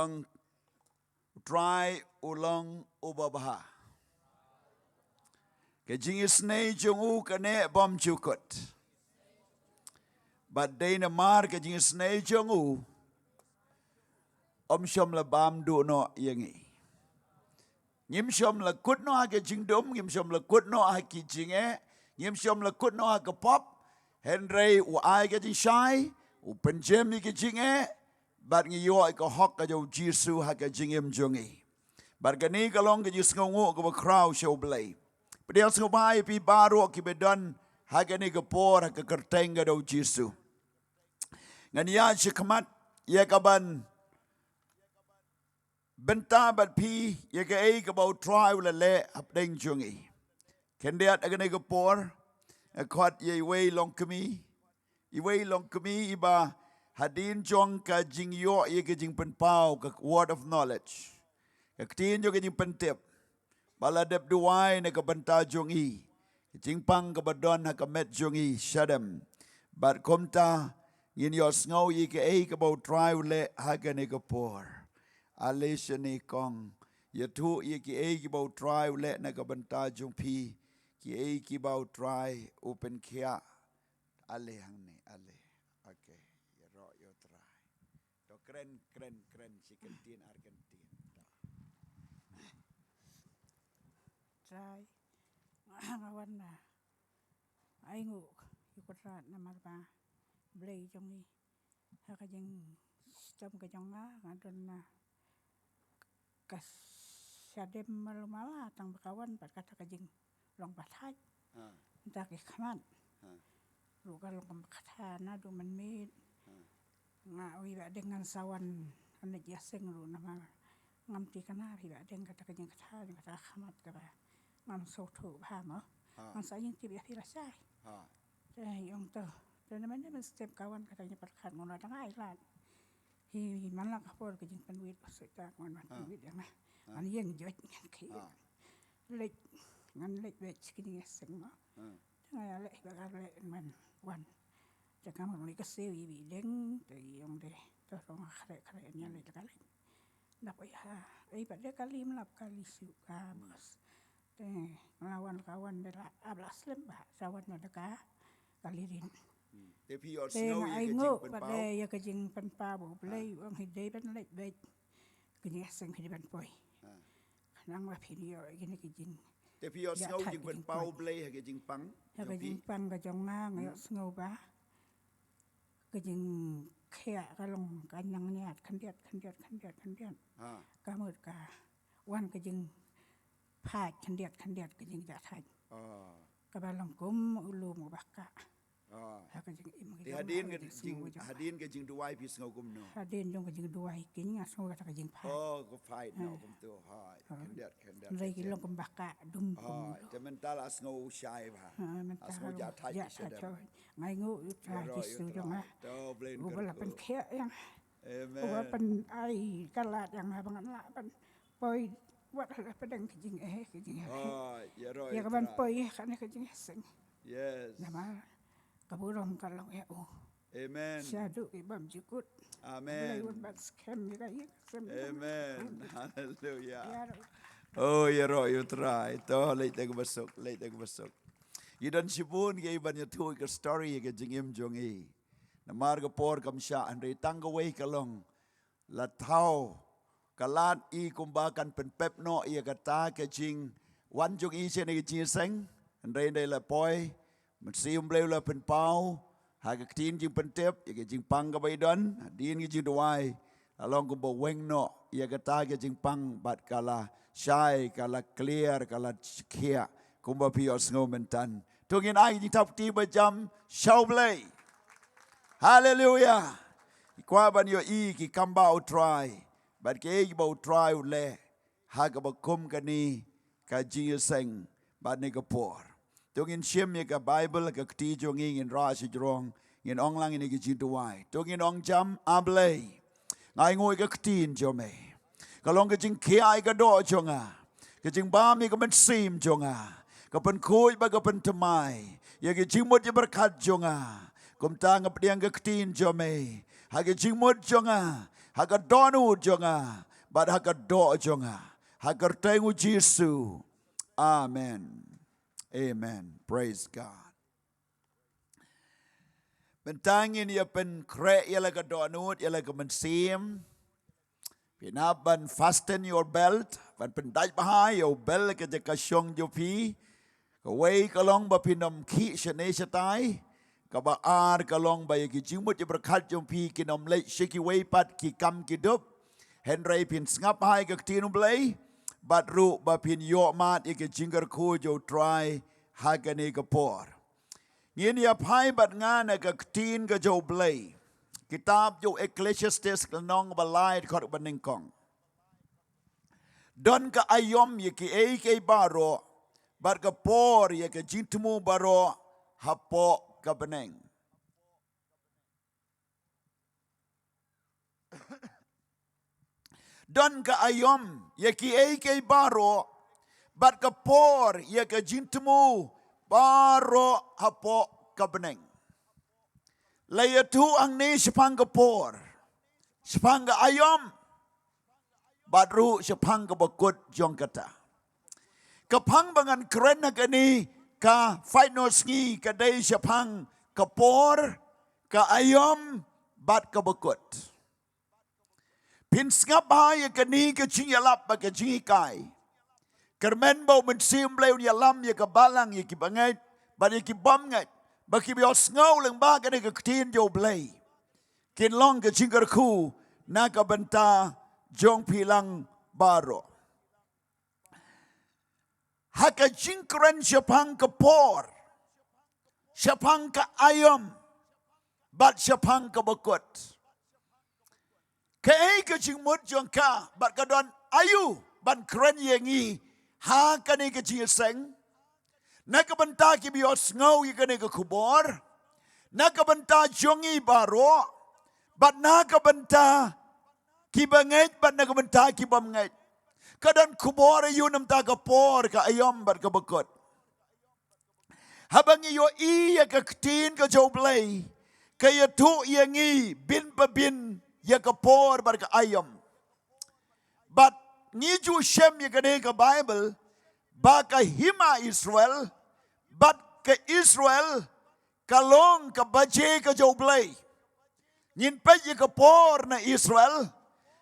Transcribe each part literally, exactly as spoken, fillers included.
Ong, U Trai u long uba bha. Ka jingisynei jong u ka neh bymjukut. Bad dei namar ka jingisynei jong u, ym shym la bam duh noh ïa ngi. Ngim shym la kut noh ha ka jingdum, ngim shym la kut noh ha ki jingeh, ngim shym la kut noh ha ka pop. Hynrei u ai ka jingshai, u pynjem ïa ka jingeh, bad ngi ïoh ïa ka hok ka jong u Jisu ha ka jingim jong ngi. Bad kane ka long ka jingsngewnguh kaba khraw sha U Blei. Pdiang sngewbha ïa phi baroh kiba don ha kane ka por ha ka kyrteng ka jong u Jisu. Ngan ïaid shakhmat ïa kaban bynta bad phi ïa kaei kaba U Trai u la leh hapdeng jong ngi. Khyndiat ha kane ka por, nga khot ïa iwei i longkmie, iwei i longkmie iba hadien jong ka jingïoh ïa ka jingpynpaw, ka word of knowledge, ka ktien jong ka jingpyntip, ba la dep duwai na ka bynta jong i, ka jingpang kaba don ha ka met jong i shadem. Bad kumta ngin ïohsngew ïa kaei kaba U Trai u leh ha kane ka por. Ale shane kong, ïathuh ïa kiei kiba U Trai u leh na ka bynta jong phi, kiei kiba U Trai u pynkhiah. Ale hangne, ale. Okay, ïaroh ïa U Trai. To kren, kren, kren, shi kyntien ar kyntien. To. Trai, nga wan na ai nguh ïa U Trai namar ba Blei jong ngi. Ha ka jingshitom ka jong nga, nga don na ka shadem malu mala tang ba ka wan bad kata ka jinglong ba thait. Ah. Nta ki khmat. Ah. Ruh ka long kumba kata naduh mynmiet. Ah. Nga wi ba deng ngan sa wan, ngan leit ïaseng ruh namar ngam tip kana wi ba deng kata ka jingkata, jingkata ka khmat kaba ngam sngewthuh bha mo. Ah. Ngan sa ïeng tip ïa phi lashai. Ah. Te ong to. Te namar ne mynstep ka wan kata ka jingpyrkhat, ngan ong dang ai lad. Hi, hi man la ka por ka jingpynwit, ba suk ta ngan wan pynwit ïa nga. Ah. Ngan ïeng joit ngan ki. Ah. Leit, ngan leit beit shi kine seng mo. Ah. Te nga ïaleh ba ka leh man wan. Te ka mut ngi ka siew i wi deng, te i ong de. To rong khreh khreh ïa leit ka leit. Dap ïa, ei ba de ka lim lap ka li shu ka bos. Te nga wan ka wan de la, ab la slem ba, sa wan de ka, ka lirin. Hmm. Te phi ïoh sngew ïa ka jingpynpaw? Te nga ai nguh ba de ïa ka jingpynpaw ba U Blei u ong hi dei ban leit beit. Ka jingïaseng hi dei ban poi. Ah. Khnang ba phin ïoh ïa kine ki jing. Te phi ïoh sngew jingpynpaw U Blei ha ka jingpang? Ha ka jingpang ka jong nga, nga ïoh sngew ba ka jingkhiah ka long ka nang niat khyndiat, khyndiat, khyndiat, khyndiat. Ah. Ka mut ka wan ka jingphai khyndiat, khyndiat ka jingjahthait. Ah. Kaba long kum u lum uba kah. Ah. Ha ka jingim ka jong nga, hadien ka jing, hadien ka jingduwai phi sngew kumno? Hadien jong ka jingduwai ki nga sngew kata ka jingphai. Oh, ka phai no kumto. Hai. Khyndiat, khyndiat. Hynrei ki long kumba kah dum kumno. Te mynta la sngew shai bha. Ha, mynta la sngew jah thait ki shadem. Ngai nguh ïa U Trai Jisu jong nga. To Blei. Uba la pynkhiah ïa nga. Amen. Uba pyn-ai ka lad ïa nga ba ngan lah ban poi wat ha la pdeng ka jingeh, ka jingeh. Ïa ka ban poi ha kane ka jingïaseng. Yes. Namar ka burom ka long ïa u. Amen. Shaduh ki bymjukut. Amen. Blei un ban skhem ïa ka ïing sem. Amen. Hallelujah. Oh, ïaroh ïa U Trai. To leit da kaba suk, leit da kaba suk. Ngi don shibun kiei ban ïathuh ïa ka story ïa ka jingim jong ngi. Namar ka por kam shah, hynrei tang kawei ka long. La thaw ka lad i kumba kan pynpep noh ïa kata ka jingwan jong i sha kane ka jingïaseng. Hynrei hynrei la poi Mynsiem Blei u la pynpaw ha ka ktien jingpyntip ïa ka jingpang kaba i don. Hadien ka jingduwai la long kumba weng noh ïa kata ka jingpang bad ka la shai, ka la clear, ka la shakhiah kumba phi ïohsngew mynta. To ngin ai ka jingthap kti ba jam sha U Blei. Haleluya. I kwah ban ïohi ki kam ba U Trai bad kiei ba U Trai u leh ha kaba kum kane ka jingïaseng bad ne ka por. To ngin shim ïa ka Baibl, ka kti jong ngi, ngin rah shajrong, ngin ong lang ïa ka jingduwai. To ngin ong jam, A Blei, nga ainguh ïa ka ktien jong me. Ka long ka jingkhiah ïa ka doh jong nga, ka jingbam ïa ka mynsiem jong nga, ka pynkhuid bad ka pynthymmai ïa ka jingmut jingpyrkhat jong nga. Kumta nga pdiang ka ktien jong me ha ka jingmut jong nga, ha ka dohnud jong nga, bad ha ka doh jong nga. Ha ka kyrteng u Jisu. Amen. Amen. Praise God. Mynta ngin ïa pynkhreh ïa la ka dohnud, ïa la ka mynsiem. Phin hap ban fasten your belt, ban pyndait bha ïa u belt ka jaka shong jong phi. Kawei ka long ba phin ym khih shane shatai. Kaba ar ka long ba ïa ki jingmut jingpyrkhat jong phi kin ym leit sha kiwei pat ki kam ki dup. Hynrei phin sngap bha ïa ka ktien u Blei. Bad ruh ba phin ïoh mad ïa ka jingkyrkhu jong u Trai ha kane ka por. Ngin ïa phai bad nga na ka ktien ka jong u Blei. Kitab jong u Ecclesiastes ka lynnong ba lai dkhot ba nyngkong. Don ka aïom ïa kiei kiei baroh, bad ka por ïa ka jingthmu baroh hapoh ka bneng. Don ka aïom ïa kiei kiei baroh, bad ka por ïa ka jingthmu baroh hapoh ka bneng. La ïathuh hangne shaphang ka por, shaphang ka aïom, bad ruh shaphang kaba kut jong kata. Ka phang ba ngan kren ha kane ka five notes ngi ka dei shaphang ka por, ka aïom, bad kaba kut. Phin sngap bha ïa kane ka jingïalap bad ka jinghikai. Kyrmen ba u Mynsiem Blei un ïalam ïa ka balang, ïa ki bangeit, bad ïa ki bymngeit, ba ki ba ïohsngew lyngba kane ka ktien jong u Blei kin long ka jingkyrkhu na ka bynta jong phi lang baroh. Ha ka jingkren shaphang ka por, shaphang ka aïom, bad shaphang kaba kut. Kaei ka jingmut jong ka, bad ka don aïu ban kren ïa ngi ha kane ka jingïaseng? Na ka bynta ki ba ïohsngew ïa kane ka khubor, na ka bynta jong ngi baroh, bad na ka bynta ki bangeit, bad na ka bynta ki bymngeit. Ka don khubor aïu namar ka por, ka aïom, bad kaba kut? Haba ngi ïohi ïa ka ktien ka jong u Blei, ka ïathuh ïa ngi bynta bynta ïa ka por bad ka aïom. Bad ngi ju shem ïa kane ka Baibl, ba ka hima Israel, bad ka Israel, ka long ka baje ka jong u Blei. Ngin peit ïa ka por na Israel.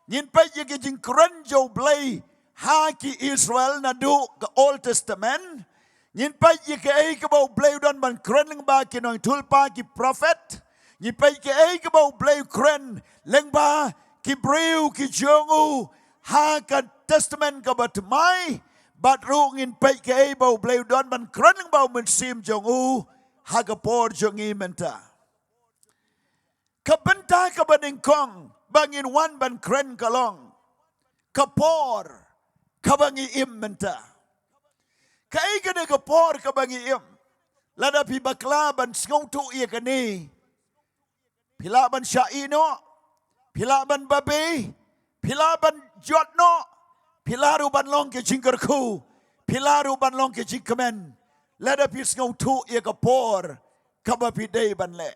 Ngin peit ïa ka jingkren jong u Blei ha ki Israel naduh ka Old Testament. Ngin peit ïa kaei kaba u Blei u don ban kren lyngba ki nongïathuhlypa, ki prophet. Ngin peit kaei kaba u Blei u kren lyngba ki briew ki jong u ha ka Testament kaba thymmai. Bad ruh ngin peit kaei ba u Blei u don ban kren lyngba u Mynsiem jong u ha ka por jong ngi mynta. Ka bynta kaba nyngkong ba ngin wan ban kren ka long ka por kaba ngi im mynta. Kaei kane ka por kaba ngi im? Lada phi bakla ban sngewthuh ïa kane, phi lah ban shah ïeh noh, phi lah ban babe, phi lah ban jot noh, phi lah ruh ban long ka jingkyrkhu, phi lah ruh ban long ka jingkmen, lada phi sngewthuh ïa ka por kaba phi dei ban leh.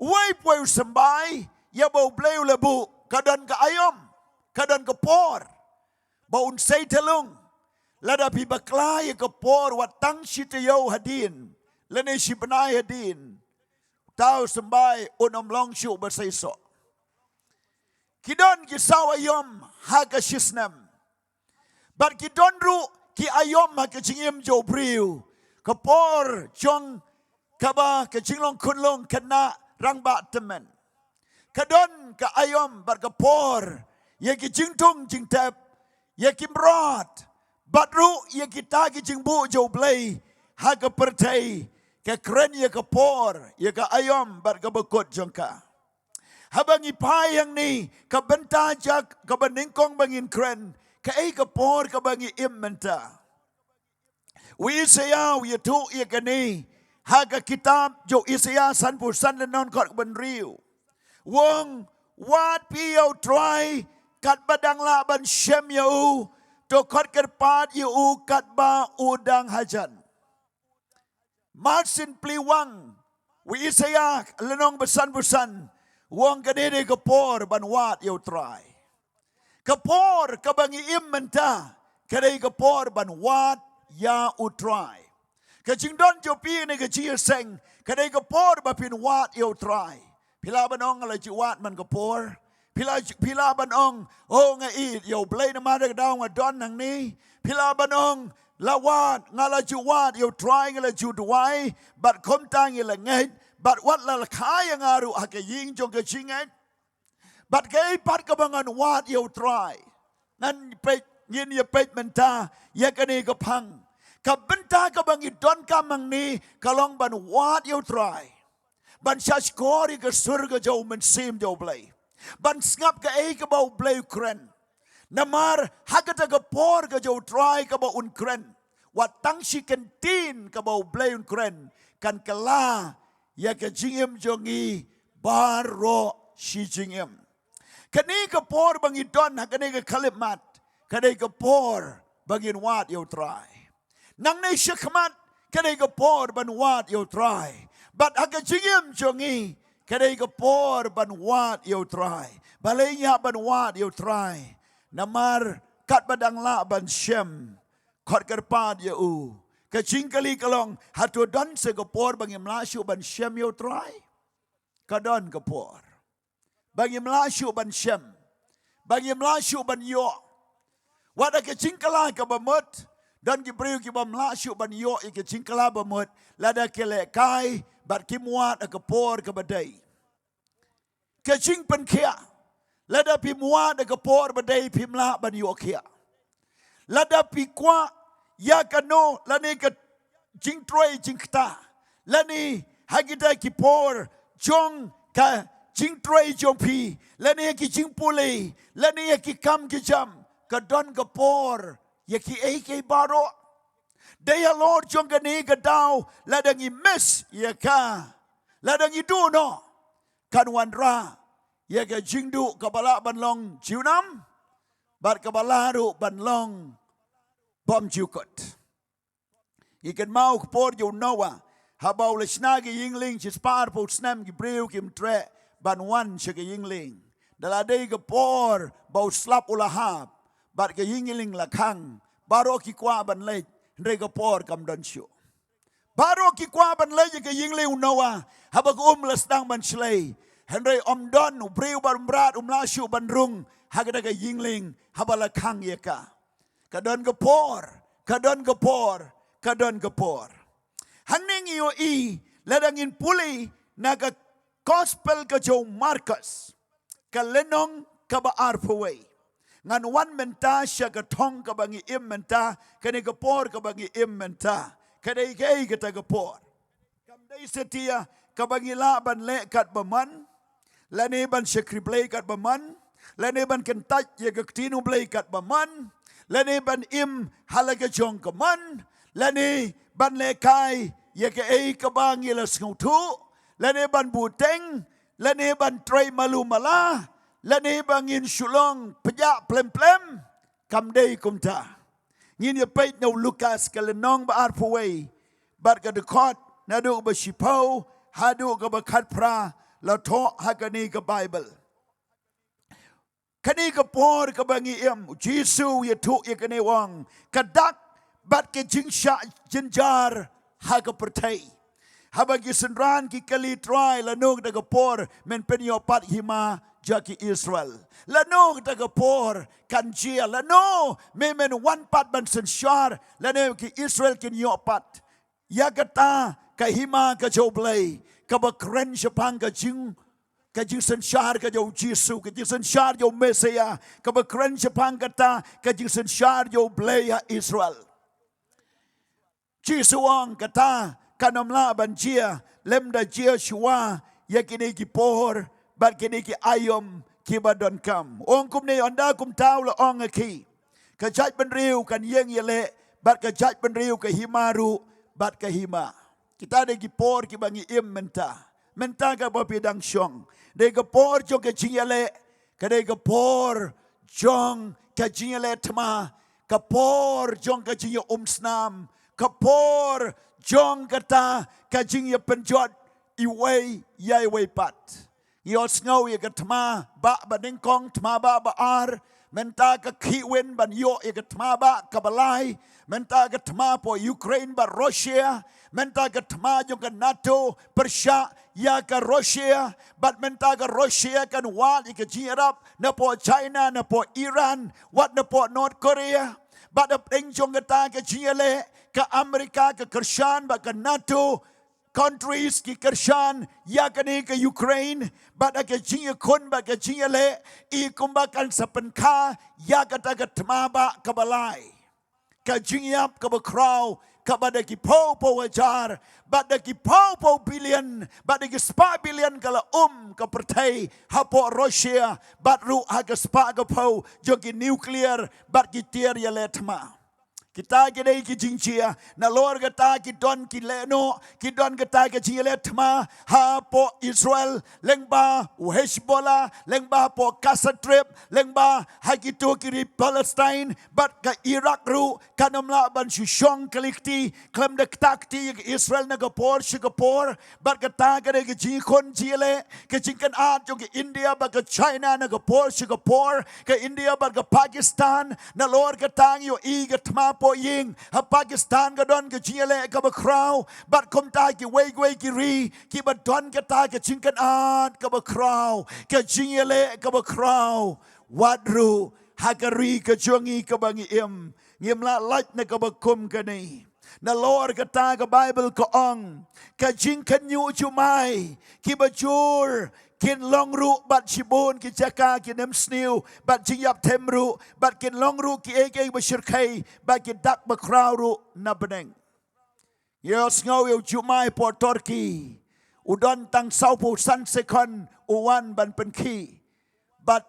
Uwei pa uwei u symbai ïa ba u Blei u la buh, ka don ka aïom, ka don ka por ba un sei thlung. Lada phi bakla ïa ka por wat tang shi taïew hadien lane shi bnai hadien, uta u symbai un ym long shuh ba sei soh. Ki don ki saw aïom ha ka shi snem. Bad ki don ruh ki aïom ha ka jingim jong u briew. Ka por jong kaba ka jinglong khunlung khynnah, rangbah tymmen. Ka don ka aïom bad ka por ïa ki jingthung jingtep, ïa ki mrad, bad ruh ïa kita ki jingbuh jong u Blei ha ka pyrthei. Ka kren ïa ka por, ïa ka aïom bad kaba kut jong ka. Haba ngi phai hangne, ka bynta jong kaba nyngkong ba ngin kren, kaei ka por kaba ngi im mynta? U Isaïah u ïathuh ïa kane ha ka kitab jong u Isaïah sanphew san lynnong dkhot ba hynriew. U ong, wat phi ïa u Trai katba dang lah ban shem ïa u, to khot kyrpad ïa u katba u dang hajan. Mar syn plie wang, u Isaïah lynnong ba sanphew san, U ong kane dei ka por ban wad ïa U Trai. Ka por kaba ngi im mynta ka dei ka por ban wad ïa U Trai. Ka jingdon jong phi ne ka jingïaseng ka dei ka por ba phin wad ïa U Trai. Phi lah ban ong nga la ju wad man ka por. Phi lah, phi lah ban ong, oh, nga ïeit ïa U Blei namar ka daw nga don hangne. Phi lah ban ong, la wad, nga la ju wad ïa U Trai, nga la ju duwai bad kumta ngi la ngeit bad wat la kha ïa nga ruh ha ka ïing jong ka jingngeit. Bad kaei pat kaba ngan wad ïa U Trai? Ngan peit, ngin ïa peit mynta ïa kane ka phang. Ka bynta kaba ngi donkam hangne ka long ban wad ïa U Trai, ban shahshkor ïa ka sur ka jong U Mynsiem jong U Blei, ban sngap kaei kaba U Blei u kren. Namar ha kata ka por ka jong U Trai kaba un kren, wat tang shi kyntien kaba U Blei un kren kan kylla ïa ka jingim jong ngi baroh shi jingim. Kane ka por ba ngi don ha kane ka khyllipmat ka dei ka por ba ngin wad ïa U Trai. Nangne shakhmat ka dei ka por ban wad ïa U Trai. Bad ha ka jingim jong ngi ka dei ka por ban wad ïa U Trai. Balei ngi hap ban wad ïa U Trai? Namar katba dang lah ban shem, khot kyrpad ïa U. Ka jingkylli ka long, hato don sa ka por ba ngim lah shuh ban shem ïa U Trai? Ka don ka por ba ngim lah shuh ban shem, ba ngim lah shuh ban ïoh. Wat ha ka jingkylla kaba mut, don ki briew ki bym lah shuh ban ïoh ïa ka jingkylla ba mut lada ki lehkai bad kim wad ha ka por kaba dei. Ka jingpynkhiah, lada phim wad ha ka por ba dei phim lah ban ïoh khiah. Lada phi kwah ïa kano lane ka jingtrei jingktah, lane ha kita ki por jong ka jingtrei jong phi, lane ha ki jingpule, lane ha ki kam ki jam, ka don ka por ïa kiei kiei baroh. Dei halor jong kane ka daw lada ngi miss ïa ka, lada ngi duh noh, kan wanrah ïa ka jingduh kaba lah ban long junom bad kaba lah ruh ban long bymjukut. Ngi kynmaw ka por jong u Noah, haba u la shna ka ïing lieng, shispah arphew snem ki briew kim treh ban wan sha ka ïing lieng. Da la dei ka por ba u slap u la hap bad ka ïing lieng la khang, baroh ki kwah ban leit, hynrei ka por kam don shuh. Baroh ki kwah ban leit ïa ka ïing lieng u Noah haba ka um la sdang ban shlei, hynrei ym don u briew bad u mrad um lah shuh ban rung ha kata ka ïing lieng haba la khang ïa ka. Ka don ka por, ka don ka por, ka don ka por. Hangne ngi ïohi lada ngin pule na ka gospel ka jong u Markos, ka lynnong kaba arphew wei. Ngan wan mynta sha ka thong kaba ngi im mynta, kane ka por kaba ngi im mynta. Ka dei kaei kata ka por? Kam dei satia kaba ngi lah ban leh katba mon, lane ban shakri Blei katba mon, lane ban kyntait ïa ka ktien U Blei katba mon, lane ban im ha la ka jong ka mon, lane ban lehkai ïa kaei kaba ngi la sngewthuh, lane ban buteng, lane ban trei malu mala, lane ba ngin shu long pjah plem plem. Kam dei kumta. Ngin ïa peit na u Lukas ka lynnong ba arphew wei bad ka dkhot naduh ba shiphew haduh kaba khatphra, la thoh ha kane ka Baibl. Kane ka por kaba ngi im, u Jisu u ïathuh ïa kane, u ong, ka dak bad ka jingshah jynjar ha ka pyrthei. Haba ki synran ki kylli, Trai, lano kata ka por men pynïoh pat hima jong ki Israel? Lano kata ka por kan jia? Lano me men wan pat ban synshar lane ki Israel kin ïoh pat ïa kata ka hima ka jong U Blei, kaba kren shaphang ka jing, ka jingsynshar ka jong u Jisu, ka jingsynshar jong u Messaïah, kaba kren shaphang kata ka jingsynshar jong U Blei ha Israel? Jisu u ong kata kan ym lah ban jia lymda jia shuwa ïa kine ki por bad kine ki aïom kiba donkam. U ong kumne, ynda kumta u la ong ha ki, ka jaitbynriew kan ïeng ïaleh bad ka jaitbynriew, ka hima ruh bad ka hima. Kita dei ki por kiba ngi im mynta. Mynta kaba phi dang shong, dei ka por jong ka jingïaleh, ka dei ka por jong ka jingïaleh thma, ka por jong ka jingïaumsnam, ka por jong kata ka jingïapynjot iwei ïa iwei pat. Ïohsngew ïa ka thma bah ba nyngkong, thma bah ba ar, mynta ka khih win ban ïoh ïa ka thma bah kaba lai, mynta ka thma hapoh Ukraine bad Russia, mynta ka thma jong ka NATO pyrshah ïa ka Russia, bad mynta ka Russia kan wad ïa ka jingïarap napoh China, napoh Iran, wat napoh North Korea. Bad hapdeng jong kata ka jingïaleh, ka America ka kyrshan bad ka NATO countries ki kyrshan ïa kane ka Ukraine, bad ha ka jingïakhun bad ka jingïaleh, i kumba kan sa pynkha ïa kata ka thma bah kaba lai. Ka jingïap kaba khraw, kaba da ki phew phew hajar, bad da ki phew phew billion, bad da ki spah billion ka la um ka pyrthei hapoh Russia, bad ruh ha ka spah ka phew jong ki nuclear, bad ki tiar ïaleh thma. Kita ki dei ki jingjia, nalor kata ki don ki lehnoh, ki don kata ki jingïaleh thma hapoh Israel, lyngba u Hezbollah, lyngba hapoh Gaza Strip, lyngba ha kito ki ri Palestine, bad ka Iraq ruh, kan ym lah ban shu shong kali kti, khlem da ktah kti ïa ka Israel na ka por sha ka por, bad kata ka dei ka jingkhun jingïaleh, ka jingkynad jong ka India bad ka China na ka por sha ka por, ka India bad ka Pakistan, nalor kata ngi ïohi ka thma pohïing, ha Pakistan ka don ka jingïaleh kaba khraw, bad kumta kiwei kiwei ki ri, kiba don kata ka jingkynad kaba khraw, ka jingïaleh kaba khraw, wat ruh, ha ka ri ka jong ngi kaba ngi im, ngim lah lait na kaba kum kane. Nalor kata ka Bible ka ong, ka jingkhynñiuh jumai, kiba jur, kin long ruh bad shibun ki jaka ki nemsniew, bad jingïap them ruh, bad kin long ruh kiei kiei ba shyrkhei, bad ki dak ba khraw ruh na bneng. Ïohsngew ïa u jumai hapoh Turkey, u don tang saw phew san sekon u wan ban pynkhih. Bad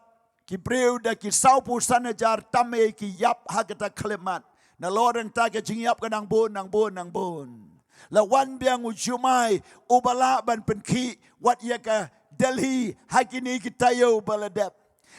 ki briew da ki saw phew san hajar tam eh ki ïap ha kata ka khyllipmat. Nalor nangta ka jingïap ka nang bun, nang bun, nang bun. La wan biang u jumai, uba lah ban pynkhih, wat ïa ka Delhi, ha kine ki taïew ba la dep.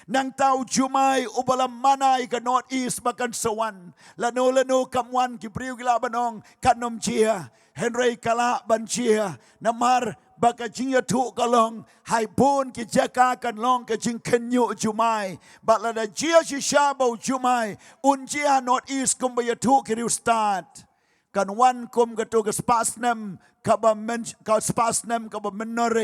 Nangta u jumai, uba la mana ïa ka North East ba kan sa wan. Lano lano kam wan, ki briew ki lah ban ong, kan ym jia. Hynrei ka lah ban jia. Namar ba ka jingïathuh ka long, ha bun ki jaka kan long ka jingkhynñiuh jumai. Bad lada jia shisha ba u jumai un jia ha North East kumba ïathuh ki riewstad, kan wan kum kato ka spah snem kaba myn-, ka spah snem kaba mynnor,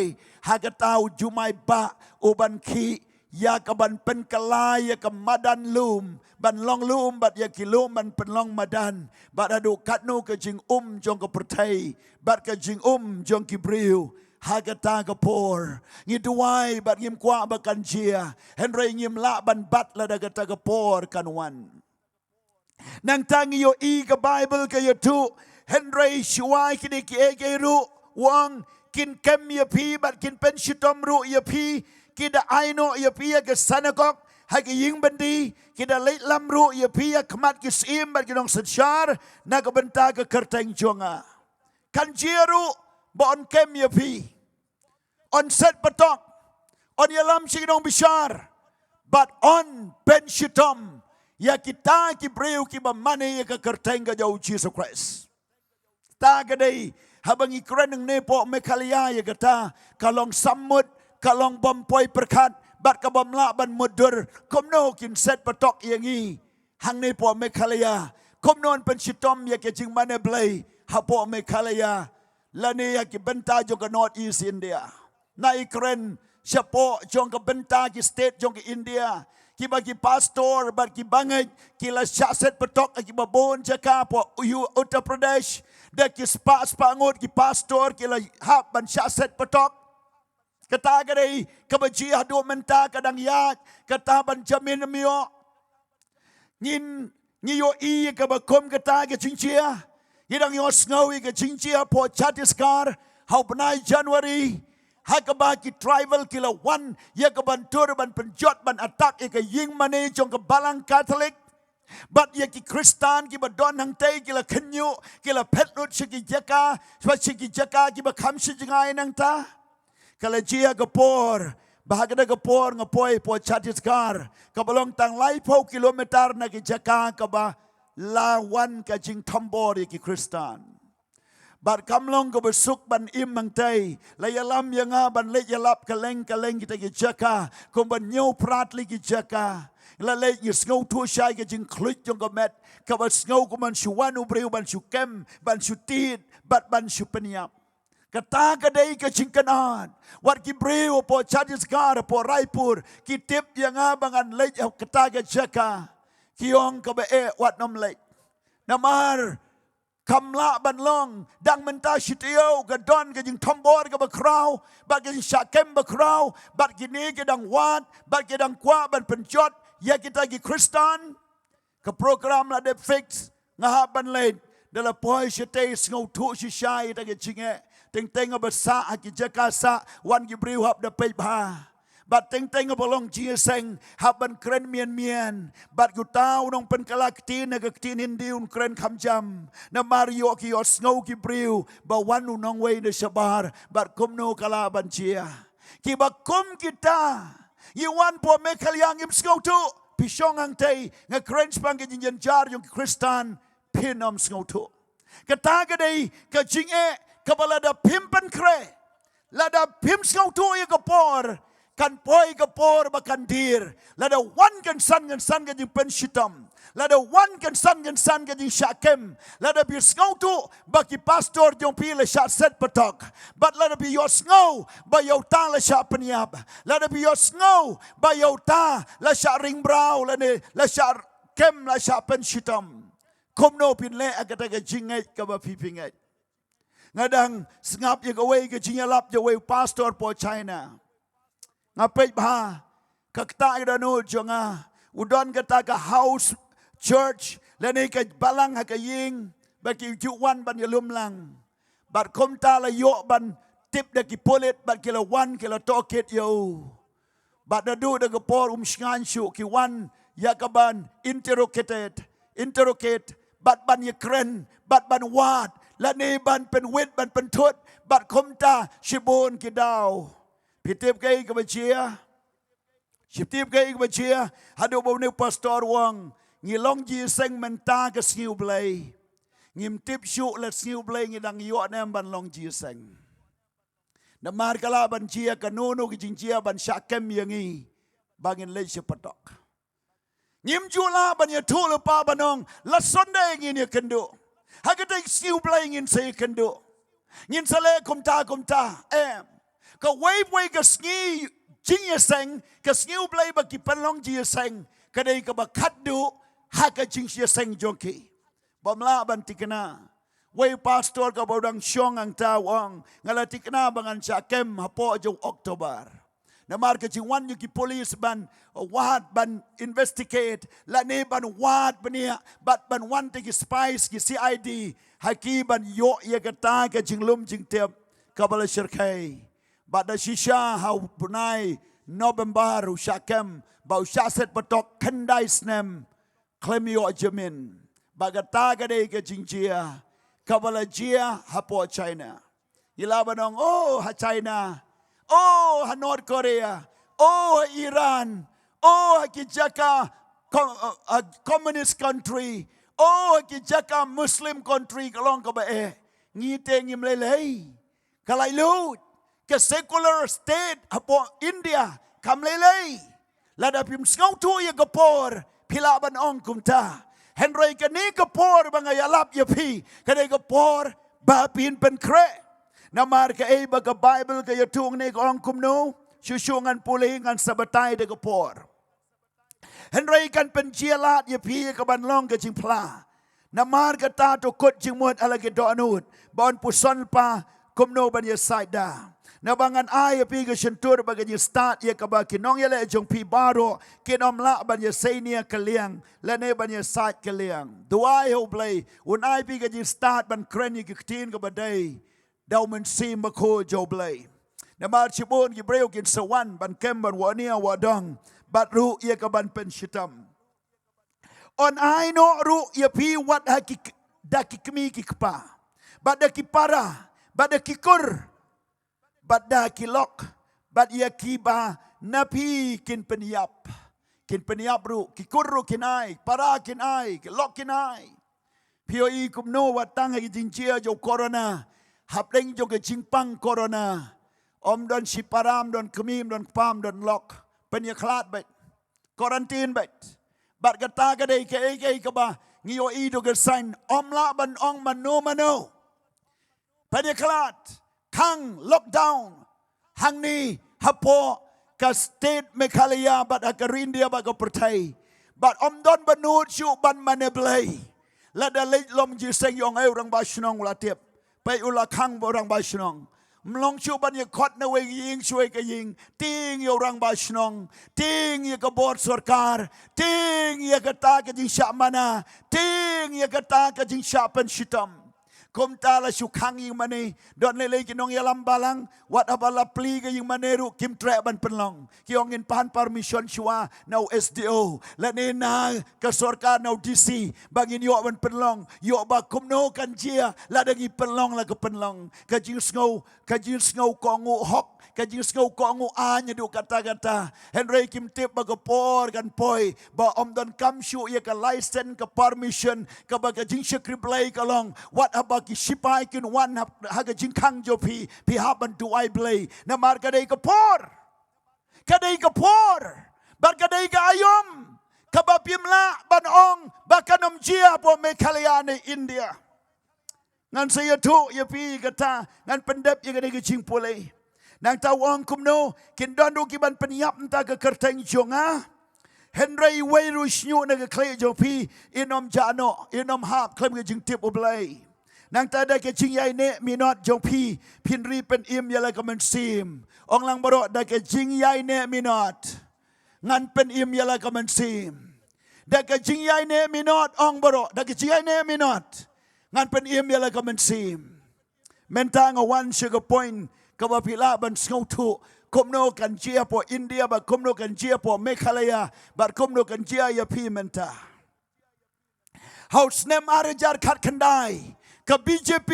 ha kata u jumai bah, uban khih ïa kaban pynkylla ïa ka madan lum, ban long lum, bad ïa ki lum ban pynlong madan, bad haduh katno ka jingum jong ka pyrthei, bad ka jingum jong ki briew, ha kata ka por. Ngi duwai bad ngim kwah ba kan jia, hynrei ngim lah ban bat lada kata ka por kan wan. Nangta ngi ïohi ka Bible ka ïathuh, hynrei shuwa kine kiei kiei ruh, u ong, kin kem ïa phi, bad kin pynshitom ruh ïa phi, ki da ai noh ïa phi ïa ka synagog, ha ki ïing byndi, ki da leit lam ruh ïa phi ha khmat ki syiem bad ki nongsynshar, na ka bynta ka kyrteng jong nga. Kan jia ruh ba yn kem ïa phi. Yn set patok, yn ïalam sha ki nongbishar, bad yn pynshitom ïa kita ki briew kiba mane ïa ka kyrteng ka jong u Jisu Khrist. Kata ka dei, haba ngi kren hangne hapoh Meghalaya ïa kata, ka long sammut, ka long bym poi pyrkhat, bad ka bym lah ban mutdur, kumno kin set patok ïa ngi hangne hapoh Meghalaya, kumno yn pynshitom ïa ka jingmane Blei hapoh Meghalaya, lane ha ki bynta jong ka North East India. Nga i kren shapoh jong ka bynta ki state jong ka India, kiba ki pastor bad ki bangeit ki la shah set patok ha kiba bun jaka hapoh U-, Uttar Pradesh, da ki spah spah ngut ki pastor ki la hap ban shah set patok. Kata ka dei kaba jia haduh mynta, ka dang ïaid kata ban jamin ym ïoh. Ngin, ngi ïohi ïa kaba kum kata ka jingjia. Ngi dang ïohsngew ïa ka jingjia hapoh Chhattisgarh ha u bnai January, ha kaba ki tribal ki la wan ïa kaban tur ban pynjot ban attack ïa ka ïing mane jong ka Balang Katholik. Bad ïa ki Khristan kiba don hangtei ki la khynñiuh, ki la phet lut sha ki jaka, sha ki jaka kiba kham shajngai nangta. Ka la jia ka por ba ha kata ka por nga poi hapoh Chhattisgarh, kaba long tang laiphew kilometer na ki jaka kaba la wan ka jingthombor ïa ki Khristan. Bad kam long kaba suk ban im hangtei. La ïalam ïa nga ban leit ïalap kylleng kylleng kita ki jaka, kum ban ñiew phra tylli ki jaka. La leit ngi sngewthuh shai ka jingkhluit jong ka met, kaba sngew kum ban shu wan u briew ban shu kem, ban shu tied, bad ban shu pynïap. Kata ka dei ka jingkynad. Wat ki briew hapoh Chhattisgarh, hapoh Raipur, ki tip ïa nga ba ngan leit ha kata ka jaka. Ki ong kaba eh wat nym leit. Namar kam lah ban long, dang mynta shi taïew ka don ka jingthombor kaba khraw, bad ka jingshah kem ba khraw, bad kine ki dang wad, bad ki dang kwah ban pynjot ïa kita ki Khristan. Ka program la dep fix, nga hap ban leit. Da la poi shatei sngewthuh shisha ïa kita ki jingeh. Teng teng ba sah ha ki jaka sah, wan ki briew hap da peit bha. Bad teng teng ba long jingïaseng, hap ban kren mian mian. Bad uta u nongpynkylla ktien ha ka ktien Hindi un kren kham jam. Namar ïoh ki ïohsngew ki briew ba wan u nongwei na shabar, bad kumno ka lah ban jia. Kiba kum kita, ngi wan hapoh Meghalaya ngim sngewthuh. Phi shong hangtei, nga kren shaphang ka jingjynjar jong ki Khristan, phin ym sngewthuh. Kata ka dei ka jingeh kaba lada phim pynkhreh, lada phim sngewthuh ïa ka por, kan poi ka por ba kan dier. Lada wan kynsan kynsan ka jingpynshitom, lada wan kynsan kynsan ka jingshah kem, lada phi sngewthuh ba ki pastor jong phi la shah set patok, bad lada phi ïohsngew ba ïa uta la shah pynïap, lada phi ïohsngew ba ïa uta la shah ring braw, lane la shah kem, la shah pynshitom, kumno phin leh ha kata ka jingngeit kaba phi phi ngeit? Nga dang sngap ïa kawei ka jingïalap jong uwei u pastor hapoh China. Nga peit bha, ka ktah ka dohnud jong nga, u don kata ka house church, lane ka balang ha ka ïing ba ki ju wan ban ïalum lang. Bad kumta la ïoh ban tip da ki pulit, bad ki la wan ki la tohkit ïa u. Bad naduh da ka por um shngaiñ shuh, ki wan ïa ka ban interrogated, interrogate, bad ban ïakren, bad ban wad, lane ban pynwit, ban pynthut, bad kumta shibun ki daw. Phi tip kaei kaba jia? Phi tip kaei kaba jia? Haduh ba une u pastor u ong, ngi long jingïaseng mynta ka sngi U Blei. Ngim tip shuh la sngi U Blei ngi dang ïoh ne em ban long jingïaseng. Namar ka lah ban jia kano kano ka jingjia ban shah kem ïa ngi ba ngin leit sha patok. Ngim ju lah ban ïathuh lypa ban ong, la Sunday ngin ïakynduh. Ha katei ka sngi U Blei ngin sa ïakynduh. Ngin sa leh kumta kumta. Em. Kawei kawei ka sngi jingïaseng, ka sngi U Blei ba ki pynlong jingïaseng, ka dei kaba khatduh ha ka jingïaseng jong ki. Bym lah ban thikna. Wei u pastor kaba u dang shong hangta u ong, nga la thikna ba ngan shah kem hapoh jong u October. Namar ka jingwan jong ki police ban wad, ban investigate, lane ban wad bniah, bad ban wan te ki spies, ki C I D, ha ki ban ïoh ïa kata ka jinglum jingtip kaba la shyrkhei. Bad da shisha ha u bnai November u shah kem, ba u shah set patok khyndai snem khlem ïoh jamin. Bad kata ka dei ka jingjia kaba la jia hapoh China. Ngi lah ban ong, oh, ha China, oh, ha North Korea, oh, ha Iran, oh, ha ki jaka com-, uh, uh, communist country, oh, ha ki jaka Muslim country, ka long kaba eh. Ngi te ngim lei lei. Ka laitluid, ka secular state hapoh India, kam lei lei. Lada phim sngewthuh ïa ka por, phi lah ban ong kumta. Hynrei kane ka por ba nga ïalap ïa phi, ka dei ka por ba phin pynkhreh. Namar kaei ba ka Baibl ka ïathuh hangne, ka ong kumno? Shuh shuh ngan pule, ngan sa batai da ka por. Hynrei kan pynjia lad ïa phi ïa ka ban long ka jingphla. Namar kata to kut jingmut ha la ki dohnud, ba yn puson lypa kumno ban ïasaid da. Naba ngan ai ïa phi ka shyntur ba ka jingstad ïa kaba ki nongïaleh jong phi baroh kin ym lah ban ïaseiñ ïa ka liang, lane ban ïasaid ka liang. Duwai ha U Blei un ai phi ka jingstad ban kren ïa ka ktien kaba dei da U Mynsiem Bakhuid jong U Blei. Namar shibun ki briew kin sa wan ban kem, ban wahnia wahdong, bad ruh ïa ka ban pynshitom. Yn ai noh ruh ïa phi wat ha ki, da ki kmie ki kpa, bad da ki para, bad da ki kur, bad da ki lok, bad ïa kiba na phi kin pynïap. Kin pynïap ruh, ki kur ruh kin ai, para kin ai, ki lok kin ai. Phi ïohi kumno wat tang ha ki jingjia jong u corona, hapdeng jong ka jingpang corona, ym don shipara, ym don kmie, ym don kpa, ym don lok. Pynïakhlad beit. Quarantine beit. Bad kata ka dei kaei kaei kaba ngi ïohi da ka sign, ym lah ban ong mano mano. Pynïakhlad, khang, lockdown hangne hapoh ka state Meghalaya bad ha ka ri India bad ka pyrthei. Bad ym don ba nud shuh ban mane blei. Lada leit lom jingïaseng, ïa u rangbah shnong u la tip, peit u la khang bad u rangbah shnong. Ym long shuh ban ïakhot na wei ka ïing sha wei ka ïing. Tieng ïa u rangbah shnong, tieng ïa ka bor sorkar, tieng ïa kata ka jingshah mana, tieng ïa kata ka jingshah pynshitom. Kumta la shu khang ïing mane. Don lei lei ki nongïalam balang, wat haba la plie ka ïing mane ruh kim treh ban pynlong. Ki ong ngin pan permission shuwa na u S D O lane na ka sorkar, na u D C, ba ngin ïoh ban pynlong. Ïoh ba kumno kan jia, lada ngi pynlong la ka pynlong. Ka jingsngew, ka jingsngew kohnguh hok, ka jingsngew kohnguh aiñ haduh katta katta. Hynrei kim tip ba ka por kan poi ba ym donkam shuh ïa ka license, ka permission, kaba ka jingshakri Blei ka long. Wat haba ki shipai kin wan ha, ha ka jingkhang jong phi, phi hap ban duwai Blei. Namar ka dei ka por, ka dei ka por, bad ka dei ka aïom kaba phim lah ban ong ba kan ym jia hapoh Meghalaya ne India. Ngan sa ïathuh ïa phi kata, ngan pyndep ïa kane ka jingpule. Nangta u ong kumno, kin don ruh ki ban pynïap mynta ka kyrteng jong nga. Hynrei wei ruh shñiuh na ka khlieh jong phi, yn ym jah noh, yn ym hap khlem ka jingtip U Blei. Nangta da ka jingïaineh minot jong phi, phin ri pynim ïa la ka mynsiem. Ong lang baroh, da ka jingïaineh minot ngan pynim ïa la ka mynsiem. Da ka jingïaineh minot, ong baroh, da ka jingïaineh minot ngan pynim ïa la ka mynsiem. Mynta nga wan sha ka point kaba phi lah ban sngewthuh kumno kan jia hapoh India, bad kumno kan jia hapoh Meghalaya, bad kumno kan jia ïa phi mynta. Ha u snem ar hajar khatkhyndai, ka B J P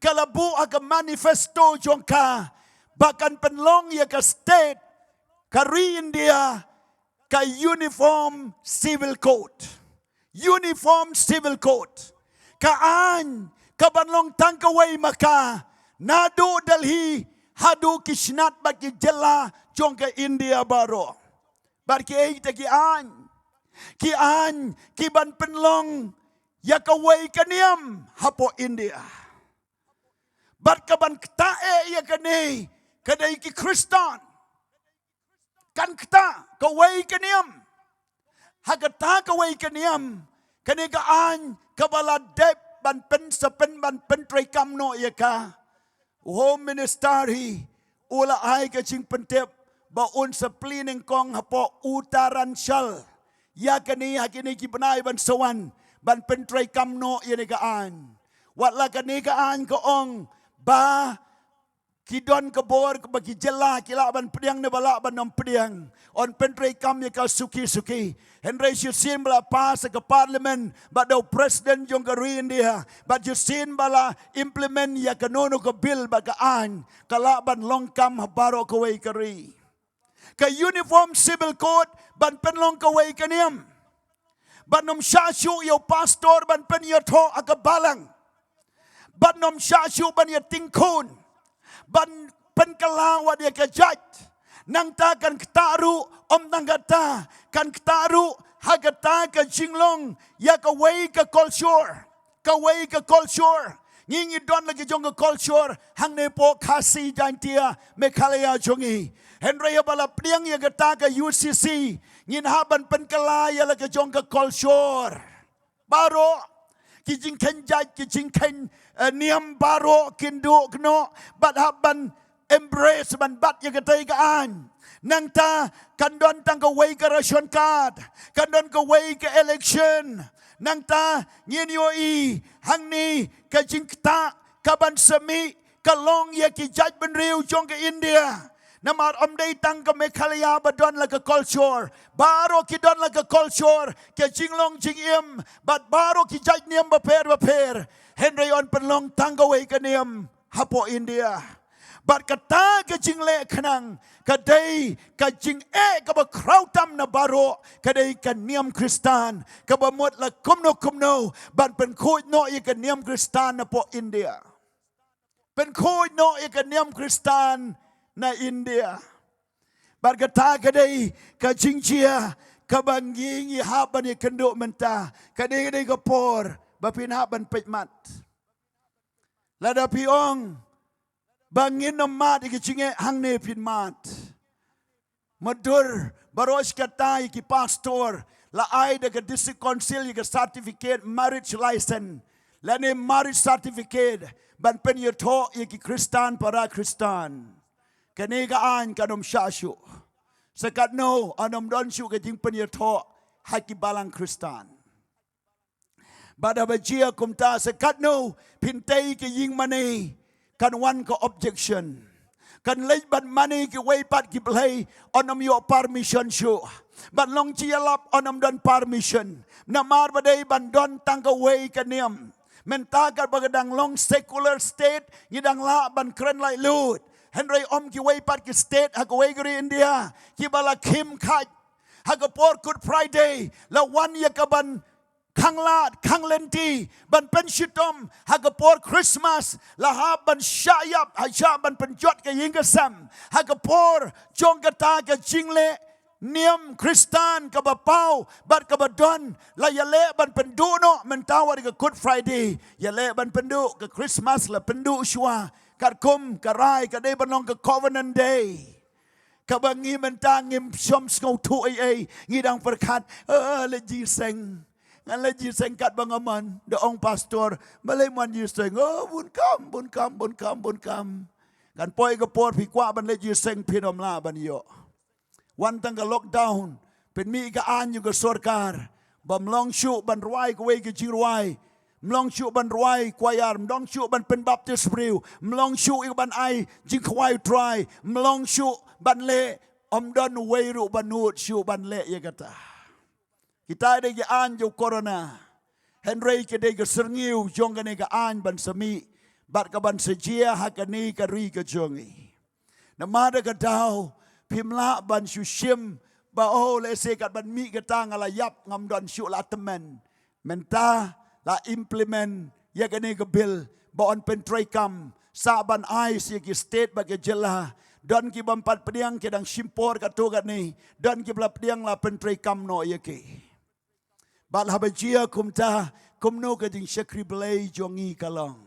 ka la buh ha ka manifesto jong ka ba kan pynlong ïa ka state, ka ri India, ka Uniform Civil Code. Uniform Civil Code. Ka aiñ ka ban long tang kawei ma ka, naduh Delhi haduh ki shnat bad ki jylla jong ka India baroh. Bad kiei kita ki aiñ? Ki aiñ ki ban pynlong ïa kawei ka niam hapoh India. Bad ka ban ktah eh ïa kane ka dei ki Khristan. Kan ktah kawei ka niam. Ha kata kawei ka niam, kane ka aiñ kaba la dep ban pynsapen, ban pyntreikam noh ïa ka, u Home Minister hi u la ai ka jingpyntip ba un sa plie nyngkong hapoh Uttaranchal ïa kane ha kine ki bnai ban sa wan, ban pyntreikam noh ïa kane ka aiñ. Wat la kane ka aiñ ka ong ba ki don ka bor ba ki jylla ki lah ban pdiang ne ba lah ban ym pdiang, yn pyntreikam ïa ka suki suki. Hynrei shisien ba la pass ha ka Parliament bad da u President jong ka ri India, bad shisien ba la implement ïa kano kano ka bill bad ka aiñ, ka lah ban long kam ha baroh kawei ka ri. Ka Uniform Civil Code ban pynlong kawei ka niam. Ban ym shah shuh ïa u pastor ban pynïathoh ha ka balang. Ban ym shah shuh ban ïatyngkhun, ban pynkylla wat ïa ka jait. Nangta kan ktah ruh, ym tang kata, kan ktah ruh ha kata ka jinglong ïa kawei ka culture. Kawei ka culture. Ngi ngi don la ki jong ka culture hangne hapoh Khasi Jaintia Meghalaya jong ngi. Hynrei haba la pdiang ïa kata ka U C C, ngin hap ban pynkylla ïa la ki jong ka culture. Baroh ki jingkheiñ jait, ki jingkheiñ, eh, niam baroh kin duh kynnoh bad hap ban embrace, ban bat ïa katei ka aiñ. Nangta kan don tang kawei ka ration card, kan don kawei ka election. Nangta ngin ïohi hangne ka jingktah ka ban sa mih ka long ïa ki jaitbynriew jong ka India. Namar ym dei tang ka Meghalaya ba don la ka culture, baroh ki don la ka culture, ka jinglong jingim, bad baroh ki jait niam bapher bapher. Hynrei yn pynlong tang kawei ka niam hapoh India. Bad kata ka jingleh khnang ka dei ka jingeh kaba khraw tam na baroh, ka dei ka niam Khristan, kaba mut la kumno kumno ban pynkhuid noh ïa ka niam Khristan hapoh India. Pynkhuid noh ïa ka niam Khristan na India. Bad kata ka dei ka jingjia kaba ngi ngi hap ban ïakynduh mynta. Ka dei ka dei ka por ba phin hap ban peit mat. Lada phi ong ba ngin ym mad ïa ka jingeh hangne phin mad. Madur baroh shi katta ïa ki pastor la ai da ka District Council ïa ka certificate marriage license lane marriage certificate ban pynïathoh ïa ki Khristan para Khristan. Kane ka aiñ kan ym shah shuh. Sa katno an ym don shuh ka jingpynïathoh ha ki balang Khristan. Bad haba jia kumta sa katno phin tei ki ïing mane kan wan ka objection. Kan leit ban mane kiwei pat ki blei yn ym ïoh permission shuh. Ban long jingïalap yn ym don permission. Namar ba dei ban don tang kawei ka niam. Mynta katba ka dang long secular state ngi dang lah ban kren laitluid. Hynrei ym kiwei pat ki state ha kawei ka ri India kiba la khim khait. Ha ka por Good Friday la wan ïa ka ban khanglad khanglynti ban pynshitom ha ka por Christmas la hap ban shah ïap ha shah ban pynjot ka ïing ka sem ha ka por jong kata ka jingleh niam Khristan kaba paw bad kaba don la ïaleh ban pynduh noh mynta wat ka Good Friday ïaleh ban pynduh ka Christmas la pynduh shuwa katkum ka rai ka dei ban long ka covenant day. Kaba ngi mynta ngim shym sngewthuh ei ei ngi dang pyrkhat, eh, leit jingïaseng. Ngan leit jingïaseng katba nga mon, da ong pastor, balei mon jingïaseng, oh, bun kam, bun kam, bun kam, bun kam. Kan poi ka por phi kwah ban leit jingïaseng phin ym lah ban ïoh. Wan tang ka lockdown pynmih ka aiñ jong ka sorkar ba ym long shuh ban rwai kawei ka jingrwai. Ym long shuh ban rwai choir, ym long shuh ban pynbaptis briew, ym long shuh ïa ban ai jingkhawai u Trai, ym long shuh ban leh, ym don uwei ruh ba nud shuh ban leh ïa kata. Kita dei ki aiñ jong u corona. Hynrei ki dei ka syrngiew jong kane ka aiñ ban sa mih bad ka ban sa jia ha kane ka ri ka jong ngi. Namar da ka daw phim lah ban shu shim ba, oh, lehse kat ban mih kata nga la ïap, ngam don shuh la tymmen. Mynta la implement ïa kane ka bill ba yn pyntreikam sa ban ai ïa ki state bad ki jylla. Don ki bym pat pdiang ki dang shim por katto katne, don kiba la pdiang la pyntreikam noh ïa ki. Bad haba jia kumta kumno ka jingshakri Blei jong ngi ka long.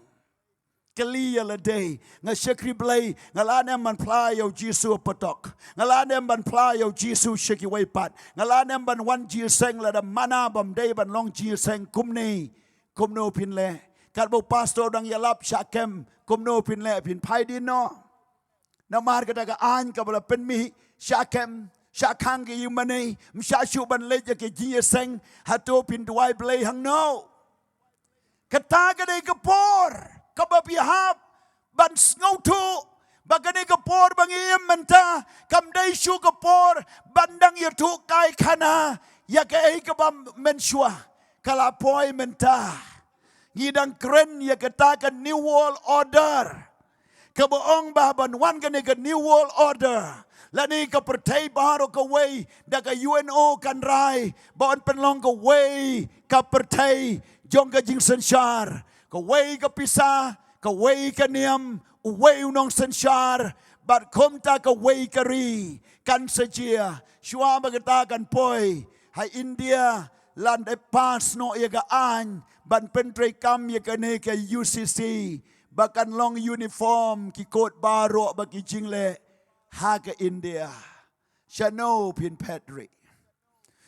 Kylli ïa lade, nga shakri Blei, nga lah ne em ban phla ïa u Jisu ha patok, nga lah ne em ban phla ïa u Jisu sha kiwei pat, nga lah ne em ban wan jingïaseng lada mana bym dei ban long jingïaseng kumne, kumno phin leh? Katba u pastor dang ïalap shah kem, kumno phin leh? Phin phai dien noh. Namar kata ka aiñ kaba la pynmih, shah kem, shah khang ki ïing mane, ym shah shuh ban leit ïa ki jingïaseng, hato phin duwai Blei hangno? Kata ka dei ka por kaba phi hap ban sngewthuh ba kane ka por ba ngi im mynta kam dei shuh ka por ban dang ïathuh kai khana ïa kaei kaba mynshuwa. Ka la poi mynta. Ngi dang kren ïa kata ka New World Order. Kaba ong ba ban wan kane ka New World Order, lane ka pyrthei baroh kawei da ka U N O kan rai ba yn pynlong kawei ka pyrthei jong ka jingsynshar, kawei ka pisa, kawei ka niam, uwei u nongsynshar bad kumta kawei ka ri. Kan sa jia shuwa ba kata kan poi ha India, la dep pass noh ïa ka aiñ ban pyntreikam ïa kane ka U C C ba kan long uniform ki kot baroh ba ki jingleh ha ka India. Shano phin phet ri?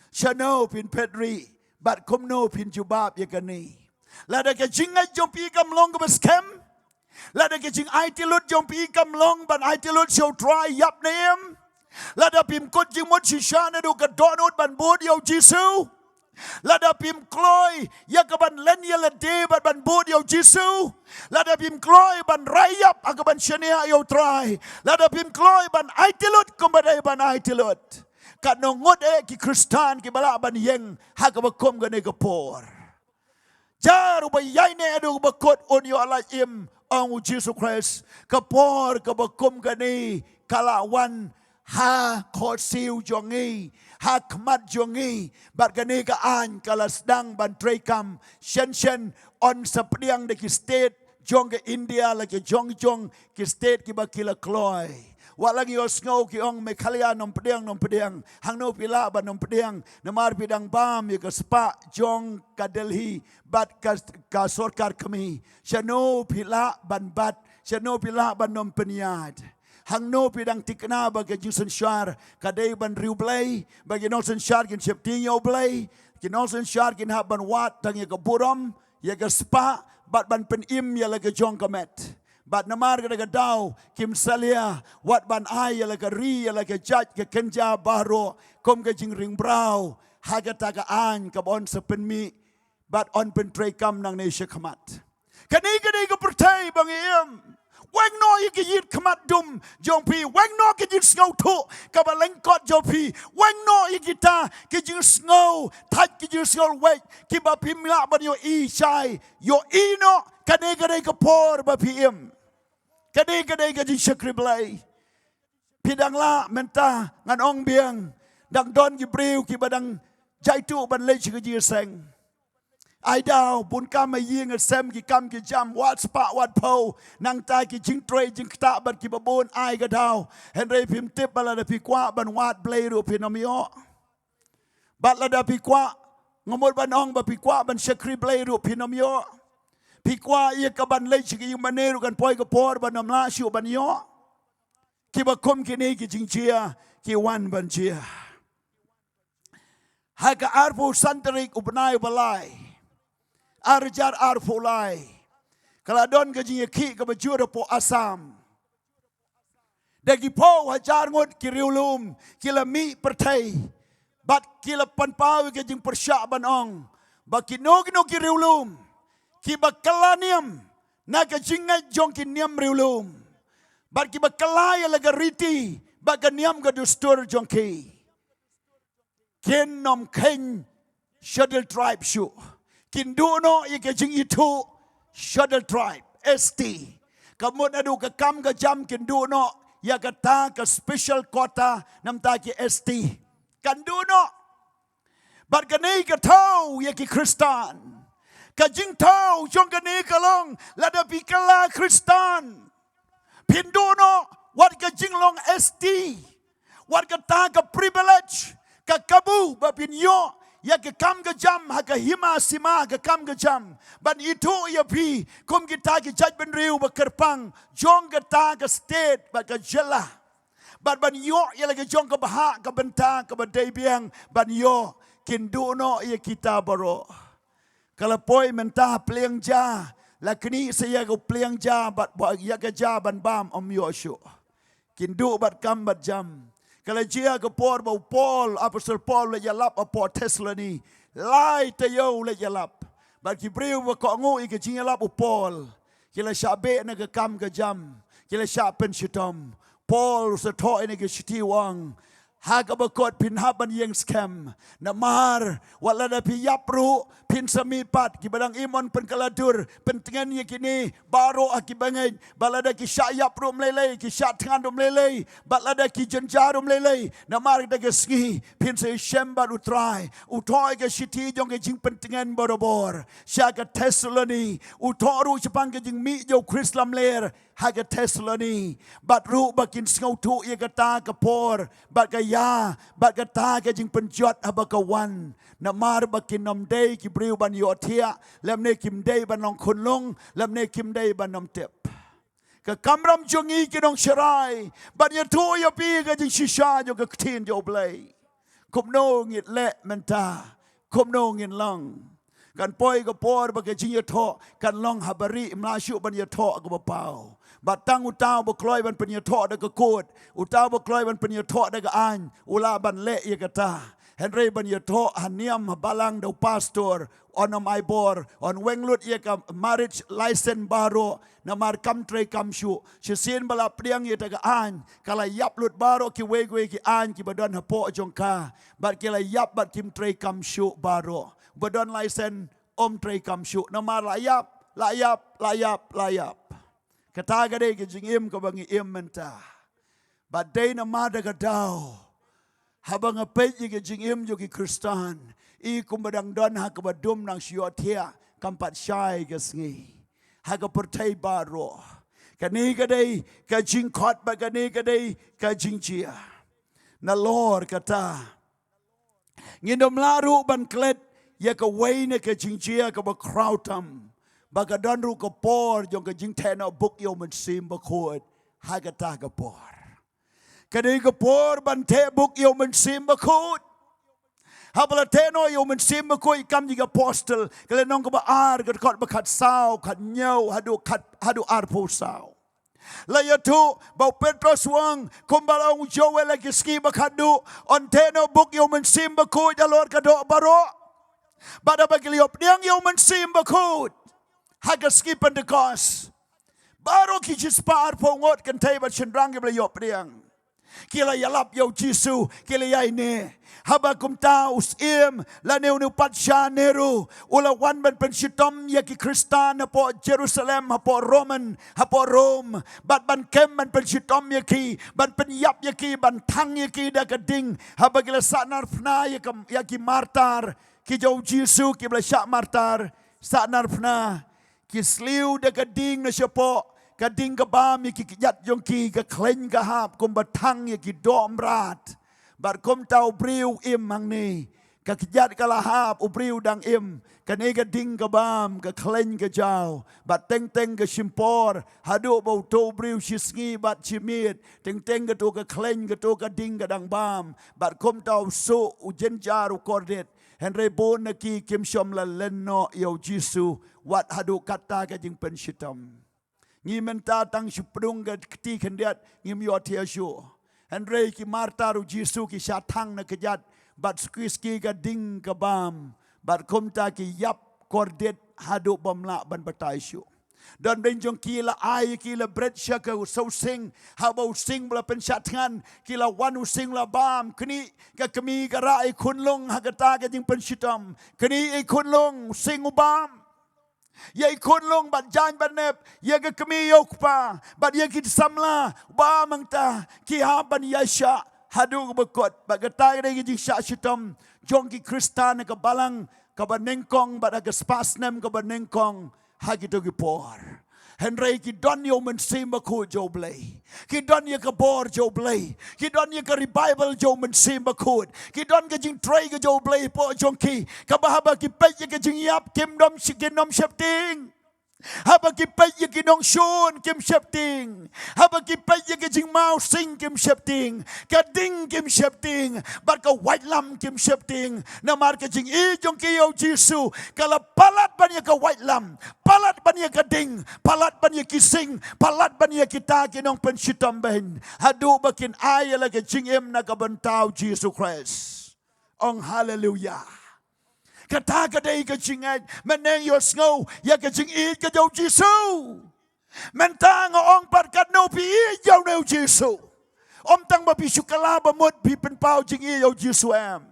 Shano phin phet ri? Bad kumno phin jubab ïa kane? Lada ka jingngeit jong phi kam long kaba skhem, lada ka jingaiti lut jong phi kam long ban aiti lut sha u Trai ïap ne em, lada phim kut jingmut shisha naduh ka dohnud ban bud ïa u Jisu, lada phim kloi ïa ka ban len ïa lade bad ban bud ïa u Jisu, lada phim kloi ban rai ïap ha ka ban shaniah ïa u Trai, lada phim kloi ban aiti lut kumba dei ban aiti lut, katno ngut eh ki Khristan kiba lah ban ïeng ha kaba kum kane ka por? Jar uba ïaineh haduh ba kut un ïoh lait im, ong u Jisu Khrist. Ka por kaba kum kane ka la wan ha khohsiew jong ngi, ha khmat jong ngi. Bad kane ka aiñ ka la sdang ban treikam. Shen shen yn sa pdiang da ki state jong ka India, la ki jong jong ki state kiba ki la kloi. Wat la ngi ïohsngew ki ong Meghalaya nym pdiang, nym pdiang. Hangno phi lah ban nym pdiang? Namar phi dang bam ïa ka spah jong ka Delhi bad ka, ka sorkar kmie. Shano phi lah ban bat? Shano phi lah ban nym pynïaid? Hangno phi dang thikna ba ka jingsynshar ka dei ban riewblei, ba ki nongsynshar kin sheptieng ïa U Blei, ki nongsynshar kin hap ban wad tang ïa ka burom, ïa ka spah, bad ban pynim ïa la ka jong ka met. Bad namar kata ka daw kim salia wat ban ai ïa la ka ri, ïa la ka jait, ka kynja baroh kum ka jingringbrau ha kata ka aiñ kaba yn sa pynmih bad yn pyntreikam nangne sha khmat. Kane ka dei ka pyrthei ba ngi im. Weng noh ïa ki jingkhmat dum jong phi, weng noh ki jingsngewthuh kaba lyngkot jong phi, weng noh ïa kita ki jingsngew thait, ki jingsngew lwait kiba phim lah ban ïohi shai. Ïohi noh, kane ka dei ka por ba phi im. Kane ka dei ka jingshakri Blei. Phi dang lah mynta, ngan ong biang, dang don ki briew kiba dang jaituh ban leit sha ka jingïaseng. Ai daw, bun kam ha ïing ha sem, ki kam ki jam, wad spah wad phew, nangta ki jingtrei jingktah bad kiba bun ai ka daw. Hynrei phim tip ba lada phi kwah ban wad Blei ruh phin ym ïoh. Bad lada phi kwah, nga mut ban ong ba phi kwah ban shakri Blei ruh phin ym ïoh. Phi kwah ïa ka ban leit sha ka ïingmane ruh kan poi ka por ban ym lah shuh ban ïoh. Kiba kum kine ki jingjia ki wan ban jia. Ha ka arphew san tarik u bnai ba lai, ar hajar arphew lai, ka la don ka jingïakhih kaba jur hapoh Assam. Da ki phew hajar ngut ki riewlum ki la mih pyrthei bad ki la pynpaw ïa ka jingpyrshah ban ong ba kino kino ki riewlum kiba kylla niam na ka jingngeit jong ki niam riewlum bad kiba kylla ïa la ka riti bad ka niam ka dustur jong ki, kin ym kheiñ Scheduled Tribe shuh. Kin duh noh ïa ka jingithuh Scheduled Tribe, S T. Ka mut naduh ka kam ka jam kin duh noh ïa kata ka special quota namar ki S T. Kan duh noh. Bad kane ka thew ïa ki Khristan. Ka jingthew jong kane ka long lada phi kylla Khristan, phin duh noh wat ka jinglong S T, wat kata ka privilege, ka kabu ba phin ïoh ïa ka kam ka jam ha ka hima sima ka kam ka jam, ban ithuh ïa phi kum kita ki jaitbynriew ba kyrpang jong kata ka state bad ka jylla, bad ban ïoh ïa la ka jong ka bhah ka bynta kaba dei biang ban ïoh. Kin duh noh ïa kita baroh. Ka la poi mynta ha pliang ja, la knieh sa ïa ka pliang ja bad ba ïa ka ja ban bam ym ïoh shuh. Kin duh bad kam bad jam. Ka la jia ka por ba u Paul, Apostol Paul u leit ïalap hapoh Thessaloni. Lai taïew u leit ïalap. Bad ki briew ba kohnguh ïa ka jingïalap u Paul, ki la shah beh na ka kam ka jam, ki la shah pynshitom. Paul u sa thoh ïa kane ka shithi u ong, ha kaba kut phin hap ban ïeng skhem. Namar wat lada phi ïap ruh phin sa mih pat. Kiba dang im yn pynkylla dur, pyntngen ïa kine baroh ha ki bangeit. Bad lada ki shah ïap ruh ym lei lei, ki shah thngan ruh ym lei lei, bad lada ki jynjar ruh ym lei lei, namar kata ka sngi phin sa ïashem bad U Trai. U thoh ïa ka shithi jong ka jingpyntngen barabor sha ka Thessaloni. U thoh ruh shaphang ka jingmih jong u Khrist lamler ha ka Thessaloni, bad ruh ba kin sngewthuh ïa kata ka por bad ka ïa bad kata ka jingpynjot haba ka wan. Namar ba kin ym dei ki briew ban ïohthiah, lymne kim dei ban long khunlung, lymne kim dei ban ym tip. Ka kamram jong ngi ki nongsharai ban ïathuh ïa phi ka jingshisha jong ka ktien jong U Blei. Kumno ngin leh mynta, kumno ngin long? Kan poi ka por ba ka jingïathoh kan long ha barieh, ym lah shuh ban ïathoh ha kaba paw. Bad tang uta uba kloi ban pynïathoh da ka kut, uta uba kloi ban pynïathoh da ka aiñ, u lah ban leh ïa kata. Hynrei ban ïathoh ha niam ha balang da u pastor, yn ym ai bor, yn weng lut ïa ka marriage license baroh, namar kam trei kam shuh. Shisien ba la pdiang ïa kata ka aiñ, ka la ïap lut baroh kiwei kiwei ki aiñ kiba don hapoh jong ka. Bad ki la ïap bad kim trei kam shuh baroh. Ba don license ym trei kam shuh namar la ïap, la ïap, la ïap, la ïap. Kata ka dei ka jingim kaba ngi im mynta. Bad dei namar kata ka daw, haba nga peit ïa ka jingim jong ki Khristan, i kumba dang don ha kaba dum nang shu ïohthiah, kam pat shai ka sngi. ha ka pyrthei baroh. Kane ka dei ka jingkhot bad kane ka dei ka jingjia. Nalor kata, ngin ym lah ruh ban klet ïa kawei na ka jingjia kaba khraw tam, ba ka don ruh ka por jong ka jingtheh noh buk ïa u Mynsiem Bakhuid ha kata ka por. Ka dei ka por ban theh buk ïa u Mynsiem Bakhuid. Haba la theh noh ïa u Mynsiem Bakhuid, Kam jong ki Apostol, ka lynnong kaba ar, ka dkhot ba khatsaw, khathynñiew haduh khat, haduh arphew saw. La ïathuh ba u Petros u ong, kumba la ong u Joel ha ki sngi ba khatduh, yn theh noh buk ïa u Mynsiem Bakhuid halor ka doh baroh. Bad haba ki la ïoh pdiang ïa u Mynsiem Bakhuid ha ka sngi Pentekost, baroh ki shispah arphew ngut kynthei bad shynrang kiba la ïoh pdiang, ki la ïalap ïa u Jisu, ki la ïaineh. Haba kumta u Syiem lane une u patsha Nero u la wan ban pynshitom ïa ki Khristan hapoh Jerusalem, hapoh Roman, hapoh Rom, bad ban kem ban pynshitom ïa ki, ban pynïap ïa ki, ban thang ïa ki da ka ding. Haba ki la sahnarphna ïa ka, ïa ki martar ki jong u Jisu, kiba la shah martar, sahnarphna, ki sliew da ka ding na shapoh ka ding ka bam ïa ki kjat jong ki, ka khleiñ ka hap kumba thang ïa ki doh mrad. Bad kumta u briew u im hangne, ka kjat ka la hap, u briew u dang im, kane ka ding ka bam, ka khleiñ ka jaw. Bad teng teng ka shim por haduh ba uto u briew shi sngi bad shi miet, teng teng kato ka khleiñ, kato ka ding ka dang bam. Bad kumta u suk, u jynjar, u kordit. Hynrei bun na ki kim shym la len noh ïa u Jisu wat haduh katta ka jingpynshitom. Ngi mynta tang shu pdung ka kti khyndiat, ngim ïohthiah shuh. Hynrei ki martar u Jisu ki shah thang na kjat, bad suki suki ka ding ka bam, bad kumta ki ïap kordit haduh bym lah ban batai shuh. Don beiñ jong ki la ai, ki la bret sha ka u, sha u sing, haba u sing ba la pynshah thngan, ki la wan, u sing la bam, knieh ka kmie ka rah ïa i khunlung ha kata ka jingpynshitom. Knieh ïa i khunlung, u sing u bam. Ïa i khunlung bad jaiñ bad nep, ïa ka kmie ïa u kpa, bad ïa ki samla, bam hangta, ki hap ban ïaishah haduh kaba kut. Bad kata ka dei ka jingshah shitom jong ki Khristan ha ka balang kaba nyngkong bad ha ka spah snem kaba nyngkong ha kito ki por. Hynrei ki don ïa u Mynsiem Bakhuid jong u Blei. Ki don ïa ka bor jong u Blei. Ki don ïa ka revival jong u Mynsiem Bakhuid. Ki don ka jingtrei ka jong u Blei hapoh jong ki, kaba haba ki peit ïa ka jingïap kim dom shi-, kim dom sheptieng. Haba ki peit ïa ki nongshun kim sheptieng. Haba ki peit ïa ka jingmawsing kim sheptieng. Ka ding kim sheptieng. Bad ka waitlam kim sheptieng. Namar ka jingïeit jong ki ïa u Jisu ka la palat ban ïa ka waitlam, palat ban ïa ka ding, palat ban ïa ki sing, palat ban ïa kita ki nongpynshitom beiñ, haduh ba kin ai ïa la ka jingim na ka bynta u Jisu Khrist. Ong haleluya. Kata ka dei ka jingngeit. Mynne ïohsngew ïa ka jingïeit ka jong u Jisu. Mynta nga ong pat, katno phi ïeit ïa une u Jisu? Ym tang ba phi shu kylla ba mut phi pynpaw jingïeit ïa u Jisu, em.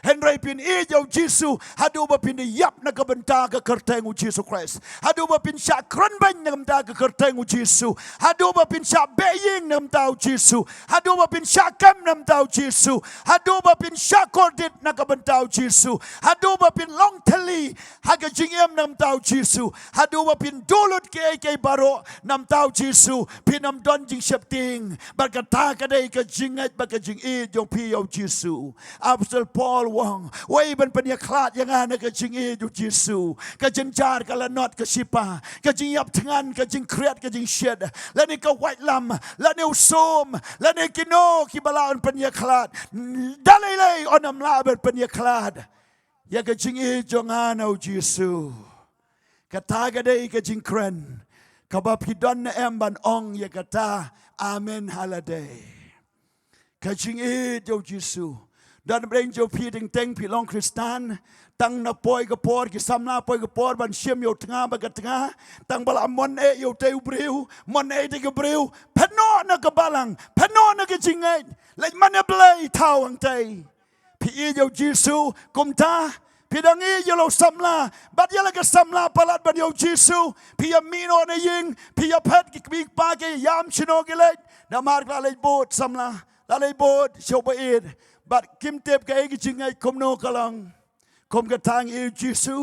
Hynrei phin ïeit ïa u Jisu haduh ba phin da ïap na ka bynta ka kyrteng u Jisu Khrist. Haduh ba phin shah kren beiñ na ka bynta ka kyrteng u Jisu. Haduh ba phin shah beh ïing na ka bynta u Jisu. Haduh ba phin shah kem na ka bynta u Jisu. Haduh ba phin shah kordit na ka bynta u Jisu. Haduh ba phin long thylli ha ka jingim na ka bynta u Jisu. Haduh ba phin duh lut kiei kiei baroh na ka bynta u Jisu, phin ym don jingsheptieng. Bad kata ka dei ka jingngeit bad ka jingïeit jong phi ïa u Jisu. Apostol Paul u ong, wei ban pynïakhlad ïa nga na ka jingïeit u Jisu. Ka jynjar ka la not ka shipa, ka jingïap thngan, ka jingkhriat, ka jingshit, lane ka waitlam, lane u sum, lane kino kiba lah ban pynïakhlad. Da lei lei yn ym lah ban pynïakhlad ïa ka jingïeit jong nga na u Jisu. Kata ka dei ka jingkren kaba phi don ne em ban ong ïa kata, amen ha lade. Ka jingïeit jong u Jisu. Don beiñ jong phi teng teng phi long Khristan, tang na poi ka por, ki samla poi ka por ban shim ïa u tnga bad ka tnga, tang ba la mon eh ïa utei u briew, mon eh ïa utei ka briew. Pynnoh na ka balang, pynnoh na ka jingngeit. Leit man ïa Blei thaw hangtei. Phi ïeit ïa u Jisu kumta, phi dang ïeit ïa la u samla, bad ïa la ka samla palat ban ïa u Jisu. Phi ïa mih noh na ïing, phi ïa phet, ki kmie ki kpa ki ïam shano ki leit. Namar la leit bud samla, la leit bud sha u ba ïeit. Bad kim tip kaei ka jingngeit kumno ka long. Kum kata ngi ïeit ïa u Jisu,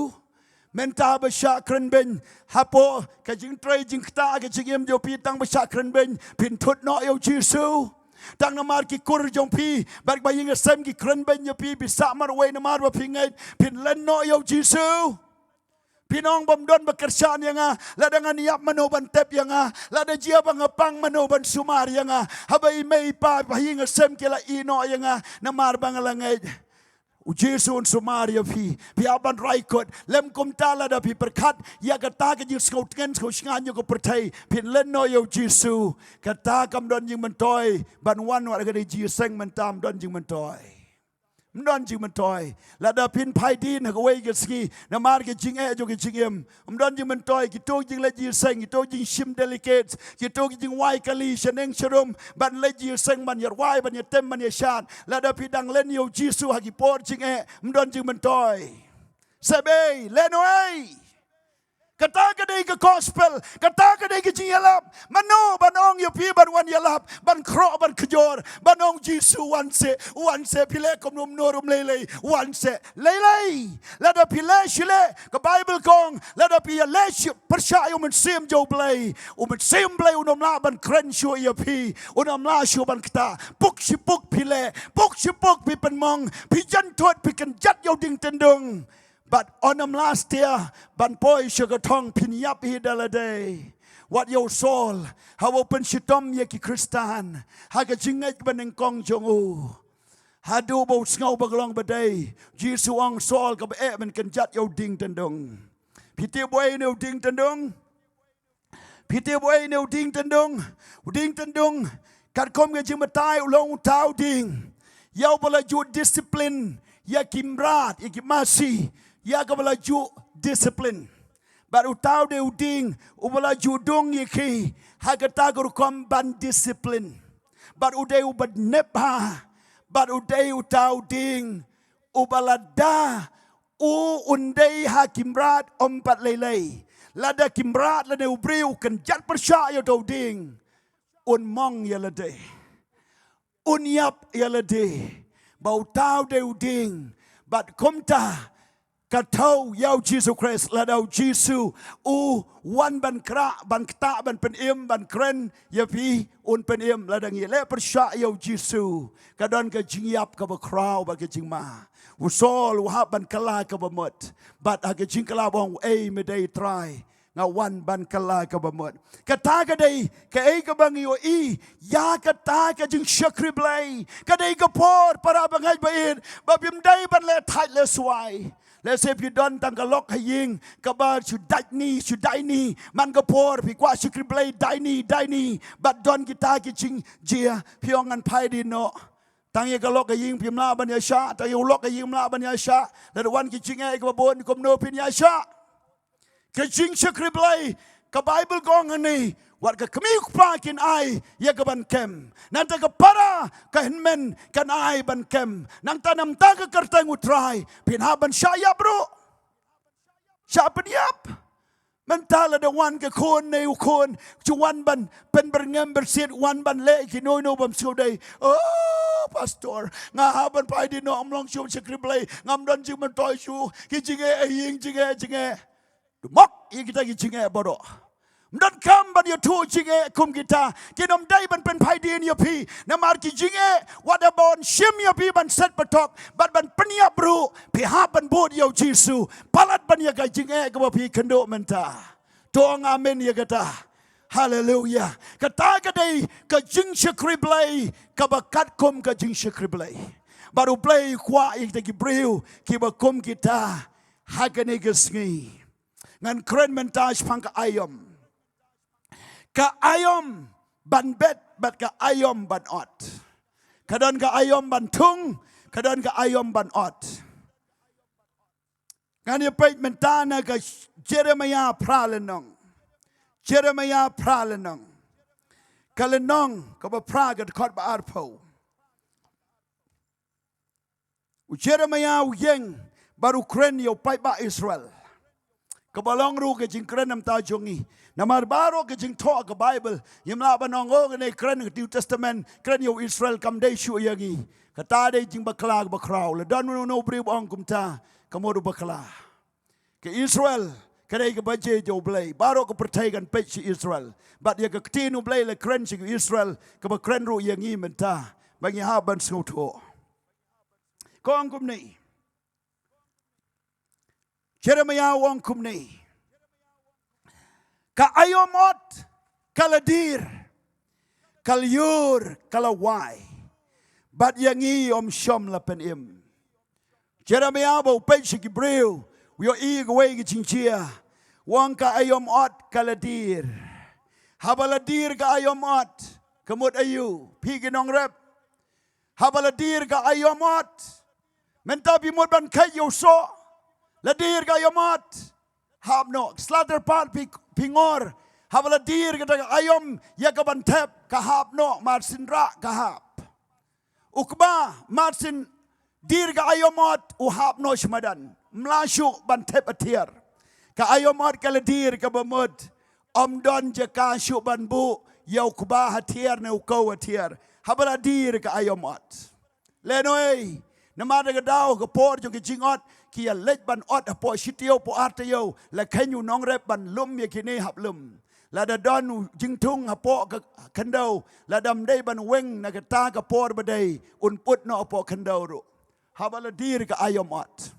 Mynta ba shah kren beiñ hapoh ka jingtrei jingktah ka jingim jong phi, tang ba shah kren beiñ phin thut noh ïa u Jisu. Tang namar ki kur jong phi bad ba ïing ïa sem ki kren beiñ ïa phi, phi sah marwei namar ba phi ngeit phin len noh ïa u Jisu. Phi ong bym don ba kyrshan ïa nga, lada ngan ïap mano ban tep ïa nga, lada jia ba nga pang mano ban sumar ïa nga. Haba i mei i pa, ba ïing ïa sem ki la ïeh noh ïa nga namar ba nga la ngeit. U Jisu un sumar ïa phi. Phi hap ban rai kut. Lym kumta lada phi pyrkhat ïa kata ka jingsngew tngen sngew shngaiñ ïa ka pyrthei, phin len noh ïa u Jisu. Kata kam don jingmyntoi ban wan wat ha kane ka jingïaseng mynta, ym don jingmyntoi. Ym don jingmyntoi. Lada phin phai dien ha kawei ka sngi namar ka jingeh jong ka jingim, ym don jingmyntoi. Kito ki jingleit jingïaseng, kito ki jingshim delegates, kito ki jingwai kali shaneng sharum ban leit jingïaseng, ban ïarwai, ban ïatem, ban ïashad. Lada phi dang len ïa u Jisu ha ki por jingeh, ym don jingmyntoi. Seh bha, len wei. Kata ka dei ka gospel, kata ka dei ka jingïalap. Mano ban ong ïa phi ban wan ïalap, ban khroh, ban kjor, ban ong Jisu wan seh, wan seh, phi leh kumno kumno ruh ym lei lei, wan seh. Lei lei. Lada phi leh shi leh, ka Baibl ka ong, lada phi ïaleh shi pyrshah ïa u Mynsiem jong U Blei, u Mynsiem Blei un ym lah ban kren shuh ïa phi, un ym lah shuh ban ktah. Puk shi puk phi leh, puk shi puk phi pynmong, phi jan thut, phi kynjat ïa u dieng tyndong. Bad un ym lah stia ban poi sha ka thong, phin ïap hi da lade. Wat ïa u Saul, haba u pynshitom ïa ki Khristan ha ka jingngeit ba nyngkong jong u, haduh ba u sngew ba ka long ba dei, Jisu ong, Saul, kaba eh ban kynjat ïa u dieng tyndong. Phi tip uei une u dieng tyndong? Phi tip uei une u dieng tyndong? U dieng tyndong, katkum ka jingbatai, u long uta u dieng ïa uba la ju discipline ïa ki mrad, ïa ki masi, ïa kaba la ju discipline. Bad uta u dei u dieng uba la ju dung ïa ki ha kata ka rukom ban discipline. Bad u dei uba nep bha. Bad u dei uta u dieng uba lada u un dei ha ki mrad, ym pat lei lei. Lada ki mrad lane u briew u kynjat pyrshah ïa uta u dieng, un mong ïa lade, un ïap ïa lade. Ba uta u dei u dieng. Bad kumta ka thew ïa u Jisu Khrist, lada u Jisu u wan ban krah, ban ktah, ban pynim, ban kren ïa phi, un pynim. Lada ngi leh pyrshah ïa u Jisu, ka don ka jingïap kaba khraw bad ka jingma. U Saul u hap ban kylla kaba mut. Bad ha ka jingkylla u ong, ei, me dei Trai, nga wan ban kylla kaba mut. Kata ka dei kaei kaba ngi ïohi ïa kata ka jingshakri Blei. Ka dei ka por, para bangeit ba ïeit, ba phim dei ban leh thait leh swai. Lehse phi don tang ka lok ha ïing kaba shu dait ni, shu dait ni. Man ka por phi kwah shakri Blei dait ni, dait ni. Bad don kita ki jingjia, phi ong ngan phai dien noh. Tang ïa ka lok ha ïing phim lah ban ïashah, tang ïa u lok ha ïing phim lah ban ïashah. Lada wan ki jingeh kaba bun, kumno phin ïashah? Ka jingshakri Blei, ka Baibl ka ong hangne, wat ka kmie u kpa kin ai ïa ka ban kem. Nangta ka para ka hynmen kan ai ban kem. Nangta namar ka kyrteng u Trai phin hap ban shah ïap ruh, shah pynïap. Mynta lada wan ka khun ne u khun, ju wan ban pynbyrngem byrsiet, wan ban leh kino kino bym sngewdei. Oh, pastor, nga hap ban phai dien noh, ym long shuh ban shakri Blei, ngam don jingmyntoi shuh, ki jingeh ha ïing, jingeh, jingeh. Dumok ïa kita ki jingeh baroh. Ym donkam ban ïathuh jingeh kum kita. Kin ym dei ban pynphai dien ïa phi. Namar ki jingeh, wat haba yn shim ïa phi ban set patok bad ban pynïap ruh, phi hap ban bud ïa u Jisu. Palat ban ïa ka jingeh kaba phi kynduh mynta. To ong amen ïa kata. Haleluia. Kata ka dei ka jingshakri Blei kaba katkum ka jingshakri Blei. Bad U Blei u kwah ïa kita ki briew kiba kum kita ha kane ka sngi. Ngan kren mynta shaphang ka aïom. Ka aïom ban bet bad ka aïom ban ot. Ka don ka aïom ban thung, ka don ka aïom ban ot. Ngan ïa peit mynta na ka Jeremiah phra lynnong. Jeremiah phra lynnong. Ka lynnong kaba phra, ka dkhot ba arphew. U Jeremiah u ïeng bad u kren ïa u paidbah Israel. Kaba long ruh ka jingkren na ka bynta jong ngi. Namar baroh ka jingthoh ka Baibl, ngim lah ban ong, oh, kane kren ka New Testament, kren ïa u Israel, kam dei shuh ïa ngi. Kata dei jingbakla kaba khraw. Lada don uno uno u briew ba ong kumta, ka mut u bakla. Ka Israel ka dei ka baje jong U Blei. Baroh ka pyrthei kan peit sha Israel. Bad ïa ka ktien U Blei la kren sha ka Israel, kaba kren ruh ïa ngi mynta. Ba ngi hap ban sngewthuh. Ka ong kumne. Jeremiah u ong kumne. Ka aïom ot ka la dier, ka lyiur ka la wai, bad ïa ngi ym shym la pynim. Jeremiah ba u peit sha ki briew, u ïohi kawei ka jingjia. U ong ka aïom ot ka la dier. Haba la dier ka aïom ot, ka mut aïu, phi ki nongrep? Haba la dier ka aïom ot, mynta phi mut ban kheit ïa u soh. La dier ka aïom ot, hap noh. Slaughter part phi, phi ngor. Haba la dier kata ka aïom ïa ka ban thep, ka hap noh, mar syn rah ka hap. U kba, mar syn dier ka aïom ot, u hap noh sha madan. Ym lah shuh ban thep hathiar. Ka aïom ot ka la dier, kaba mut ym don jaka shuh ban buh ïa u kba hathiar ne u kew hathiar. Haba la dier ka aïom ot. Lehnohei, namar da ka daw ka por jong ka jingot, ki ïa leit ban ot hapoh shi taïew hapoh ar taïew, la kheiñ u nongrep ban lum ïa kine hap lum. Lada don u jingthung hapoh ka khyndew, lada ym dei ban weng na kata ka por ba dei, un put noh hapoh khyndew ruh. Haba la dier ka aïom ot.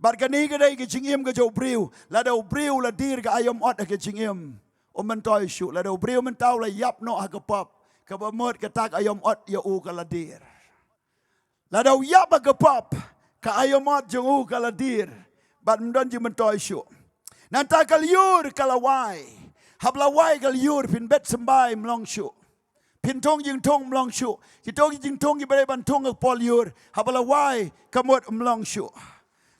Bad kane ka dei ka jingim ka jong u briew, lada u briew la dier ka aïom ot ha ka jingim, um myntoi shuh. Lada u briew mynta u la ïap noh ha ka pop, kaba mut kata ka aïom ot ïa u ka la dier. Lada u ïap ha ka pop, ka aïom ot jong u ka la dier, bad ym don jingmyntoi shuh. Nangta ka lyiur ka la wai. Haba la wai ka lyiur, phin bet symbai ym long shuh. Phin thung jingthung ym long shuh. Kito ki jingthung kiba dei ban thung ha ka por lyiur, haba la wai ka mut ym long shuh.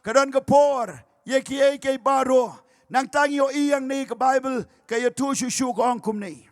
Ka don ka por ïa kiei kiei baroh. Nangta ngi ïohi hangne, ka Baibl ka ïathuh shuh shuh, ka ong kumne.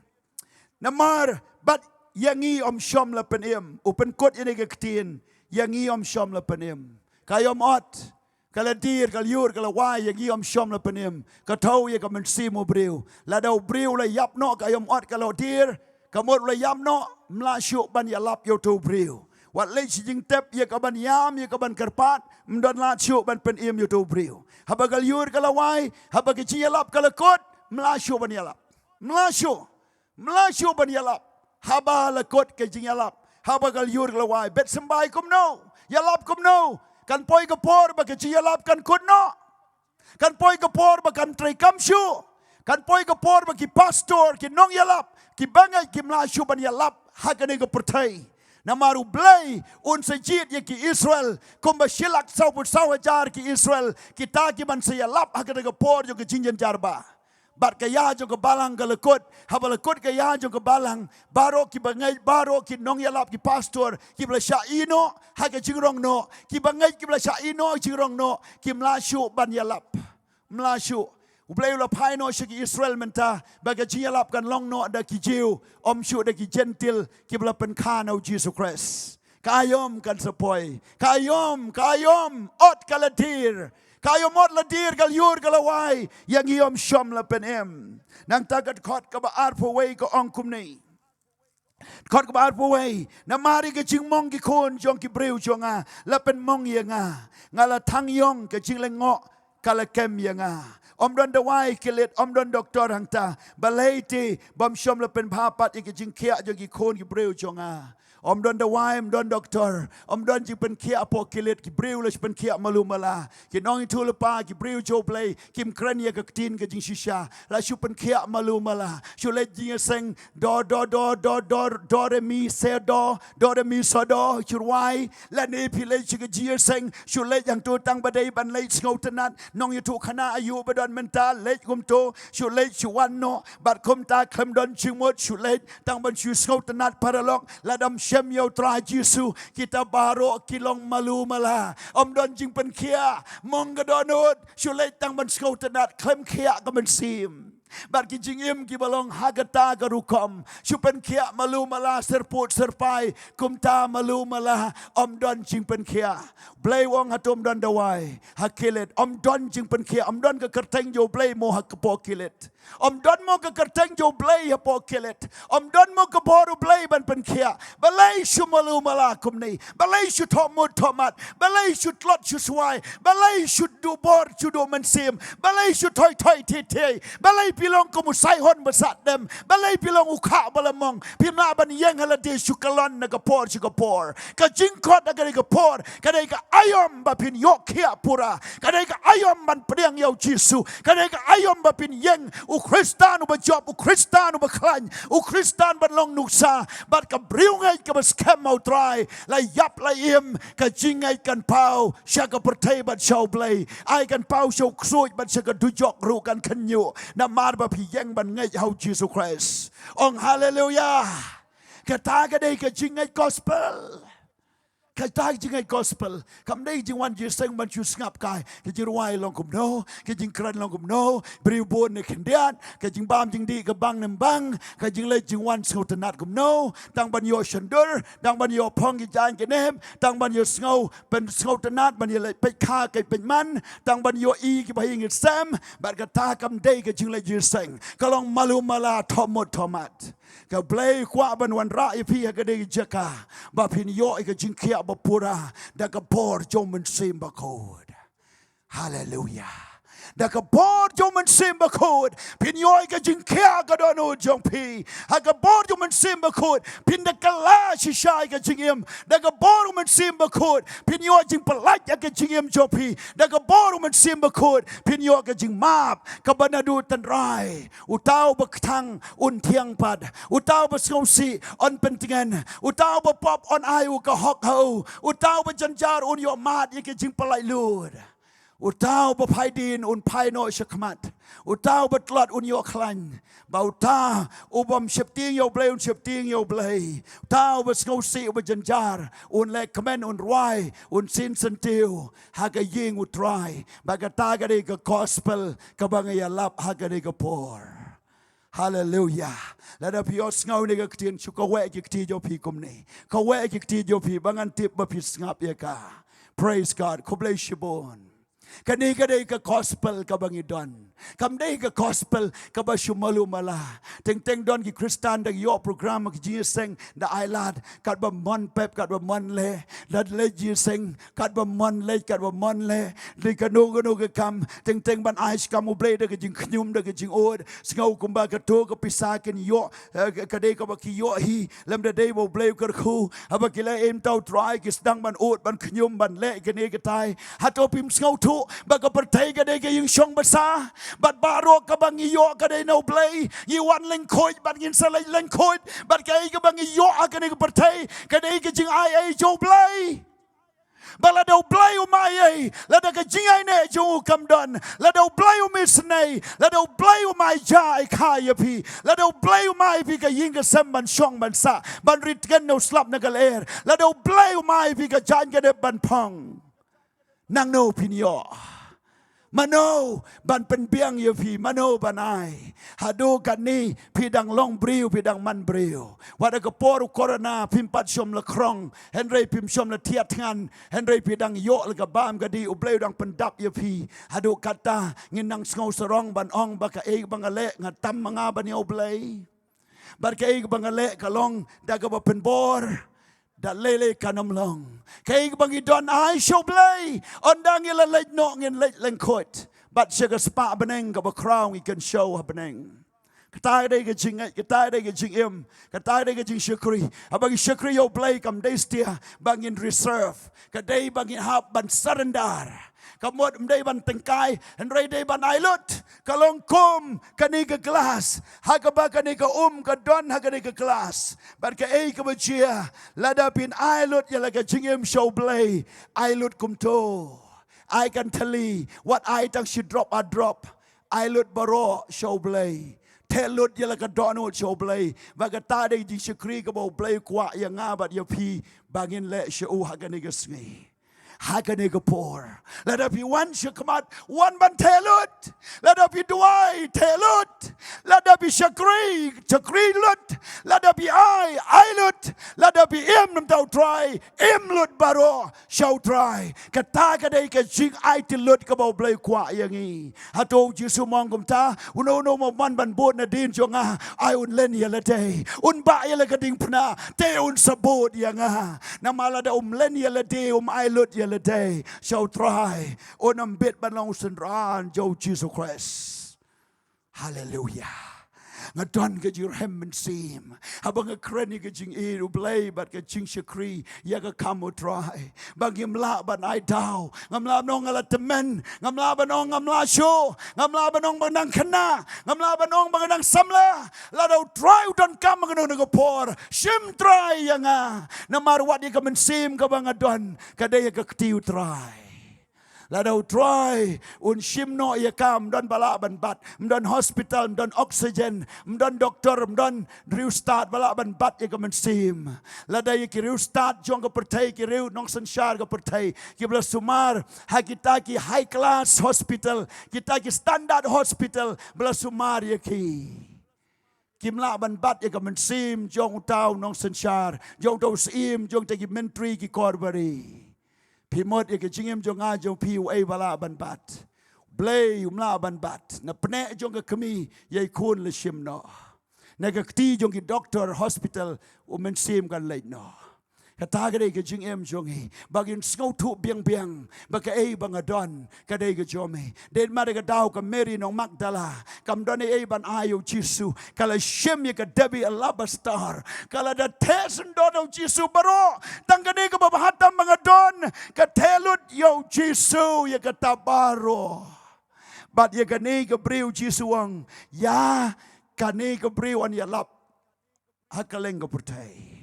Namar bad ïa ngi ym shym la pynim. U pynkut ïa kane ka ktien, ïa ngi ym shym la pynim. Ka aïom ot ka la dier, ka lyiur ka la wai, ïa ngi ym shym la pynim. Ka thew ïa ka mynsiem u briew. Lada u briew u la ïap noh, ka aïom ot ka la dier, ka mut u la ïap noh, ym lah shuh ban ïalap ïa uto u briew. Wat leit sha jingtep ïa ka ban ïam, ïa ka ban kyrpad, ym don lad shuh ban pynim ïa uto u briew. Haba ka lyiur ka la wai, haba ka jingïalap ka la kut, ym lah shuh ban ïalap. Ym lah shuh. Ym lah shuh ban ïalap. Haba la kut ka jingïalap, haba ka lyiur ka la wai, bet symbai kumno, ïalap kumno? Kan poi ka por ba ka jingïalap kan kut noh. Kan poi ka por ba kan treikam shuh. Kan poi ka por ba ki pastor, ki nongïalap, ki bangeit kim lah shuh ban ïalap ha kane ka pyrthei. Namar U Blei un sa jied ïa ki Israel, kumba shi lak saw phew saw hajar ki Israel, kita ki ban sa ïalap ha kata ka por jong ka jingjynjar ba. Bad ka ïa jong ka balang ka la kut. Haba la kut ka ïa jong ka balang, baroh ki bangeit, baroh ki nongïalap, ki pastor, kiba la shah ïeh noh ha ka jingrong noh, ki bangeit kiba la shah ïeh noh ha ka jingrong noh, kim lah shuh ban ïalap. Ym lah shuh. U Blei u la phai noh sha ki Israel mynta ba ka jingïalap kan long noh da ki Jiw, ym shuh da ki Jentil kiba la pynkha na U Jisu Khrist. Ka aïom kan sa poi. Ka aïom, ka aïom ot ka la dier. Ka aïom ot la dier, ka lyiur ka la wai, ïa ngi ym shym la pynim. Nangta ka dkhot kaba arphew wei ka ong kumne. Dkhot kaba arphew wei. Namar ïa ka jingmong ki khun jong ki briew jong nga la pynmong ïa nga. Nga la thang ïong, ka jinglyngngoh ka la kem ïa nga. Ym don dawai kilit, ym don doktor hangta. Balei te bym shym la pynbha pat ïa ka jingkhiah jong ki khun ki briew jong nga? Ym don dawai, ym don doktor, ym don jingpynkhiah hapoh kilit, ki briew la shu pynkhiah malu mala. Ki nongïathuhlypa, ki briew jong U Blei, kim kren ïa ka ktien ka jingshisha. La shu pynkhiah malu mala. Shu leit jingïaseng, do, do, do, do, do, do, re, mi, se, do, do, re, mi, so, do, shu rwai. Lane phi leit sha ka jingïaseng, shu leit hangto tang ba dei ban leit sngewtynnat. Nongïathuhkhana aïu ba don mynta, leit kumto, shu leit shu wan noh. Bad kumta khlem don jingmut, shu leit tang ban shu sngewtynnat paralok. Lada ym shem ïa U Trai Jisu, kita baroh ki long malu mala. Ym don jingpynkhiah, mong ka dohnud, shu leit tang ban sngewtynnat, khlem khiah ka mynsiem. Bad ki jingim kiba long ha kata ka rukom, shu pynkhiah malu mala, syrpud syrpai, kumta malu mala, ym don jingpynkhiah. Blei u ong hato ym don dawai ha kilit? Ym don jingpynkhiah, ym don ka kyrteng jong U Blei mo ha ka poh kilit. Ym don mo ka kyrteng jong U Blei hapoh kilit. Ym don mo ka bor U Blei ban pynkhiah. Balei shu malu mala kumne? Balei shu thohmut thohmat? Balei shu tlot shu swai? Balei shu duh bor shu duh mynsiem? Balei shu thoi thoi thei thei? Balei phi long kum u saihon ba sah dem? Balei phi long u khah ba la mong? Phim lah ban ïeng ha lade shu kyllon na ka por sha ka por. Ka jingkhot ha kane ka por ka dei ka aïom ba phin ïoh khiah pura. Ka dei ka aïom ban pdiang ïa U Jisu. Ka dei ka aïom ba phin ïeng u Khristan uba jop, u Khristan uba khlaiñ, u Khristan ban long nuksa. Bad ka briew ngeit kaba skhem ha U Trai, la ïap la im, ka jingngeit kan paw sha ka pyrthei bad sha U Blei. Ai kan paw sha u ksuid bad sha ka dujok ruh kan khynñiuh. Namar ba phi ïeng ban ngeit ha U Jisu Khrist. Ong haleluya. Kata ka dei ka jingngeit gospel. Kata ka jingngeit gospel. Kam dei jingwan jingïaseng ban shu sngap kai. Ka jingrwai long kumno, ka jingkren long kumno, briew bun ne khyndiat, ka jingbam jingdih ka bang ne ym bang, ka jingleit jingwan sngewtynnat kumno, tang ban ïoh shondur, tang ban ïoh phong ki jaiñ ki nep, tang ban ïoh sngew, ban sngewtynnat, ban ïaleit peit kha ka peit man, tang ban ïohi kiba ha ïing ha sem, bad kata kam dei ka jingleit jingïaseng. Ka long malu mala thohmut thohmat. Ka Blei kwah ban wanrah ïa phi ha kane ka jaka ba phin ïoh ïa ka jingkhiah ba pura da ka bor jong U Mynsiem Bakhuid. Haleluya. Da ka bor jong U Mynsiem Bakhuid phin ïoh ïa ka jingkhiah ka dohnud jong phi. Ha ka bor jong U Mynsiem Bakhuid phin da kylla shisha ïa ka jingim. Da ka bor U Mynsiem Bakhuid phin ïoh jingpyllait ïa ka jingim jong phi. Da ka bor U Mynsiem Bakhuid phin ïoh ka jingmap kaba naduh tynrai. Uta uba kthang un thiang pat. Uta uba sngewsih un pyntngen. Uta uba pop un ai u ka hok ha u. Uta uba jynjar un ïoh mad ïa ka jingpyllait lut. Uta uba phai dien un phai noh shakhmat. Uta uba tlot un ïoh khlaiñ. Bad uta ubym sheptieng ïa U Blei un sheptieng ïa U Blei. Uta uba sngewsih uba jynjar un leh kmen un rwai un sien syntiew ha ka ïing U Trai. Bad kata ka dei ka gospel kaba nga ïalap ha kane ka por. Haleluya. Lada phi ïohsngew ïa kane ka ktien, shu kaweh ki kti jong phi kumne. Kaweh ki kti jong phi ba ngan tip ba phi sngap ïa ka. Praise God. Khublei shibun. Kane ka dei ka gospel kaba ngi don. Kam dei ka gospel kaba shu malu mala. Teng teng don ki Khristan dang ïoh program ki jingïaseng da ai lad, katba mon pep, katba mon leh, lad leh jingïaseng, katba mon leh, katba mon leh. Dei kano kano ka kam, teng teng ban ai sha kam U Blei da ka jingkhñium, da ka jingud. Sngew kumba kato ka pisa kin ïoh, eh, ka, ka dei kaba ki ïoh hi. Lymda dei ba U Blei u kyrkhu, haba ki leh im da U Trai ki sdang ban ud, ban khñium, ban leh kane katai. Hato phim sngewthuh ba ka pyrthei ka dei ka ïingshong basa? Bad baroh kaba ngi ïoh ka dei na U Blei. Ngi wan lyngkhuid bad ngin sa leit lyngkhuid. Bad kaei kaba ngi ïoh ha kane ka pyrthei ka dei ka jingai ei jong U Blei. Bad lada U Blei um ai ei, lada ka jingai neh jong u kam don, lada U Blei um isynei, lada U Blei um ai ja ai kha ïa phi, lada U Blei um ai phi ka ïing ka sem ban shong ban sah, ban ri tngen na u slap na ka lyer, lada U Blei um ai phi ka jaiñ ka nep ban phong, nangno phin ïoh? Mano ban pynbiang ïa phi, mano ban ai? Haduh katne phi dang long briew, phi dang man briew. Wat ha ka por u corona phim pat shym la khrong, hynrei phim shym la thiah thngan, hynrei phi dang ïoh la ka bam ka dih, U Blei u dang pyndap ïa phi. Haduh katta ngin nang sngew sarong ban ong ba kaei ba nga leh nga tam ma nga ban ïa U Blei. Bad kaei kaba nga leh ka long da kaba pynbor, da lei lei kan ym long. Kaei kaba ngi don ai sha U Blei, ynda ngi la leit noh ngin leit lyngkhuid bad sha ka spah bneng kaba khraw ngi kynshew ha bneng. Kata ka dei ka jingngeit, kata ka dei ka jingim, kata ka dei ka jingshakri. Haba ngi shakri ïa U Blei kam dei satia ba ngin reserve, ka dei ba ngin hap ban surrender. Ka mut ym dei ban tyngkai, hynrei dei ban ai lut. Ka long kum kane ka glass, ha kaba kane ka um ka don ha kane ka glass. Bad kaei kaba jia, lada phin ai lut ïa la ka jingim sha U Blei, ai lut kumto. Ai kan thylli, wat ai tang shi drop ar drop. Ai lut baroh sha U Blei. Theh lut ïa la ka dohnud sha U Blei. Ba kata dei ka jingshakri kaba U Blei u kwah ïa nga bad ïa phi ba ngin leh sha u ha kane ka sngi. Ha kane ka por, lada phi wan sha khmat, wan ban theh lut. Lada phi duwai, theh lut. Lada phi shakri, shakri lut. Lada phi ai, ai lut. Lada phi im namar U Trai, im lut baroh sha U Trai. Kata ka dei ka jingaiti lut kaba U Blei u kwah ïa ngi. Hato U Jisu u ong kumta? Uno uno uba wan ban bud nadien jong nga, ai un len ïa lade, un bah ïa la ka diengphna, te un sa bud ïa nga. Namar lada um len ïa lade, um ai lut ïa lade sha U Trai, un ym bit ban long u synran jong U Jisu Khrist. Haleluia. Nga don ka jingrhem mynsiem haba nga kren ïa ka jingïeit U Blei bad ka jingshakri ïa ka kam U Trai, ba ngim lah ban ai daw. Ngam lah ban ong nga la tymmen, ngam lah ban ong ngam lah shuh, ngam lah ban ong ba nga dang khynnah, ngam lah ban ong ba nga dang samla. Lada U Trai u donkam ha kano kano ka por, shim Trai ïa nga. Namar wat ïa ka mynsiem kaba nga don, ka dei ïa ka kti U Trai. Lada U Trai un shim noh ïa ka, ym don ba lah ban bat, ym don hospital, ym don oxygen, ym don doktor, ym don riewstad ba lah ban bat ïa ka mynsiem. Lada ïa ki riewstad jong ka pyrthei, ki riew nongsynshar ka pyrthei, kiba la sumar ha kita ki high class hospital, kita ki standard hospital ba la sumar ïa ki, kim lah ban bat ïa ka mynsiem jong uta u nongsynshar, jong uta u syiem, jong kita ki myntri, ki korbari. Phi mut ïa ka jingim jong nga jong phi, uei ba lah ban bat? Blei um lah ban bat. Na pneh jong ka kmie ïa i khun la shim noh. Na ka kti jong ki doktor hospital u mynsiem kan leit noh. Kata ka dei ka jingim jong ngi, ba ngin sngewthuh biang biang ba kaei ba nga don ka dei ka jong me. Dei namar ka daw ka Mary nong Magdala, kam don ei ei ban ai ïa U Jisu, ka la shim ïa ka debi alabastar, ka la da theh syndon ïa U Jisu baroh. Tang kane kaba bha tam ba nga don, ka theh lut ïa U Jisu ïa kata baroh. Bad ïa kane ka briew U Jisu u ong, ïa kane ka briew yn ïalap ha kylleng ka pyrthei.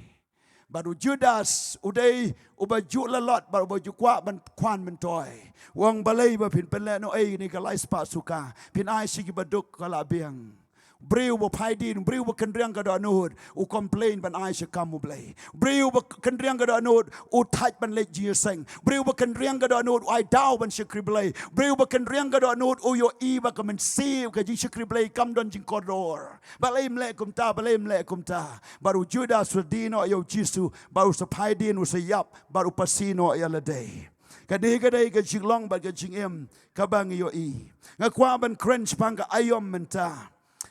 Bad u Judas u dei uba ju lalot bad uba ju kwah ban khwan myntoi. U ong, balei ba phin pynlehnohei ïa kane ka lai spah sukkar, phin ai sha kiba duk ka la biang. Briew ba phaidien, briew ba kynriang ka dohnud, u complain ban ai sha kam U Blei. Briew ba kynriang ka dohnud, u thait ban leit jingïaseng. Briew ba kynriang ka dohnud, u ai daw ban shakri Blei. Briew ba kynriang ka dohnud, u ïohi ba ka mynsiem ka jingshakri Blei kam don jingkordor. Balei ym leh kumta, balei ym leh kumta? Bad u Judas u la die noh ïa U Jisu, bad u sa phaidien, u sa ïap, bad u phai noh ïa lade. Kane ka dei ka jinglong bad ka jingim kaba ngi ïohi. Nga kwah ban kren shaphang ka aïom mynta.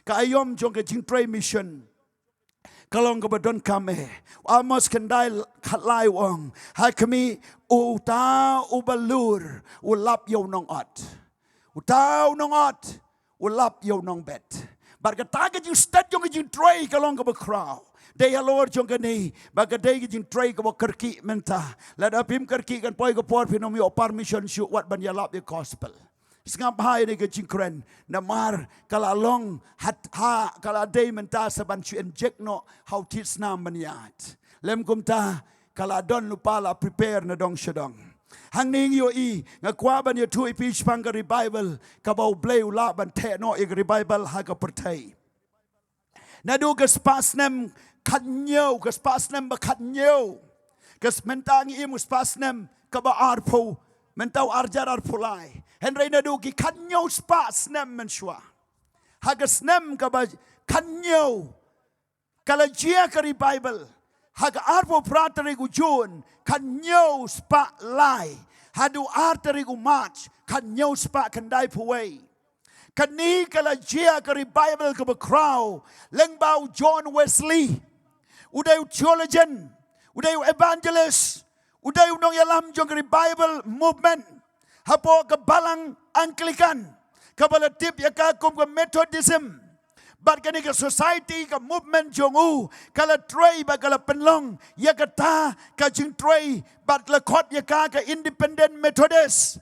Ka aïom jong ka jingtrei mission ka long kaba donkam eh. Amos khyndai khatlai u ong, ha khmih, uta uba lur u lap ïa u nongot. Uta u nongot u lap ïa u nongbet. Bad kata ka jingstet jong ka jingtrei ka long kaba khraw. Dei halor jong kane ba ka dei ka jingtrei kaba kyrkieh mynta. Lada phim kyrkieh kan poi ka por phin ym ïoh permission shuh wat ban ïalap ïa gospel. Sngap bha ïa kane ka jingkren, namar ka la long ha, ha, ka la dei mynta sa ban shu inject noh ha u thied snam ban ïaid. Lym kumta, ka la don lypa, la prepare na dong sha dong. Hangne ngi ïohi, nga kwah ban ïathuh ïa phi shaphang ka revival kaba U Blei u lah ban theh noh ïa ka revival ha ka pyrthei. Naduh ka spah snem khathynñiew, ka spah snem ba khathynñiew. Ka s-, mynta ngi im u spah snem kaba arphew, mynta u arhajar arphew lai. Hynrei naduh ki khathynñiew spah snem mynshuwa, ha ka snem kaba khathynñiew, ka la jia ka revival ha ka arphew phra tarik u June, khathynñiew spah lai, haduh ar tarik u March, khathynñiew spah khyndaiphew wei. Kane ka la jia ka revival kaba khraw lyngba u John Wesley, u dei u theologian, u dei u evangelist, u dei u nongïalam jong ka revival movement hapoh ka balang Anglican, kaba la tip ïa ka kum ka Methodism. Bad kane ka society, ka movement jong u, ka la trei bad ka la pynlong ïa kata ka jingtrei, bad la khot ïa ka ka Independent Methodist.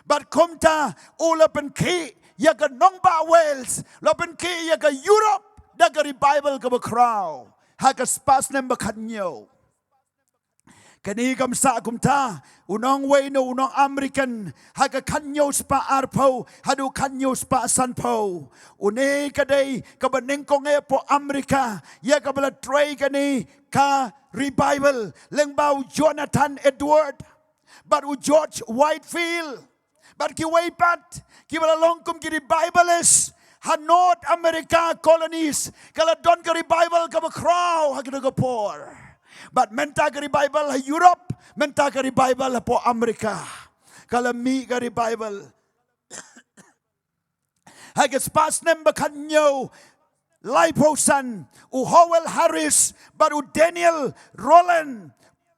Bad kumta u la pynkhih ïa ka nongbah Wales, la pynkhih ïa ka Europe da ka revival kaba khraw ha ka spah snem ba khathynñiew. Kane kam sah kumta, u nongwei ne u nong American, ha ka khathynñiew spah arphew haduh khathynñiew spah sanphew, une ka dei kaba nyngkong eh hapoh America ïa kaba la trei kane ka revival lyngba u Jonathan Edward. bad u George Whitefield, bad kiwei pat kiba la long kum ki revivalist ha North America colonies. Ka la don ka revival kaba khraw ha kata ka por. Bad mynta ka revival ha Europe, mynta ka revival hapoh America. Ka la mih ka revival ha ka spah snem ba khathynñiew laiphew san, u Howell Harris bad u Daniel Rowland.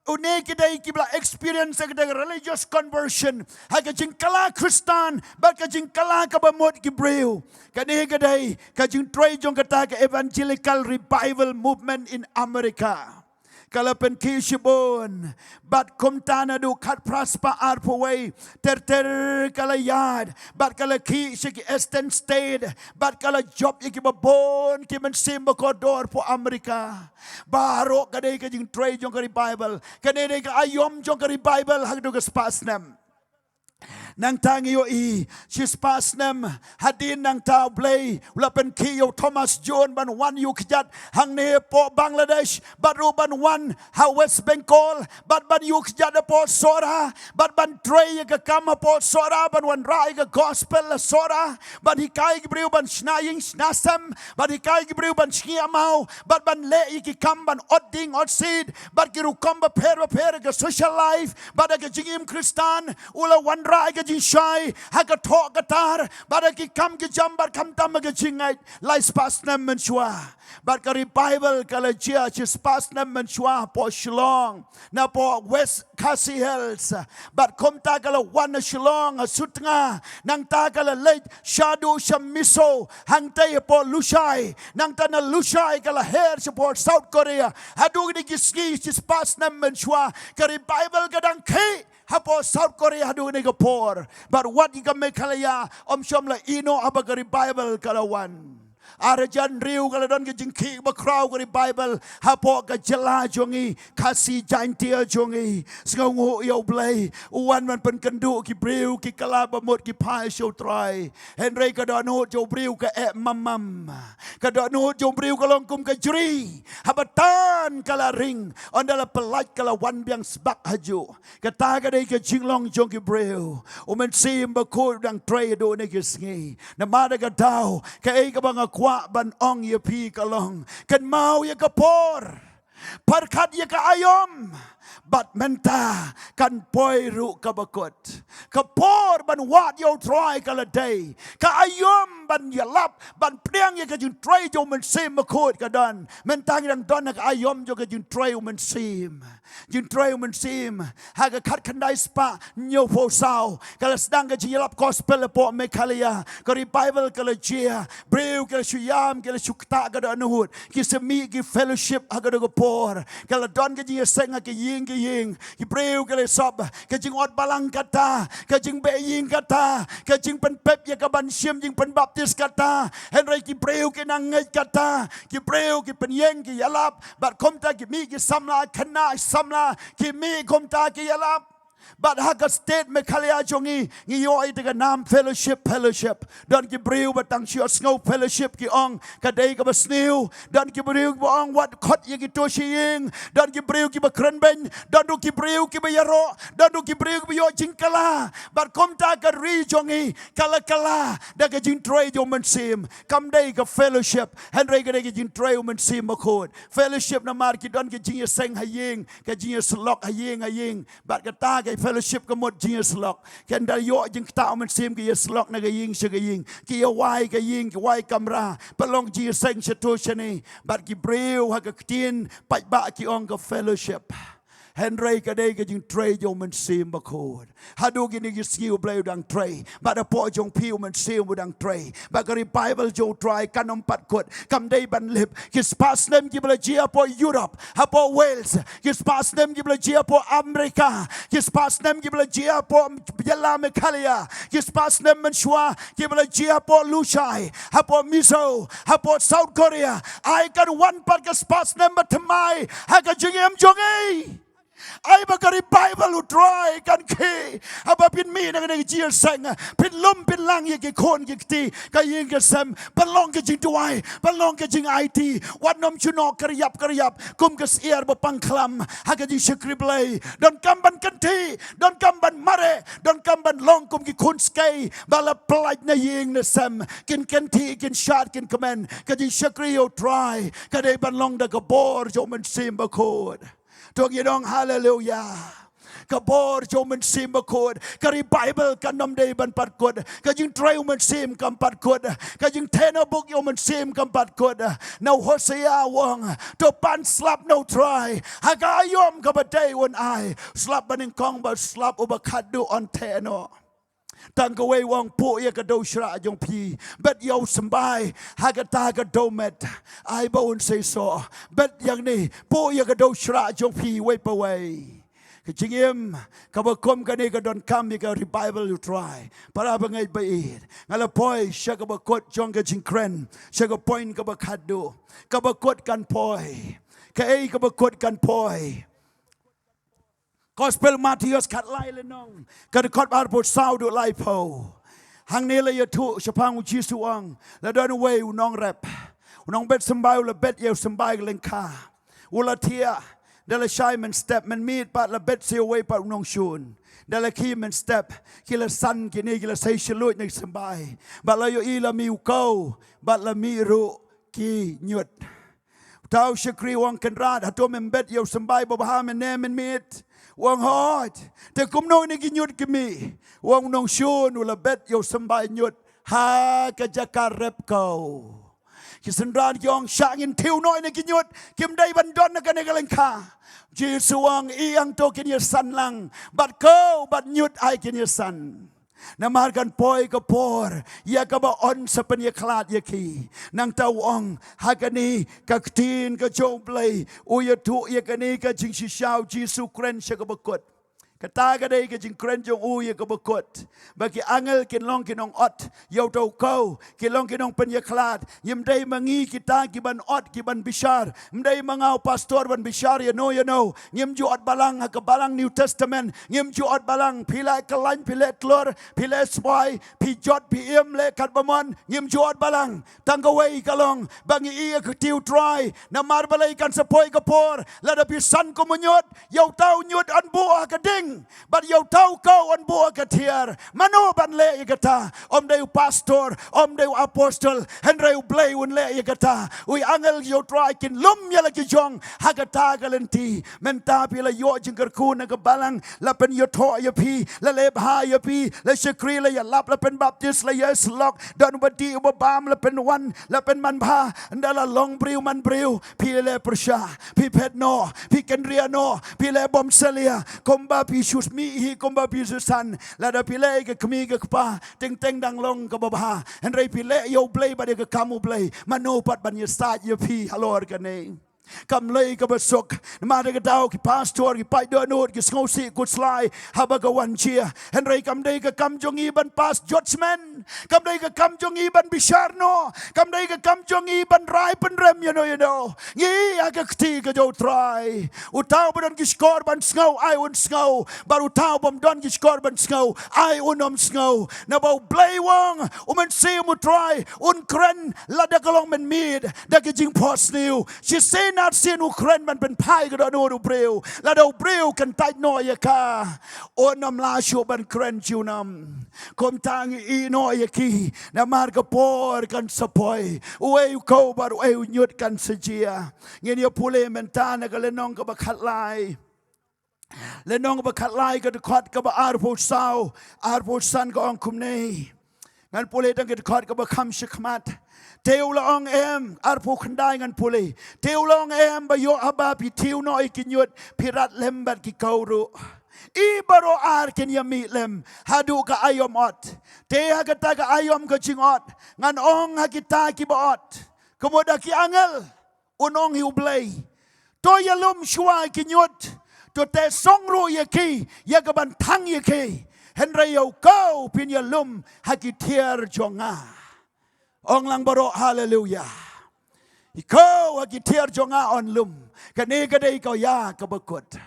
Une ki dei kiba la experience ka dei religious conversion ha ka jingkylla Khristan bad ka jingkylla kaba mut ki briew. Kane ka dei ka jingtrei jong kata ka Evangelical Revival Movement in America. Ka la pynkhih shibun bad kumta naduh khatphra spah arphew wei ter ter ka la ïaid bad ka la khih sha ki eastern state bad ka la jop ïa kiba bun ki mynsiem ba kordor hapoh America. Baroh ka dei ka jingtrei jong ka revival. Kane dei ka aïom jong ka revival ha kato ka spah snem. Nangta ngi ïohi shi spah snem hadien nangta U Blei u la pynkhih ïa u Thomas Jones ban wan ïuh kjat hangne hapoh Bangladesh bad ruh ban wan ha West Bengal bad ban ïuh kjat hapoh Sohra bad ban trei ïa ka kam hapoh Sohra, ban wanrah ïa ka gospel ha Sohra, ban hikai ki briew ban shna ïing shna sem, ban hikai ki briew ban shñiuh maw bad ban leh ïa ki kam ban ot dieng ot siej bad ki rukom bapher bapher ha ka social life bad ha ka jingim Khristan. U la wanrah ïa ka jingshai ha ka thoh ka tar bad ha ki kam ki jam bad khamtam ha ka jingngeit lai spah snem mynshuwa. Bad ka revival ka la jia shi spah snem mynshuwa hapoh Shillong, napoh West Khasi Hills. Bad kumta ka la wan ha Shillong ha Sutnga, nangta ka la leit shaduh sha Mizo, hangta hapoh Lushai, nangta na Lushai ka la her shapoh South Korea. Haduh kine ki sngi shi spah snem mynshuwa ka revival ka dang khih hapoh South Korea haduh kane ka por. Bad wat ïa ka Meghalaya ym shym la ïeh noh haba ka revival ka la wan. Ar hajar hynriew ka la don ka jingkhih bakhraw ka revival hapoh ka jylla jong ngi, Khasi Jaintia jong ngi. Sngewnguh ïa U Blei, u wan ban pynkynduh ki briew, ki kylla ba mut ki phai sha U Trai. Hynrei ka dohnud jong u briew ka eh mam mam. Ka dohnud jong u briew ka long kum ka jri haba tan ka la ring, ynda la pyllait ka la wan biang sbak hajuh. Kata ka dei ka jinglong jong ki briew. U Mynsiem Bakhuid u dang trei haduh kine ki sngi. Namar kata ka daw, kaei kaba nga kwah ban ong ïa phi ka long, kynmaw ïa ka por, pyrkhat ïa ka aïom, bad mynta kan poi ruh kaba kut. Ka por ban wad ïa U Trai ka la dei. Ka aïom ban ïalap, ban pdiang ïa ka jingtrei jong U Mynsiem Bakhuid ka don. Mynta ngi dang don ha ka aïom jong ka jingtrei U Mynsiem. Jingtrei U Mynsiem. Ha ka khatkhyndai spah hynñiewphew saw ka la sdang ka jingïalap gospel hapoh Meghalaya. Ka revival ka la jia. Briew ki la shu ïam, ki la shu ktah ka dohnud. Ki sa mih ki fellowship ha kato ka por. Ka la don ka jingïaseng ha ki ïing ki ïing. Ki briew ki la sop ka jingot balang kata, ka jingbeh ïing kata, ka jingpynpep ïa ka ban shim jingpynbaptis kata. Hynrei ki briew ki nang ngeit kata. Ki briew ki pynïeng ki ïalap. Bad kumta ki mih ki samla, khynnah samla, ki mih kumta ki ïalap. Bad ha ka state Meghalaya jong ngi, ngi ïoh ïa ka nam fellowship, fellowship. Don ki briew ba tang shu ïohsngew fellowship ki ong ka dei kaba sniew. Don ki briew kiba ong wat khot ïa kito sha ïing. Don ki briew kiba kren beiñ. Don ruh ki briew kiba ïaroh. Don ruh ki briew kiba ïoh jingkylla. Bad kumta ka ri jong ngi ka la kylla da ka jingtrei jong U Mynsiem. Kam dei ka fellowship, hynrei ka dei ka jingtrei U Mynsiem Bakhuid. Fellowship namar ki don ka jingïaseng ha ïing, ka jingïasyllok ha ïing ha ïing. Bad kata ka fellowship ka mut jingïasyllok. Ki ynda ïoh jingktah U Mynsiem ki ïasyllok na ka ïing sha ka ïing. Ki ïawai ka ïing, ki wai kamra. Pynlong jingïaseng shato shane. Bad ki briew ha ka ktien paidbah ki ong ka fellowship. Hynrei ka dei ka jingtrei jong U Mynsiem Bakhuid. Haduh kine ki sngi U Blei u dang trei. Bad hapoh jong phi U Mynsiem u dang trei. Bad ka revival jong U Trai kan ym pat kut. Kam dei ban lip. Ki spah snem kiba la jia hapoh Europe, hapoh Wales. Ki spah snem kiba la jia hapoh America. Ki spah snem kiba la jia hapoh jylla Meghalaya. Ki spah snem mynshuwa kiba la jia hapoh Lushai, hapoh Mizo, hapoh South Korea. Ai kan wan pat ka spah snem bathymmai ha ka jingim jong ngi. Ai ba ka revival U Trai kan khie. Haba phin mih na kane ka jingïaseng, phin lum phin lang ïa ki khun ki kti, ka ïing ka sem, ban long ka jingduwai, ban long ka jingaiti. Wat nym shu noh kyrïap kyrïap kum ka syiar ba pang khlam ha ka jingshakri Blei. Donkam ban kynthih, donkam ban mareh, donkam ban long kum ki khun skei ba la pyllait na ïing na sem, kin kynthih, kin shad, kin kmen. Ka jingshakri ïa U Trai ka dei ban long da ka bor jong U Mynsiem Bakhuid. To ngin ong haleluya. Ka bor jong U Mynsiem Bakhuid, ka revival kan nym dei ban pat kut. Ka jingtrei U Mynsiem kam pat kut. Ka jingtheh na buk ïa U Mynsiem kam pat kut. Na u Hosea u ong, to pan slap na U Trai ha ka aïom kaba dei un ai. Slap banyngkong bad slap uba khatduh yn theh noh. Tang kawei u ong, puh ïa ka dewshrah jong phi, bet ïa u symbai ha kata ka dewmet. Ai ba un seisoh. Bet ïa kane, puh ïa ka dewshrah jong phi wei pa wei. Ka jingim kaba kum kane ka donkam ïa ka revival U Trai. Para bangeit ba ïeit, nga la poi sha kaba kut jong ka jingkren, sha ka point kaba khatduh. Kaba kut kan poi. Kaei kaba kut kan poi? Gospel Mathaios khatlai lynnong, ka dkhot arphew saw haduh laiphew. Hangne la ïathuh shaphang U Jisu, u ong, la don uwei u nongrep, u nongbet symbai, u la bet ïa u symbai lyngkha. U la thiah, ynda la shai mynstep, mynmiet pat la bet sa ïa uwei pat u nongshun. Ynda la khie mynstep, ki la san kine, ki la sei shluid na ki symbai. Bad la ïohi la mih u kaw, bad la mih ruh ki ñiut. Uta u shakri u ong, kynrad, hato mem bet ïa u symbai babha mynne mynmiet? U ong, hooid. Te kumno ine ki ñiut ki mih? U ong, u nongshun u la bet ïa u symbai ñiut ha ka jaka rep kaw. Ki synran ki ong, shah ngin thiew noh ine ki ñiut, kim dei ban don na kane ka lyngkha. Jisu u ong, ïeng to, kin ïasan lang, bad kaw bad ñiut ai kin ïasan. Namar kan poi ka por ïa kaba yn sa pynïakhlad ïa ki. Nangta u ong, ha kane ka ktien ka jong U Blei, u ïathuh ïa kane ka jingshisha, U Jisu u kren sha kaba kut. Kata ka dei ka jingkren jong u ïa kaba kut, ba ki angel kin long ki nong-ot ïa uta u kaw, ki long ki nongpynïakhlad. Ngim dei ma ngi kita ki ban ot, ki ban bishar. Ym dei ma nga u pastor ban bishar ïa no ïa no. Ngim ju ot balang ha ka balang New Testament. Ngim ju ot balang phi leh kyllain, phi leh tlur, phi leh swai, phi jot, phi im, leh katba mon. Ngim ju ot balang. Tang kawei ka long ba ngi ïohi ïa ka kti U Trai. Namar balei? Kan sa poi ka por, lada phi san kum u ñiut, ïa uta u ñiut yn buh ha ka ding, bad ïa uta u kaw yn buh ha ka thiar. Mano ban leh ïa kata? Ym dei u pastor, ym dei u apostol, hynrei U Blei un leh ïa kata. Ki angel jong U Trai kin lum ïa la ki jong ha kata ka lynti. Mynta phi la ïoh jingkyrkhu na ka balang, la pynïathoh ïa phi, la leh bha ïa phi, la shakri, la ïalap, la pynbaptis, la ïasyllok, don uba dih uba bam, la pynwan, la pynman bha. Ynda la long briew man briew, phi leh pyrshah, phi phet noh, phi kynriah noh, phi leh bymsalia, kumba phi shu mih hi, kumba phi shu san. Lada phi leh ïa ka kmie ka kpa, teng teng dang long kaba bha, hynrei phi leh ïa U Blei bad ïa ka kam U Blei, mano pat ban ïasaid ïa phi halor kane? Kam lei kaba suk. Namar kata ki pastor, ki paid dohnud ki sngewsih khuslai haba ka wan jia. Hynrei kam dei ka kam jong ngi ban pass judgment. Kam dei ka kam jong ngi ban bishar noh. Kam dei ka kam jong ngi ban rai pynrem ïa no ïa no. Ngi ïa ka kti ka jong U Trai. Uta uba don ki shkor ban sngew, ai un sngew. Bad uta ubym don ki shkor ban sngew, ai un ym sngew. Naba U Blei u ong, U Mynsiem U Trai un kren lada ka long mynmiet da ka jingphohsniew. Shisien arsien u kren ban pynphai ka dohnud u briew. Lada u briew kyntait noh ïa ka, un ym lah shuh ban kren junom. Kumta ngi ïehnoh ïa ki, namar ka por kan sa poi. Uei u kaw bad uei u ñiut kan sa jia. Ngin ïa pule mynta na ka lynnong kaba khatlai. Lynnong ba khatlai, ka dkhot kaba arphew saw, arphew san, ka ong kumne. Ngan pule tang ka dkhot kaba kham shakhmat. Te u la ong em, arphew khyndai ngan pule. Te u la ong em, ba ïoh haba phi thiew noh ïa ki ñiut, phi rat lem bad ki kaw ruh? Ï baroh ar kin ïa mih lem haduh ka aïom ot. Te ha kata ka aïom ka jingot ngan ong ha kita kiba ot, ka mut ha ki angel, un ong hi U Blei, to ïalum shuwa ki ñiut, to teh song ruh ïa ki ïa ka ban thang ïa ki. Hynrei ïa u kaw phin ïalum ha ki thiar jong nga. Ong lang baroh haleluya. Ïa u kaw ha ki thiar jong nga yn lum. Kane ka dei ka ïa kaba kut.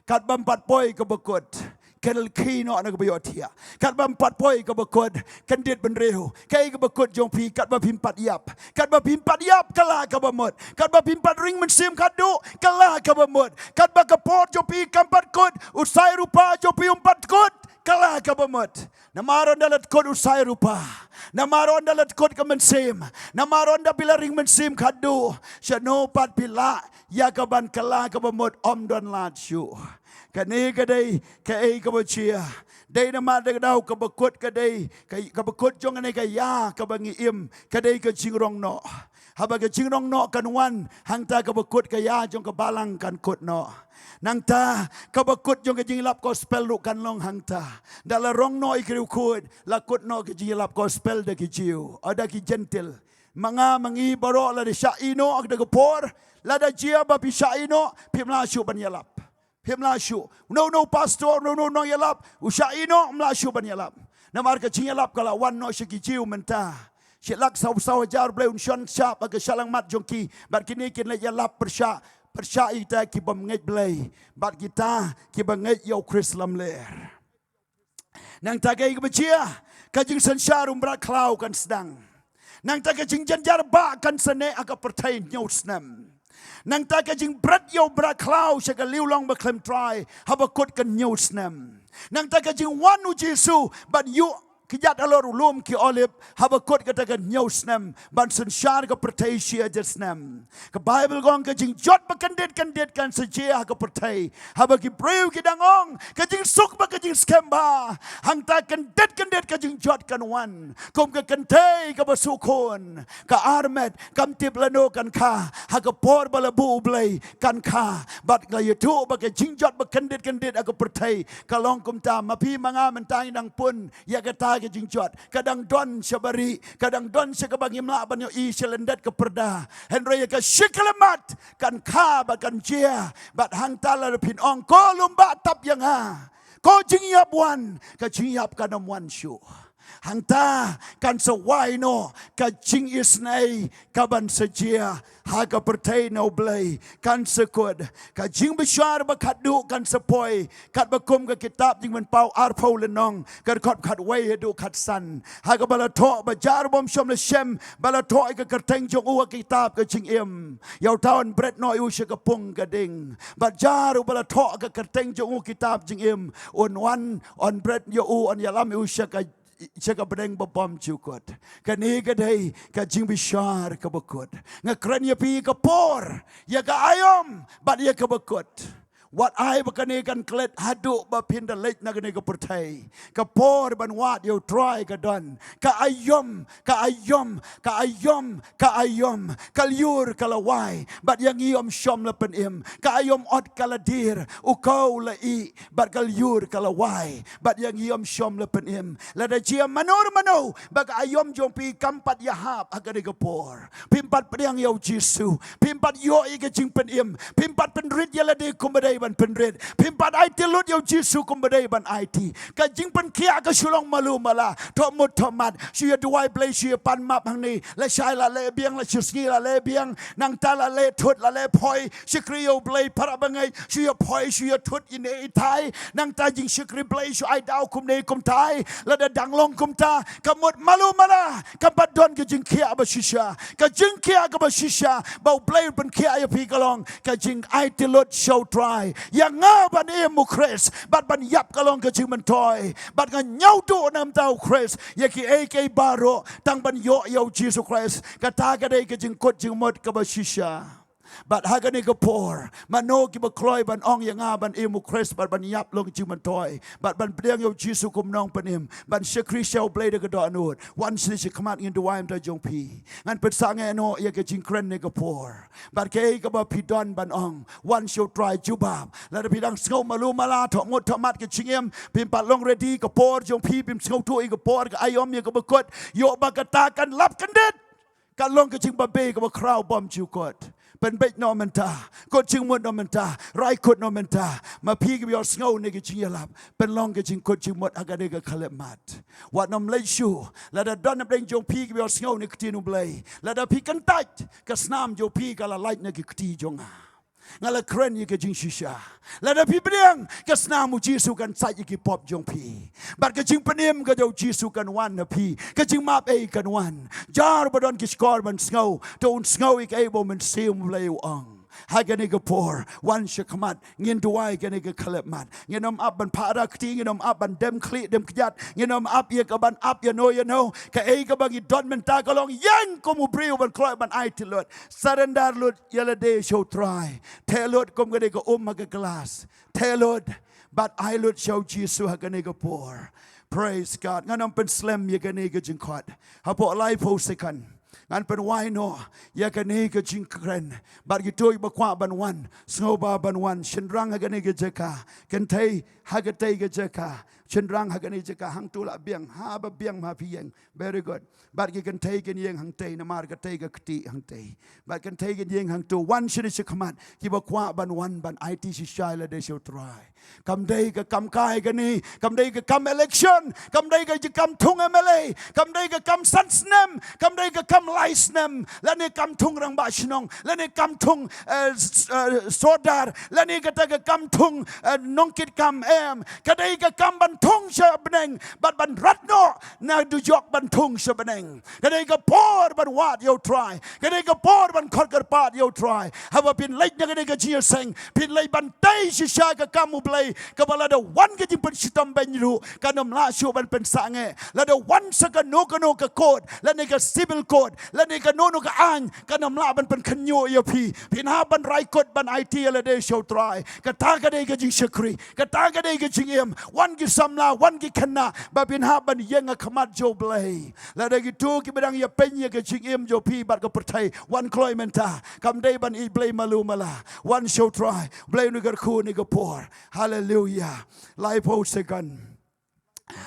Katba ym pat poi ka bakut, ka lynti noh na kaba ïohthiah. Katba ym pat poi ka bakut, kyndit bynriew. Kaei ka bakut jong phi? Katba phim pat ïap. Katba phim pat ïap, kylla kaba mut. Katba phim pat ring mynsiem khatduh, kylla kaba mut. Katba ka por jong phi kam pat kut, u sai rupa jong phi um pat kut, kylla kaba mut. Namar ynda la kut u sai rupa, namar ynda la kut ka mynsiem, namar ynda phi la ring mynsiem khatduh, shano pat phi lah ïa kaban kylla kaba mut? Ym don lad shuh. Kane ka dei kaei kaba jia. Dei namar da ka daw ka bakut ka dei, ka, ka bakut jong kane ka ïa kaba ngi im ka dei ka jingrong noh. Haba ka jingrong noh kan wan, hangta ka bakut ka ïa jong ka balang kan kut noh. Nangta ka bakut jong ka jingïalap gospel ruh kan long hangta. Da la rong noh ïa ki riewkhuid, la kut noh ka jingïalap gospel da ki Jiw, o da ki Jentil. Ma nga ma ngi baroh lada shah ïehnoh ha kata ka por, lada jia ba phi shah ïehnoh, phim lah shuh ban ïalap. Phim lah shuh. Uno uno u pastor, uno uno u nongïalap, u shah ïehnoh, um lah shuh ban ïalap. Namar ka jingïalap ka la wan noh sha ki Jiw mynta. Shi lak saw saw hajar blei un shon shap ha ka shyllangmat jong ki. Bad kine kin leit ïalap pyrshah, pyrshah ïa kita ki bym ngeit Blei bad kita kiba ngeit ïa u Khrist lamler. Nangta kaei kaba jia? Ka jingsynshar u mrad khlaw kan sdang. Nangta ka jingjynjar bah kan sa neh ha ka pyrthei hynñiew snem. Nangta ka jingbret ïa u mrad khlaw sha ka liwlong ba khlem trai, haba kut kan hynñiew snem. Nangta ka jingwan u Jisu ban ïuh kjat halor u lum ki Olib, haba kut kata kan hynñiew snem, ban synshar ka pyrthei shi hajar snem. Ka Baibl ka ong ka jingjot ba kyndit kyndit kan sa jia ha ka pyrthei. Haba ki briew ki dang ong, ka jingsuk bad ka jingskhem bha, hangta kyndit kyndit ka jingjot kan wan. Kum ka kynthei kaba shu khun, ka armet, kam tip lano kan kha. Ha ka por ba la buh u Blei kan kha. Bad la ïathuh ba ka jingjot ba kyndit kyndit ha ka pyrthei ka long kumta. Ma phi ma nga mynta ngi dang pun ïa kata ka jingjot. Ka dang don sha bari, ka dang don sha kaba ngim lah ban ïohi sha lyndet ka pyrda. Hynrei ïa ka shi khyllipmat kan kha bad kan jia. Bad hangta lada phin ong, ko lum bah tap ïa nga, ko jingïap wan, ka jingïap kan ym wan shuh. Hangta kan sa wai noh ka jingisynei kaban sa jia ha ka pyrthei na u Blei. Kan sa kut ka jingbishar ba khatduh kan sa poi, katba kum ka kitab Jingpynpaw arphew lynnong, ka dkhot khatwei haduh khatsan, ha kaba la thoh ba jar bym shym la shem ba la thoh ïa ka kyrteng jong u ha ka kitab ka jingim, ïa uta un bret noh ïa u sha ka pung ka ding. Bad jar uba la thoh ha ka kyrteng jong u ha ka kitab jingim, un wan, un bret ïa u, un ïalam ïa u sha ka, sha ka bneng ba bymjukut. Kane ka dei ka jingbishar kaba kut. Nga kren ïa phi ïa ka por, ïa ka aïom bad ïa kaba kut. Wat ai ba kane kan klet haduh ba phin da leit na kane ka pyrthei. Ka por ban wad ïa u Trai ka don. Ka aïom, ka aïom, ka aïom, ka aïom, ka lyiur ka la wai bad ïa ngi ym shym la pynim. Ka aïom ot ka la dier, u kaw la ih bad ka lyiur ka la wai bad ïa ngi ym shym la pynim. Lada jia mano mano ba ka aïom jong phi kam pat ïahap ha kane ka por, phim pat pdiang ïa u Jisu, phim pat ïoh ïa ka jingpynim, phim pat pynrit ïa lade kumba dei ban pynrit, phim pat aiti lut ïa u Jisu kumba dei ban aiti, ka jingpynkhiah ka shu long malu mala. Thoh mut thoh mat, shu ïa duwai Blei, shu ïa pan map hangne, lashai la leh biang, lashisngi la leh biang, nangta la leh thut la leh phoi, shakri ïa u Blei para bangeit, shu ïa phoi shu ïa thut ine i thai, nangta jingshakri Blei shu ai daw kumne kumtai. Lada dang long kumta, ka mut malu mala, kam pat don ka jingkhiah ba shisha. Ka jingkhiah kaba shisha ba u Blei un pynkhiah ïa phi ka long ka jingaiti lut sha u Trai. Ïa nga ban im u Khrist bad ban ïap ka long ka jingmyntoi. Bad nga ñiewduh na ka bynta u Khrist ïa kiei kiei baroh tang ban ïoh ïa u Jisu Khrist. Kata ka dei ka jingkut jingmut kaba shisha. Bad ha kane ka por, mano kiba kloi ban ong ïa nga ban im u Khrist bad ban ïap long jingmyntoi bad ban pdiang ïa u Jisu kum nongpynim, ban shakri sha u Blei da ka dohnud, wan sha khmat, ngin duwai mynta jong phi. Ngan pynsangeh noh ïa ka jingkren ne ka por. Bad kaei kaba phi don ban ong, wan sha u Trai jubab. Lada phi dang sngew malu mala, thoh mut thoh mat ka jingim, phim pat long ready, ka por jong phi phim sngewthuh ïa ka por, ka aïom ïa kaba kut, ïoh ba kata kan lap kyndit. Ka long ka jingbabe kaba khraw bymjukut. Pynbeit noh mynta, kut jingmut noh mynta, rai kut noh mynta. Ma phi kiba ïohsngew ne ka jingïalap, pynlong ka jingkut jingmut ha kane ka khyllipmat. Wat nym leit shuh. Lada don hapdeng jong phi kiba ïohsngew ne ka ktien u Blei, lada phi kyntait, ka snam jong phi ka la lait na ka kti jong nga. Nga la kren ïa ka jingshisha. Lada phi pdiang, ka snam u Jisu kan sait ïa ki pop jong phi. Bad ka jingpynim ka jong u Jisu kan wan ha phi. Ka jingmap ei kan wan. Jar ba don ki shkor ban sngew, to un sngew ïa kaei ba u Mynsiem Blei u ong. Ha kane ka por, wan sha khmat, ngin duwai kane ka khyllipmat. Ngin ym ap ban phah da kti, ngin ym ap ban dem khlieh dem kjat, ngin ym ap ïa ka ban ap ïano ïano. Kaei kaba ngi don mynta ka long ïeng kum u briew ban kloi ban aiti lut. Surrender lut ïa lade sha u Trai. Theh lut kum kane ka um ha ka glass. Theh lut bad ai lut sha u Jisu ha kane ka por. Praise God. Ngan ym pynslem ïa kane ka jingkhot. Hapoh laiphew second ngan pynwai noh ïa kane ka jingkren. Bad kito kiba kwah ban wan, sngewbha ban wan. Shynrang ha kane ka jaka. Kynthei ha katei ka jaka. Shynrang ha kane ka jaka. Hangto lah biang. Haba biang ma phi ïeng. Very good. Bad ki kynthei kin ïeng hangtei namar katei ka kti hangtei. Bad kynthei kin ïeng hangto, wan shane sha khmat, kiba kwah ban wan ban aiti shisha ïa lade sha u Trai. Kam dei ka kam kai kane, kam dei ka kam election, kam dei ka kam thung M L A, kam dei ka kam san snem, kam dei ka kam lai snem, lane kam thung rangbah shnong, lane kam thung, eh, s-, eh, sordar, lane kata ka kam thung, eh, nongkit kam, em. Ka dei ka kam ban thung sha bneng, bad ban rat noh na dujok ban thung sha bneng. Ka dei ka por ban wad ïa u Trai. Ka dei ka por ban khot kyrpad ïa u Trai. Haba phin leit na kane ka jingïaseng, phin leit ban tei shisha ka kam u Blei, kaba lada wan ka jingpynshitom beiñ ruh, kan ym lah shuh ban pynsangeh. Lada wan sa kano kano ka court, lane ka civil court, lane kano kano ka aiñ, kan ym lah ban pynkhynñiuh ïa phi. Phin hap ban rai kut ban aiti ïa lade sha u Trai. Kata ka dei ka jingshakri. Kata ka dei ka jingim. Wan ki samla, wan ki khynnah, ba phin hap ban ïeng ha khmat jong u Blei. Lada kito kiba dang ïapeiñ ïa ka jingim jong phi bad ka pyrthei, wan kloi mynta. Kam dei ban ïeit Blei malu mala. Wan sha u Trai. Blei un kyrkhu ha kane ka por. Hallelujah. Laiphew second.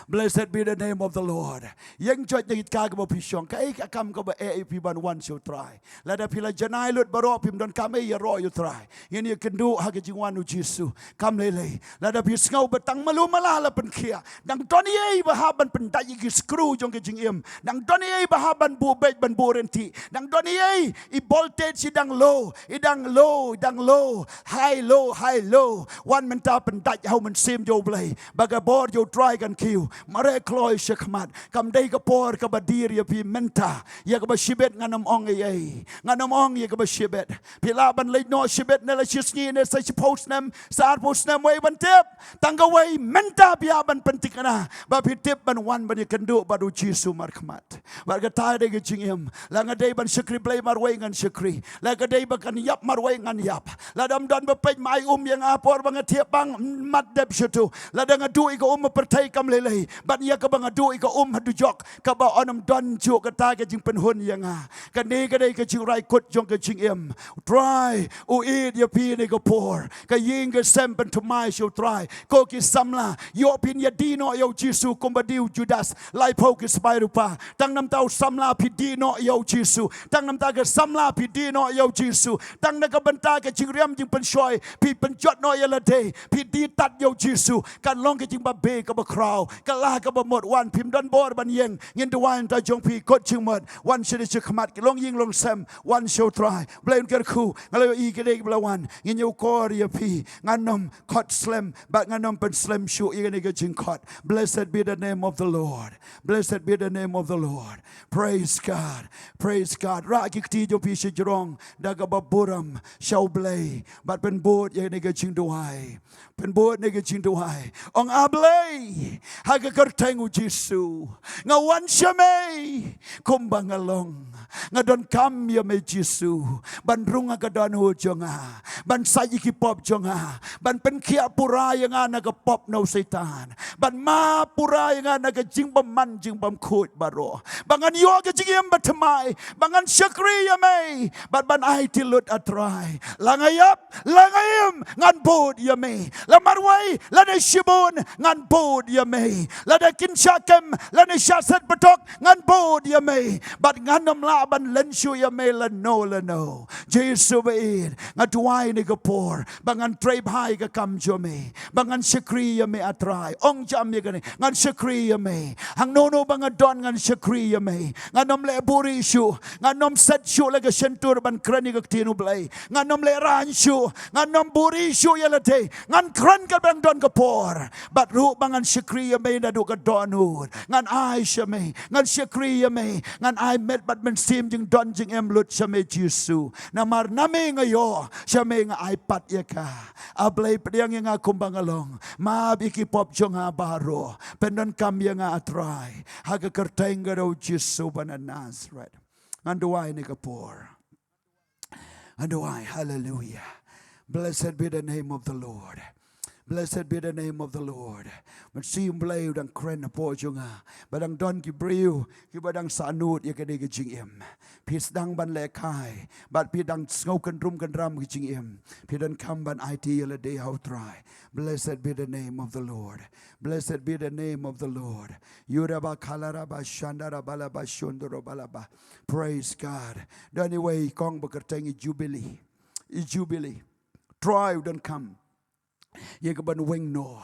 Blessed be the name of the Lord. Ïeng joit na ka jaka kaba phi shong. Kaei ka kam kaba eh ïa phi ban wan sha u Trai? Lada phi la janai lut baroh, phim don kam ei, ïaroh ïa u Trai. Ngin ïakynduh ha ka jingwan u Jisu. Kam lei lei. Lada phi sngew ba tang malu mala la pynkhiah, dang don ei ei ba hap ban pyndait ïa ki skru jong ka jingim. Dang don ei ei ba hap ban buh beit ban buh ryntih. Dang don ei ei, i voltage i dang low, i dang low, i dang low. High low, high low. Wan mynta pyndait ha u Mynsiem jong u Blei. Ba ka bor jong u Trai kan kiew. Mareh kloi sha khmat. Kam dei ka por kaba die ïa phi mynta. Ïa kaba shibit ngan ym ong ei ei. Ngan ym ong ïa kaba shibit. Phi lah ban leit noh shibit ne la shisngi ne sa shiphew snem, sa arphew snem, wei ban tip. Tang kawei mynta phi hap ban pynthikna. Ba phi tip ban wan ban ïakynduh bad u Jisu markhmat. Bad kata dei ka jingim. La nga dei ban shakri Blei marwei ngan shakri. La ka dei ba kan ïap marwei ngan ïap. Lada ym don ba peit ma ai um ïa nga por ba nga thiah pang, mat dep shuh tu. Lada nga duh ïa ka um ha pyrthei kam lei lei. Bad ïa kaba nga duh ïa ka um ha dujok, kaba yn ym don juh kata ka jingpynhun ïa nga. Kane ka dei ka jingrai kut jong ka jingim. U Trai u ïeit ïa phi ha kane ka por. Ka ïing ka sem pynthymmai sha u Trai. Ko ki samla, ïoh phin ïadie noh ïa u Jisu kumba die u Judas. Laiphew ki sbai rupa. Tang namar u samla phi die noh ïa u Jisu. Tang namar ka samla phi die noh ïa u Jisu. Tang na ka bynta ka jingriam jingpynshoi phi pynjot noh ïa lade. Phi die tad ïa u Jisu. Kan long ka jingbabe kaba khraw. Ka la kaba mut, wan, phim don bor ban ïeng. Ngin duwai na ka bynta jong phi, kot jingmut. Wan shane sha khmat, ki longïing longsem. Wan sha u Trai. Blei un kyrkhu. Nga la ïohi ki dei kiba la wan. Ngin ïa ukor ïa phi. Ngan ym khot slem, bad ngan ym pynslem shuh ïa kane ka jingkhot. Blessed be the name of the Lord. Blessed be the name of the Lord. Praise God. Praise God. Rah ki kti jong phi shajrong da kaba burom sha u Blei. Bad pynbud ïa kane ka jingduwai. Pynbud ïa kane ka jingduwai. Ong, A Blei, ha ka kyrteng u Jisu, nga wan sha me kumba nga long. Nga donkam ïa me Jisu ban rung ha ka dohnud jong nga, ban sait ïa ki pop jong nga, ban pynkhiah pura ïa nga na ka pop na u Soitan, ban map pura ïa nga na ka jingbymman jingbymkhuid baroh, ba ngan ïoh ka jingim bathymmai, ba ngan shakri ïa me, bad ban aiti lut, A Trai. La nga ïap, la nga im, ngan bud ïa me. La marwei lane shibun, ngan bud ïa me. Lada kin shah kem lane shah set patok, ngan bud ïa me, bad ngan ym lah ban len shuh ïa me lano lano. Jisu ba ïeit, nga duwai ïa kane ka por ba ngan trei bha ïa ka kam jong me, ba ngan shakri ïa me, ah Trai. Ong jam ïa kane, ngan shakri ïa me. Hangno hangno ba nga don ngan shakri ïa me. Ngan ym leh buhrieh shuh, ngan ym set shuh la ka shyntur ban kren ïa ka ktien U Blei. Ngan ym lehraiñ shuh, ngan ym buhrieh shuh ïa lade. Ngan kren katba dang don ka por. Bad ruh ba ngan shakri ïa me naduh ka dohnud. Ngan ai sha me, ngan shakri ïa me, ngan ai met bad mynsiem jingdon jingem lut sha me Jisu. Namar na me nga ïoh, sha me nga ai pat ïa ka. Ah Blei, pdiang ïa nga kumba nga long. Map ïa ki pop jong nga baroh. Pyndonkam ïa nga, ah Trai, ha ka kyrteng ka jong U Jisu ba na Nasareth. Ngan duwai ïa kane ka por. Ngan duwai. Hallelujah. Blessed be the name of the Lord. Blessed be the name of the Lord. Mynsiem Blei u dang kren hapoh jong nga ba dang don ki briew kiba dang sahnud ïa kane ka jingim. Phi sdang ban lehkai bad phi dang sngew kynrum kynram ka jingim. Phi donkam ban aiti ïa lade ha U Trai. Blessed be the name of the Lord. Blessed be the name of the Lord. Yuraba kalaraba shandaraba laba shundoroba laba. Praise God. Don iwei i kong ba kyrteng i Jubilee. I Jubilee. Trai u donkam ïa ka ban weng noh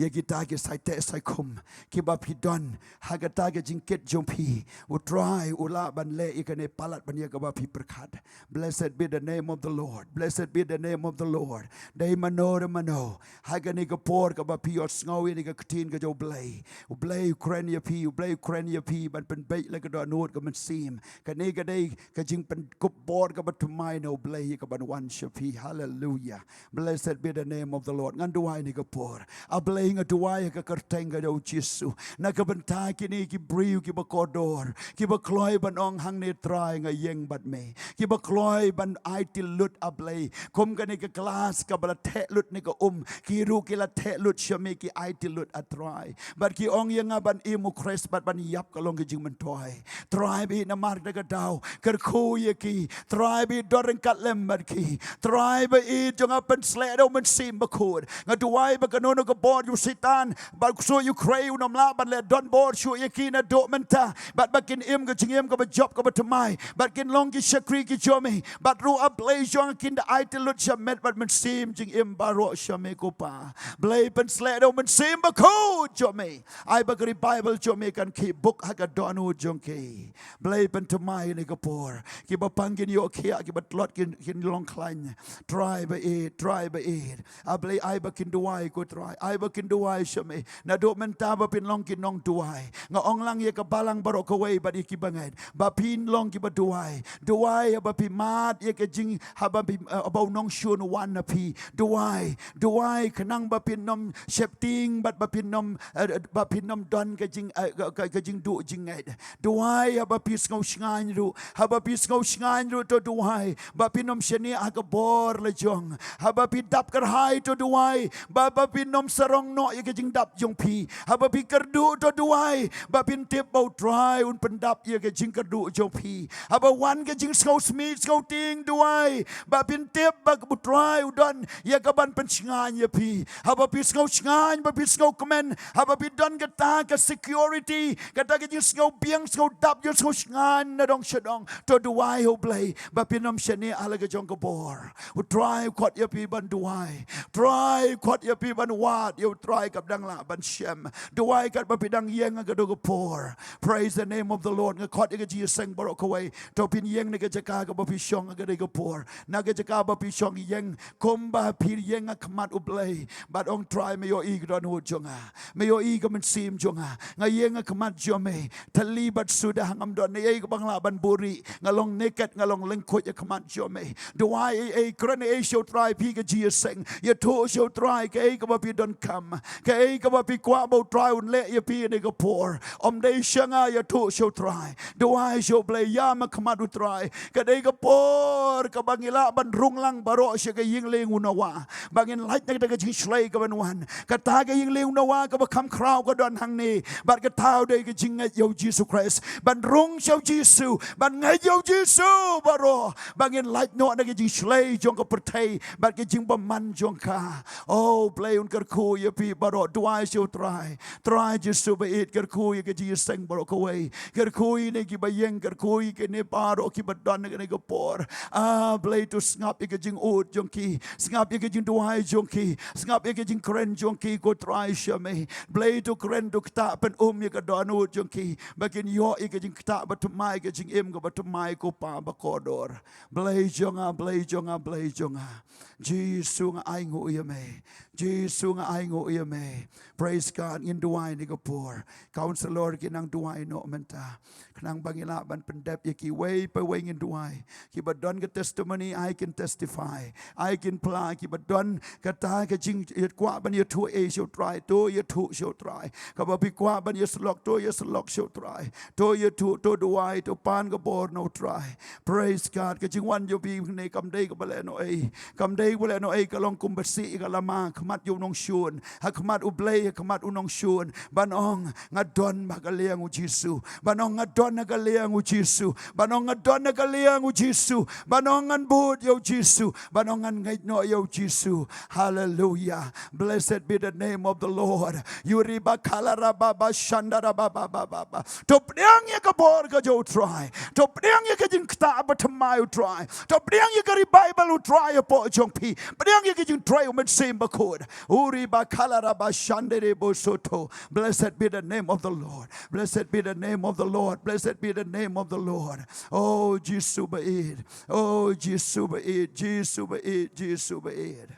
ïa kita ki saiteh saikhum kiba phi don ha kata ka jingkit jong phi. U Trai u lah ban leh ïa kane palat ban ïa kaba phi pyrkhat. Blessed be the name of the Lord. Blessed be the name of the Lord. Dei mano re mano ha kane ka por kaba phi ïohsngew ïa kane ka ktien ka jong U Blei, U Blei u kren ïa phi, U Blei u kren ïa phi ban pynbeit la ka dohnud ka mynsiem. Kane ka dei ka jingpynkup bor kaba thymmai na U Blei ïa ka ban wan sha phi. Hallelujah. Blessed be the name of the Lord. Ngan duwai ïa kane ka por. Ah Blei, nga duwai ha ka kyrteng ka jong U Jisu na ka bynta kine ki briew kiba kordor, kiba kloi ban ong hangne Trai nga ïeng bad me, kiba kloi ban aiti lut, ah Blei, kum kane ka glass kaba la theh lut na ka um, ki ruh ki la theh lut sha me, ki aiti lut, ah Trai. Bad ki ong ïa nga ban im U Khrist bad ban ïap ka long ka jingmyntoi. Trai ba ïeit, namar kata ka daw kyrkhu ïa ki. Trai ba ïeit, don ryngkat lem bad ki. Trai ba ïeit jong nga, pynshlur da U Mynsiem Bakhuid. Nga duwai ba kano kano ka bor jong Soitan bad u ksuid u khrei un ym lah ban leh donbor shuh ïa ki naduh mynta, bad ba kin im ka jingim kaba jop kaba thymmai, bad kin long ki shakri ki jong me. Bad ruh, ah Blei jong nga, kin da aiti lut sha met bad mynsiem jingim baroh sha me ko Pa. Blei, pynshlur da U Mynsiem Bakhuid jong me. Ai ba ka revival jong me kan khih buk ha ka dohnud jong ki. Blei, pynthymmai ïa kane ka por. Kiba pang kin ïoh khiah, kiba tlot kin, kin long khlaiñ. Trai ba ïeit, Trai ba ïeit. Ah Blei, ai ba kin duwai ko Trai, ai ba kin duwai sha me. Naduh mynta ba phin long ki nongduwai. Nga ong lang ïa ka balang baroh kawei bad ïa kiba ngeit ba phin long kiba duwai. Duwai haba phi mad ïa ka jing, haba phi, eh, haba u nongshun u wan na phi. Duwai, duwai khnang ba phin ym sheptieng bad ba phin ym, eh, ba phin ym don ka jing, eh, ka, ka, ka jingduh jingngeit. Duwai haba phi sngew shngaiñ ruh, haba phi sngew shngaiñ ruh to duwai ba phin ym shaniah ha ka bor la jong. Haba phi dap kyrhai to duwai ba, ba phin ym sarong noh ïa ka jingdap jong phi. Haba phi kyrduh to duwai ba phin tip ba U Trai un pyndap ïa ka jingkyrduh jong phi. Haba wan ka jingsngew smit sngew tieng, duwai ba phin tip ba U Trai u don ïa ka ban pynshngaiñ ïa phi. Haba phi sngew shngaiñ, ba phi sngew kmen, haba phi don kata ka security, kata ka jingsngew biang, sngew dap, jingsngew shngaiñ na dong sha dong, to duwai ha U Blei ba phin ym shaniah ha la ka jong ka bor. U Trai u khot ïa phi ban duwai. Trai u khot ïa phi ban wad ïa U Trai katba dang lah ban shem. Duwai katba phi dang ïeng ha kano kano ka por. Praise the name of the Lord. Nga khot ïa ka jingïaseng baroh kawei. To phin ïeng na ka jaka kaba phi shong ha kane ka por. Na ka jaka ba phi shong, ïeng kumba phi ïeng ha khmat U Blei. Bad ong, Trai, me ïohi ka dohnud jong nga. Me ïohi ka mynsiem jong nga. Nga ïeng ha khmat jong me. Thylli bad suda, ngam don ei ei kaba nga lah ban buhrieh. Nga long naked, nga long lyngkhuid ha khmat jong me. Duwai ei ei, kren ei ei sha U Trai, phi ka jingïaseng. Ïathuh sha U Trai kaei kaba phi donkam. Kaei kaba phi kwah ba U Trai un leh ïa phi ha kane ka por. Ym dei sha nga, ïathuh sha U Trai. Duwai sha U Blei, ïam ha khmat U Trai. Ka dei ka por kaba ngi lah ban rung lang baroh sha ka ïing lieng u Noah. Ba ngin lait na kata ka jingshlei kaban wan. Kata ka ïing lieng u Noah kaba kham khraw ka don hangne. Bad kata ka dei ka jingngeit ïa U Jisu Khrist. Ban rung sha U Jisu. Ban ngeit ïa U Jisu baroh. Ba ngin lait noh na ka jingshlei jong ka pyrthei bad ka jingbymman jong ka. Oh Blei, un kyrkhu ïa phi baroh, duwai sha u Trai. Trai Jisu ba ïeit, kyrkhu ïa ka jingïaseng baroh kawei. Kyrkhu ïa kine kiba ïeng, kyrkhu ïa kine baroh kiba don ha kane ka por. Ah Blei, to sngap ïa ka jingud jong ki, sngap ïa ka jingduwai jong ki, sngap ïa ka jingkren jong ki, ko Trai sha me. Blei, to kren, to ktah pynum ïa ka dohnud jong ki, ba kin ïoh ïa ka jingktah ba thymmai, ka jingim kaba thymmai, ko Pa bakordor. Blei jong nga, Blei jong nga, Blei jong nga. Jisu, nga ainguh ïa me. Jisu, nga ainguh ïa me. Praise God. Ngin duwai ha kane ka por. Counselor ki nang duwai noh mynta, khnang ba ngin lah ban pyndep ïa kiwei pa wei. Ngin duwai. Kiba don ka testimony, ai kin testify, ai kin phla. Kiba don kata ka jingkwah ban ïathuh ei sha u Trai, to ïathuh sha u Trai. Kaba phi kwah ban ïasyllok, to ïasyllok sha u Trai. To ïathuh, to duwai, to pan ka bor na u Trai. Praise God. Ka jingwan jong phi hangne kam dei kaba lehnohei. Kam dei kaba lehnohei, ka long kumba sih ïa ka lama ha khmat jong u nongshun, ha khmat U Blei, ha khmat u nongshun, ban ong, nga don ha ka liang u Jisu. Ban ong, nga don ha ka liang u Jisu. Ban ong, nga don ha ka liang u Jisu. Ban ong, ngan bud ïa u Jisu. Ban ong, ngan ngeit noh ïa u Jisu. Hallelujah. Blessed be the name of the Lord. Yuri bakala rababa shanda rababa. To pdiang ïa ka bor ka jong u Trai. To pdiang ïa ka jingktah ba thymmai u Trai. To pdiang ïa ka revival u Trai hapoh jong phi. Pdiang ïa ka jingtrei u Mynsiem Bakhuid. Uri bakala rabashande rebo soto. Blessed be the name of the Lord. Blessed be the name of the Lord. Blessed be the name of the Lord. Oh Jisu ba ïeit. Oh Jisu ba ïeit. Jisu ba ïeit. Jisu ba ïeit.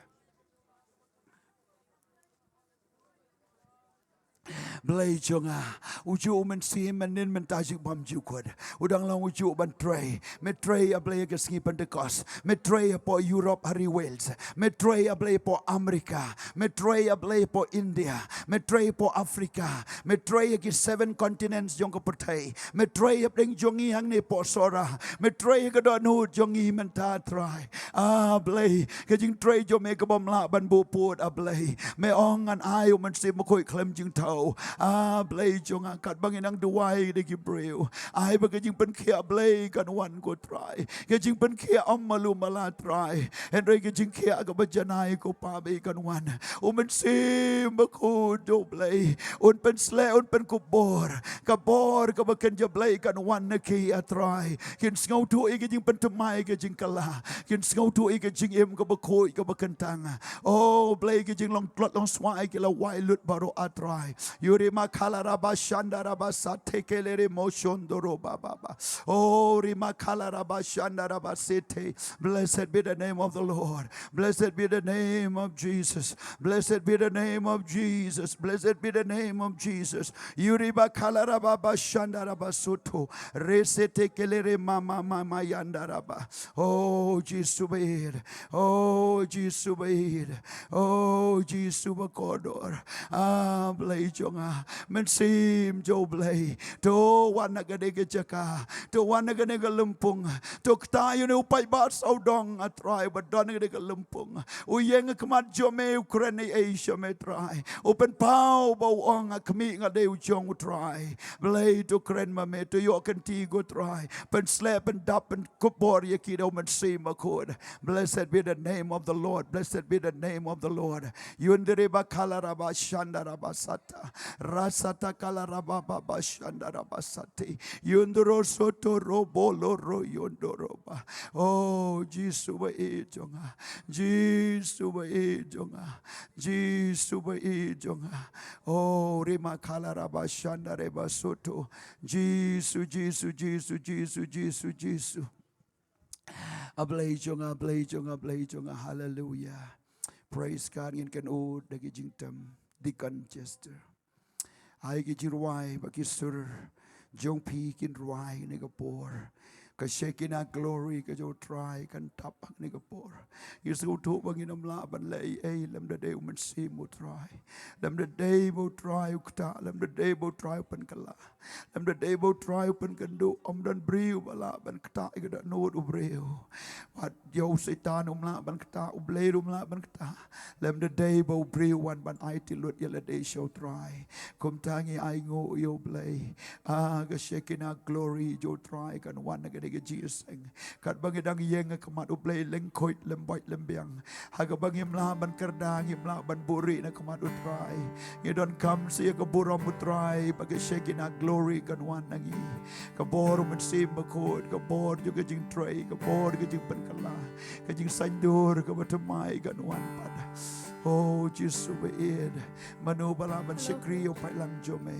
Blei jong nga, u juh u Mynsiem mynnin mynta, jingbymjukut. U dang long u juh ban trei. Me trei, A Blei, ha ka sngi Pentekost. Me trei hapoh Europe ha ri Wales. Me trei, A Blei, hapoh America. Me trei, A Blei, hapoh India. Me trei hapoh Africa. Me trei ha ki seven continents jong ka pyrthei. Me trei hapdeng jong ngi hangne hapoh Sohra. Me trei ha ka dohnud jong ngi mynta, Trai. Ah Blei, ka jingtrei jong me kabym lah ban buh pud, A Blei. Me ong, ngan ai u Mynsiem Bakhuid khlem jingthaw. Ah Blei jong nga, katba ngi nang duwai da ki briew, ai ba ka jingpynkhiah, Blei, kan wan, ko Trai. Ka jingpynkhiah ym malu mala, Trai, hynrei ka jingkhiah kaba janai, ko Pa, ba kan wan. U Mynsiem Bakhuid, oh Blei, un pynsleh, un pynkup bor. Ka bor kaba kynja, Blei, kan wan na ki, A Trai. Kin sngewthuh ïa ka jingpynthymmai, ka jingkylla. Kin sngewthuh ïa ka jingim kaba khuid, kaba kyntang. Oh Blei, ka jinglong tlot long swai ki la wai lut baroh, A Trai. Yuri makala rabashanda rabasate kelere moshondoro bababa. Oh, rimakala rabashanda rabasete. Blessed be the name of the Lord. Blessed be the name of Jesus. Blessed be the name of Jesus. Blessed be the name of Jesus. Yuri bakala rababashanda rabasoto. Resete kelere mama mama yanda raba. Oh Jisu ba ïeit. Oh Jisu ba ïeit. Oh Jisu bakordor. Ah Blei jong nga, Mynsiem jong U Blei, to wan na kane ka jaka. To wan na kane ka lympung. To ktah ïa une u paidbah sawdong, A Trai, ba don na kane ka lympung. U ïeng ha khmat jong me, u kren ei ei sha me, Trai. U pynpaw ba u ong, nga khmih, nga dei u jong u Trai. Blei, to kren ma me, to ïoh kynti, ko Trai. Pynsleh, pyndap, pynkup bor ïa ki da u Mynsiem Bakhuid. Blessed be the name of the Lord. Blessed be the name of the Lord. Yundere bakala rabashanda rabasata. Rasata kala rababashanda rabasate. Yundoro soto robo loro yondoroba. Oh Jisu ba ïeit jong nga. Jisu ba ïeit jong nga. Jisu ba ïeit jong nga. Oh rimakala rabashanda rebasoto. Jisu, Jisu, Jisu, Jisu, Jisu, Jisu. A Blei jong nga, Blei jong nga, Blei jong nga. Hallelujah. Praise God. Ngin kynnoh da ki jingtem. Deacon Chester, ai ki jingrwai bad ki sur jong phi kin rwai ha kane ka por. Ka Shekinah glory ka jong U Trai kan tap ha kane ka por. Ngi sngewthuh ba ngin ym lah ban leh ei ei lymda dei U Mynsiem U Trai. Lymda dei ba U Trai u ktah, lymda dei ba U Trai u pynkylla. Lymda dei ba U Trai u pynkynduh, ym don briew ba lah ban ktah ïa ka dohnud u briew. Wat ïa u Soitan um lah ban ktah, U Blei ruh um lah ban ktah. Lymda dei ba u briew u wan ban aiti lut ïa lade sha U Trai. Kumta ngi ainguh ïa U Blei. Ah, ka Shekinah glory jong U Trai kan wan na kane ka jingïaseng. Katba ngi dang ïeng ha khmat U Blei, lyngkhuid, lymbait, lymbiang. Ha kaba ngim lah ban kyrdan, ngim lah ban buhrieh na khmat U Trai. Ngi donkam sa ïa ka burom U Trai, ba ka Shekinah glory kan wan na ngi. Ka bor U Mynsiem Bakhuid, ka bor jong ka jingtrei, ka bor ka jingpynkylla, ka jingsaindur kaba thymmai kan wan pat. O Jisu ba ïeit, mano ba lah ban shakri ïa u paidlang jong me?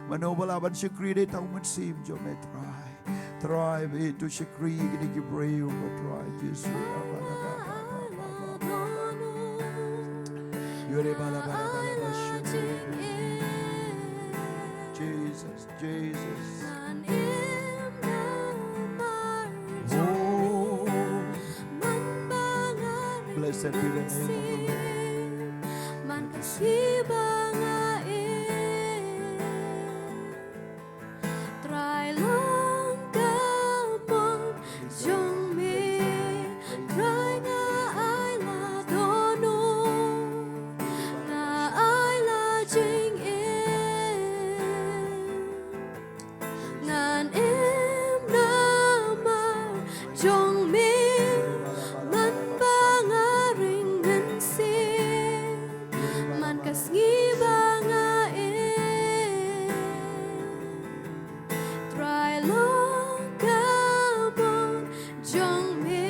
Mano ba lah ban shakri da uta u Mynsiem jong me, Trai? Trai ba ïeit, to shakri ïa kine ki briew ko Trai Jisu. Jesus, Jesus. Oh, blessed be the name of the Lord. Trai long ka mon jong me, Trai nga ai la dohnud, nga ai la jingim, ngan im namar jong me, man ba nga ring mynsiem, man ka sngi ba nga im. Trai long ka mon jong me.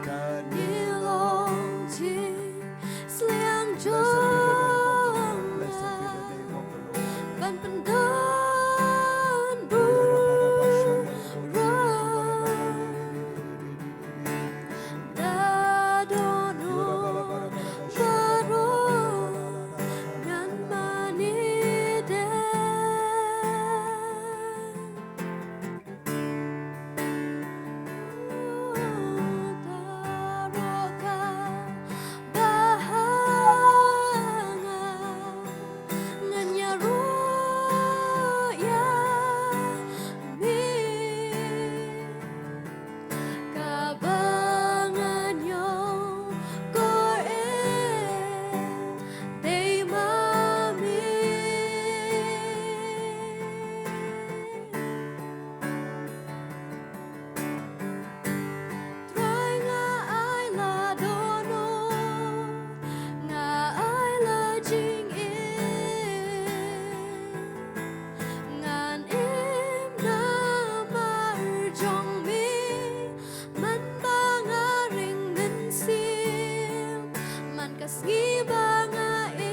Kane long jingsliang jong nga ban pyndon burom da dohnud baroh ngan mane de. Baroh kaba nga, ngan ïaroh ïa me. Kaba ngan ïoh kor eh dei ma me. Trai nga ai la dohnud, nga ai la jingim, ngan im namar jong me, man ba nga ring mynsiem, man ka sngi ba nga im.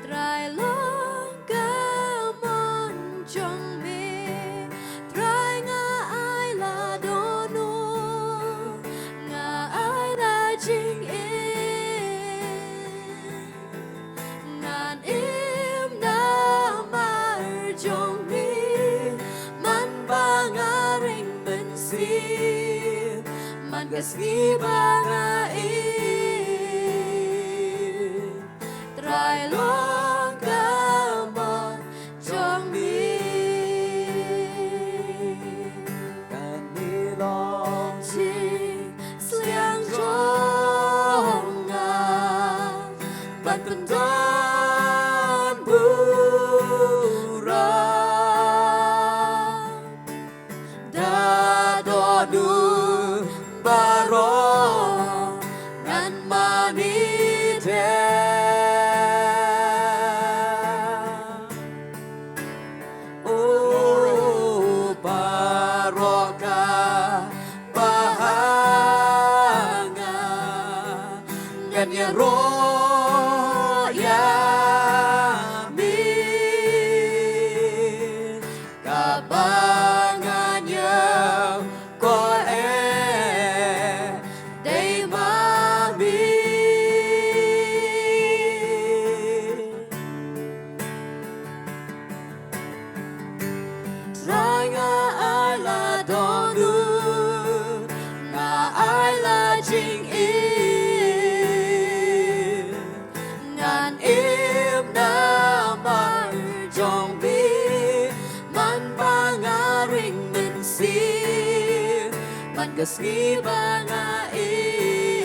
Trai long ka mon jong me, Trai nga ai la dohnud, nga ai la jingim, ngan im namar jong me, man ba nga ring mynsiem, man ka sngi ba nga im. Trai long ka mon jong me. Kane long jingsliang jong nga ban pyndon burom da dohnud baroh ngan mane de. Oh, baroh kaba nga, ngan ïaroh ïa me. Kaba ngan ïoh kor eh dei ma me. Trai nga ai la dohnud, nga ai la jingim, ngan im namar jong me, man ba nga ring mynsiem, man ka sngi ba nga im.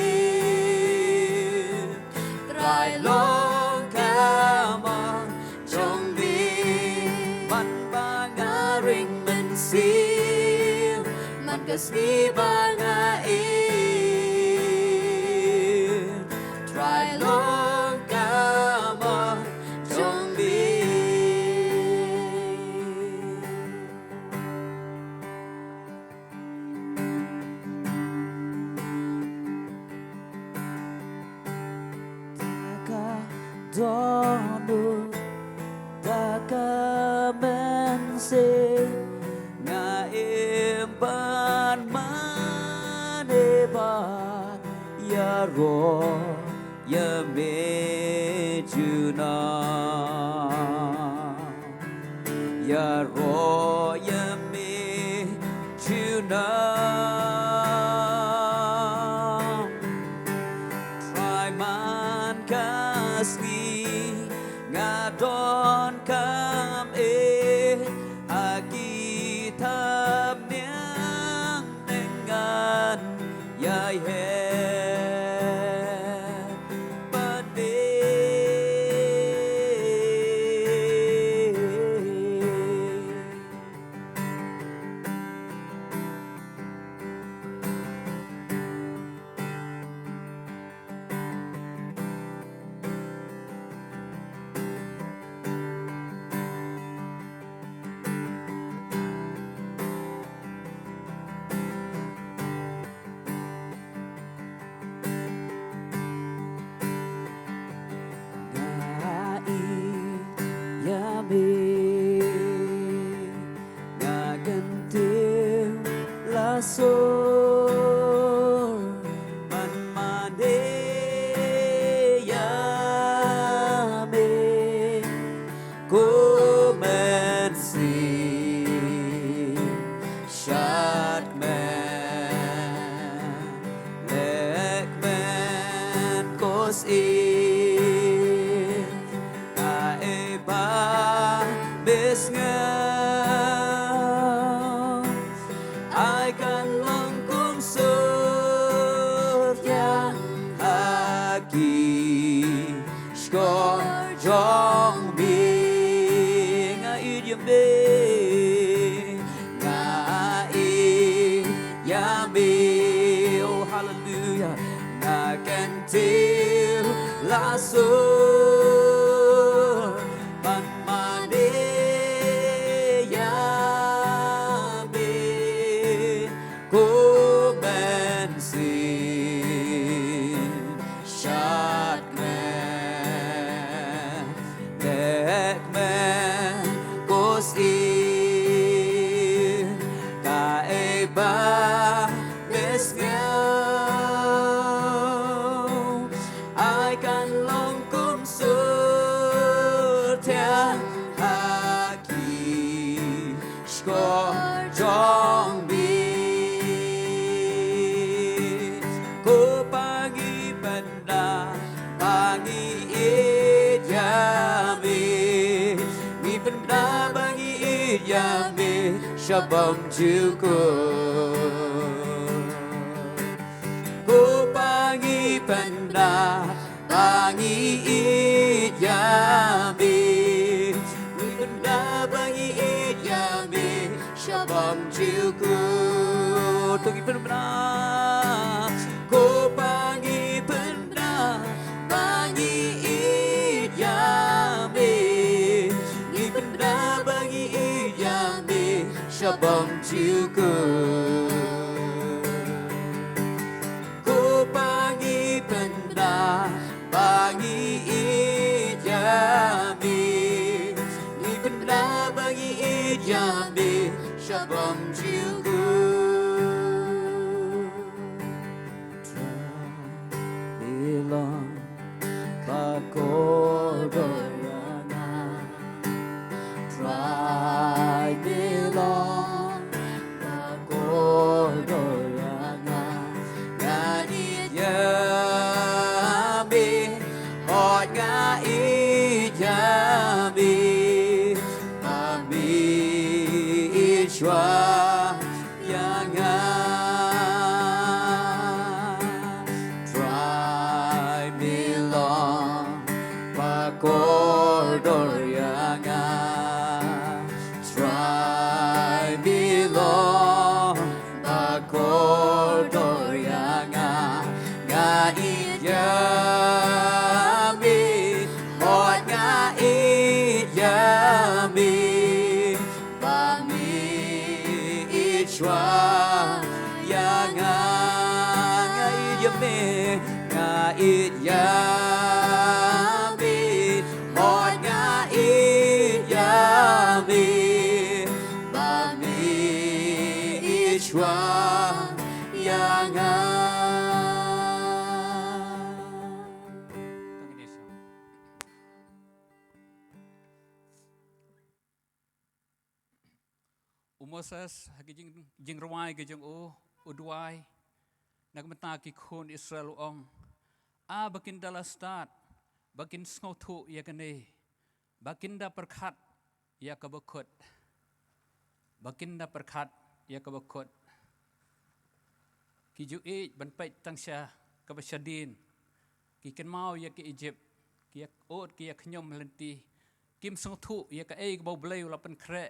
Trai long ka mon jong me. Sngi ba nga im, Trai long ka mon jong me. Da ka dohnud, da ka mynsiem, nga im ban mane ba ïaroh ïa me junom. Ïaroh ïa me junom. Trai man ka sngi nga donkam eh ha ki thapniang, ngan ïai heh bad me. Nga ïeit ïa me, nga kyntiew la sur ban mane ïa me. Ko mynsiem, shad kmen, leh kmen ko syiem. Kaei ba me sngew, ai kan long kumjuh ïa ki shkor jong me. Nga ïeit ïa me, nga ïeit ïa me. Oh, hallelujah. Nga kyntiew la sur ban mane ïa me. Ko mynsiem, shad kmen, leh kmen ko syiem. Kaei ba me sngew, ai kan long kumjuh thiang ha ki shkor jong me. Ko Pa, ngi pynda ba ngi ïeit ïa me. Ngi pynda ba ngi ïeit ïa me sha bymjukut. Ko Pa, ngi pynda ba ngi ïeit ïa me. Ngi pynda ba ngi ïeit ïa me sha bymjukut. To ngi pynda. Ko Pa, ngi pynda ba ngi ïeit ïa me. Ngi pynda ba ngi ïeit ïa me sha bymjukut. Ko Pa, ngi pynda ba ngi ïeit ïa me. Ngi pynda ba ngi ïeit ïa me sha bymjukut. Trai, me long ba kordor ïa nga. Trai, me long ba kordor ïa nga. Nga ïeit ïa me, hooid nga ïeit ïa me. Ba me ïeit shuwa ïa nga. Trai, me long ba kordor ïa nga. Trai, me long ba Ïeit ïa mi, hooid nga ïeit ïa mi, ba mi i shuwa ïa nga. U Moses ha ki jing, jingrwai ki jong u, u duwai na ka bynta ki khun Israel, u ong, a ba kin da la stad, ba kin sngewthuh ïa kane, ba kin da pyrkhat ïa ka bakut, ba kin da pyrkhat ïa ka bakut. Ki ju ïeit ban peit tang sha kaba shadien, ki kynmaw ïa ki Egypt, ki ïa ud, ki ïa khñium lynti, kim sngewthuh ïa kaei kaba U Blei u la pynkhreh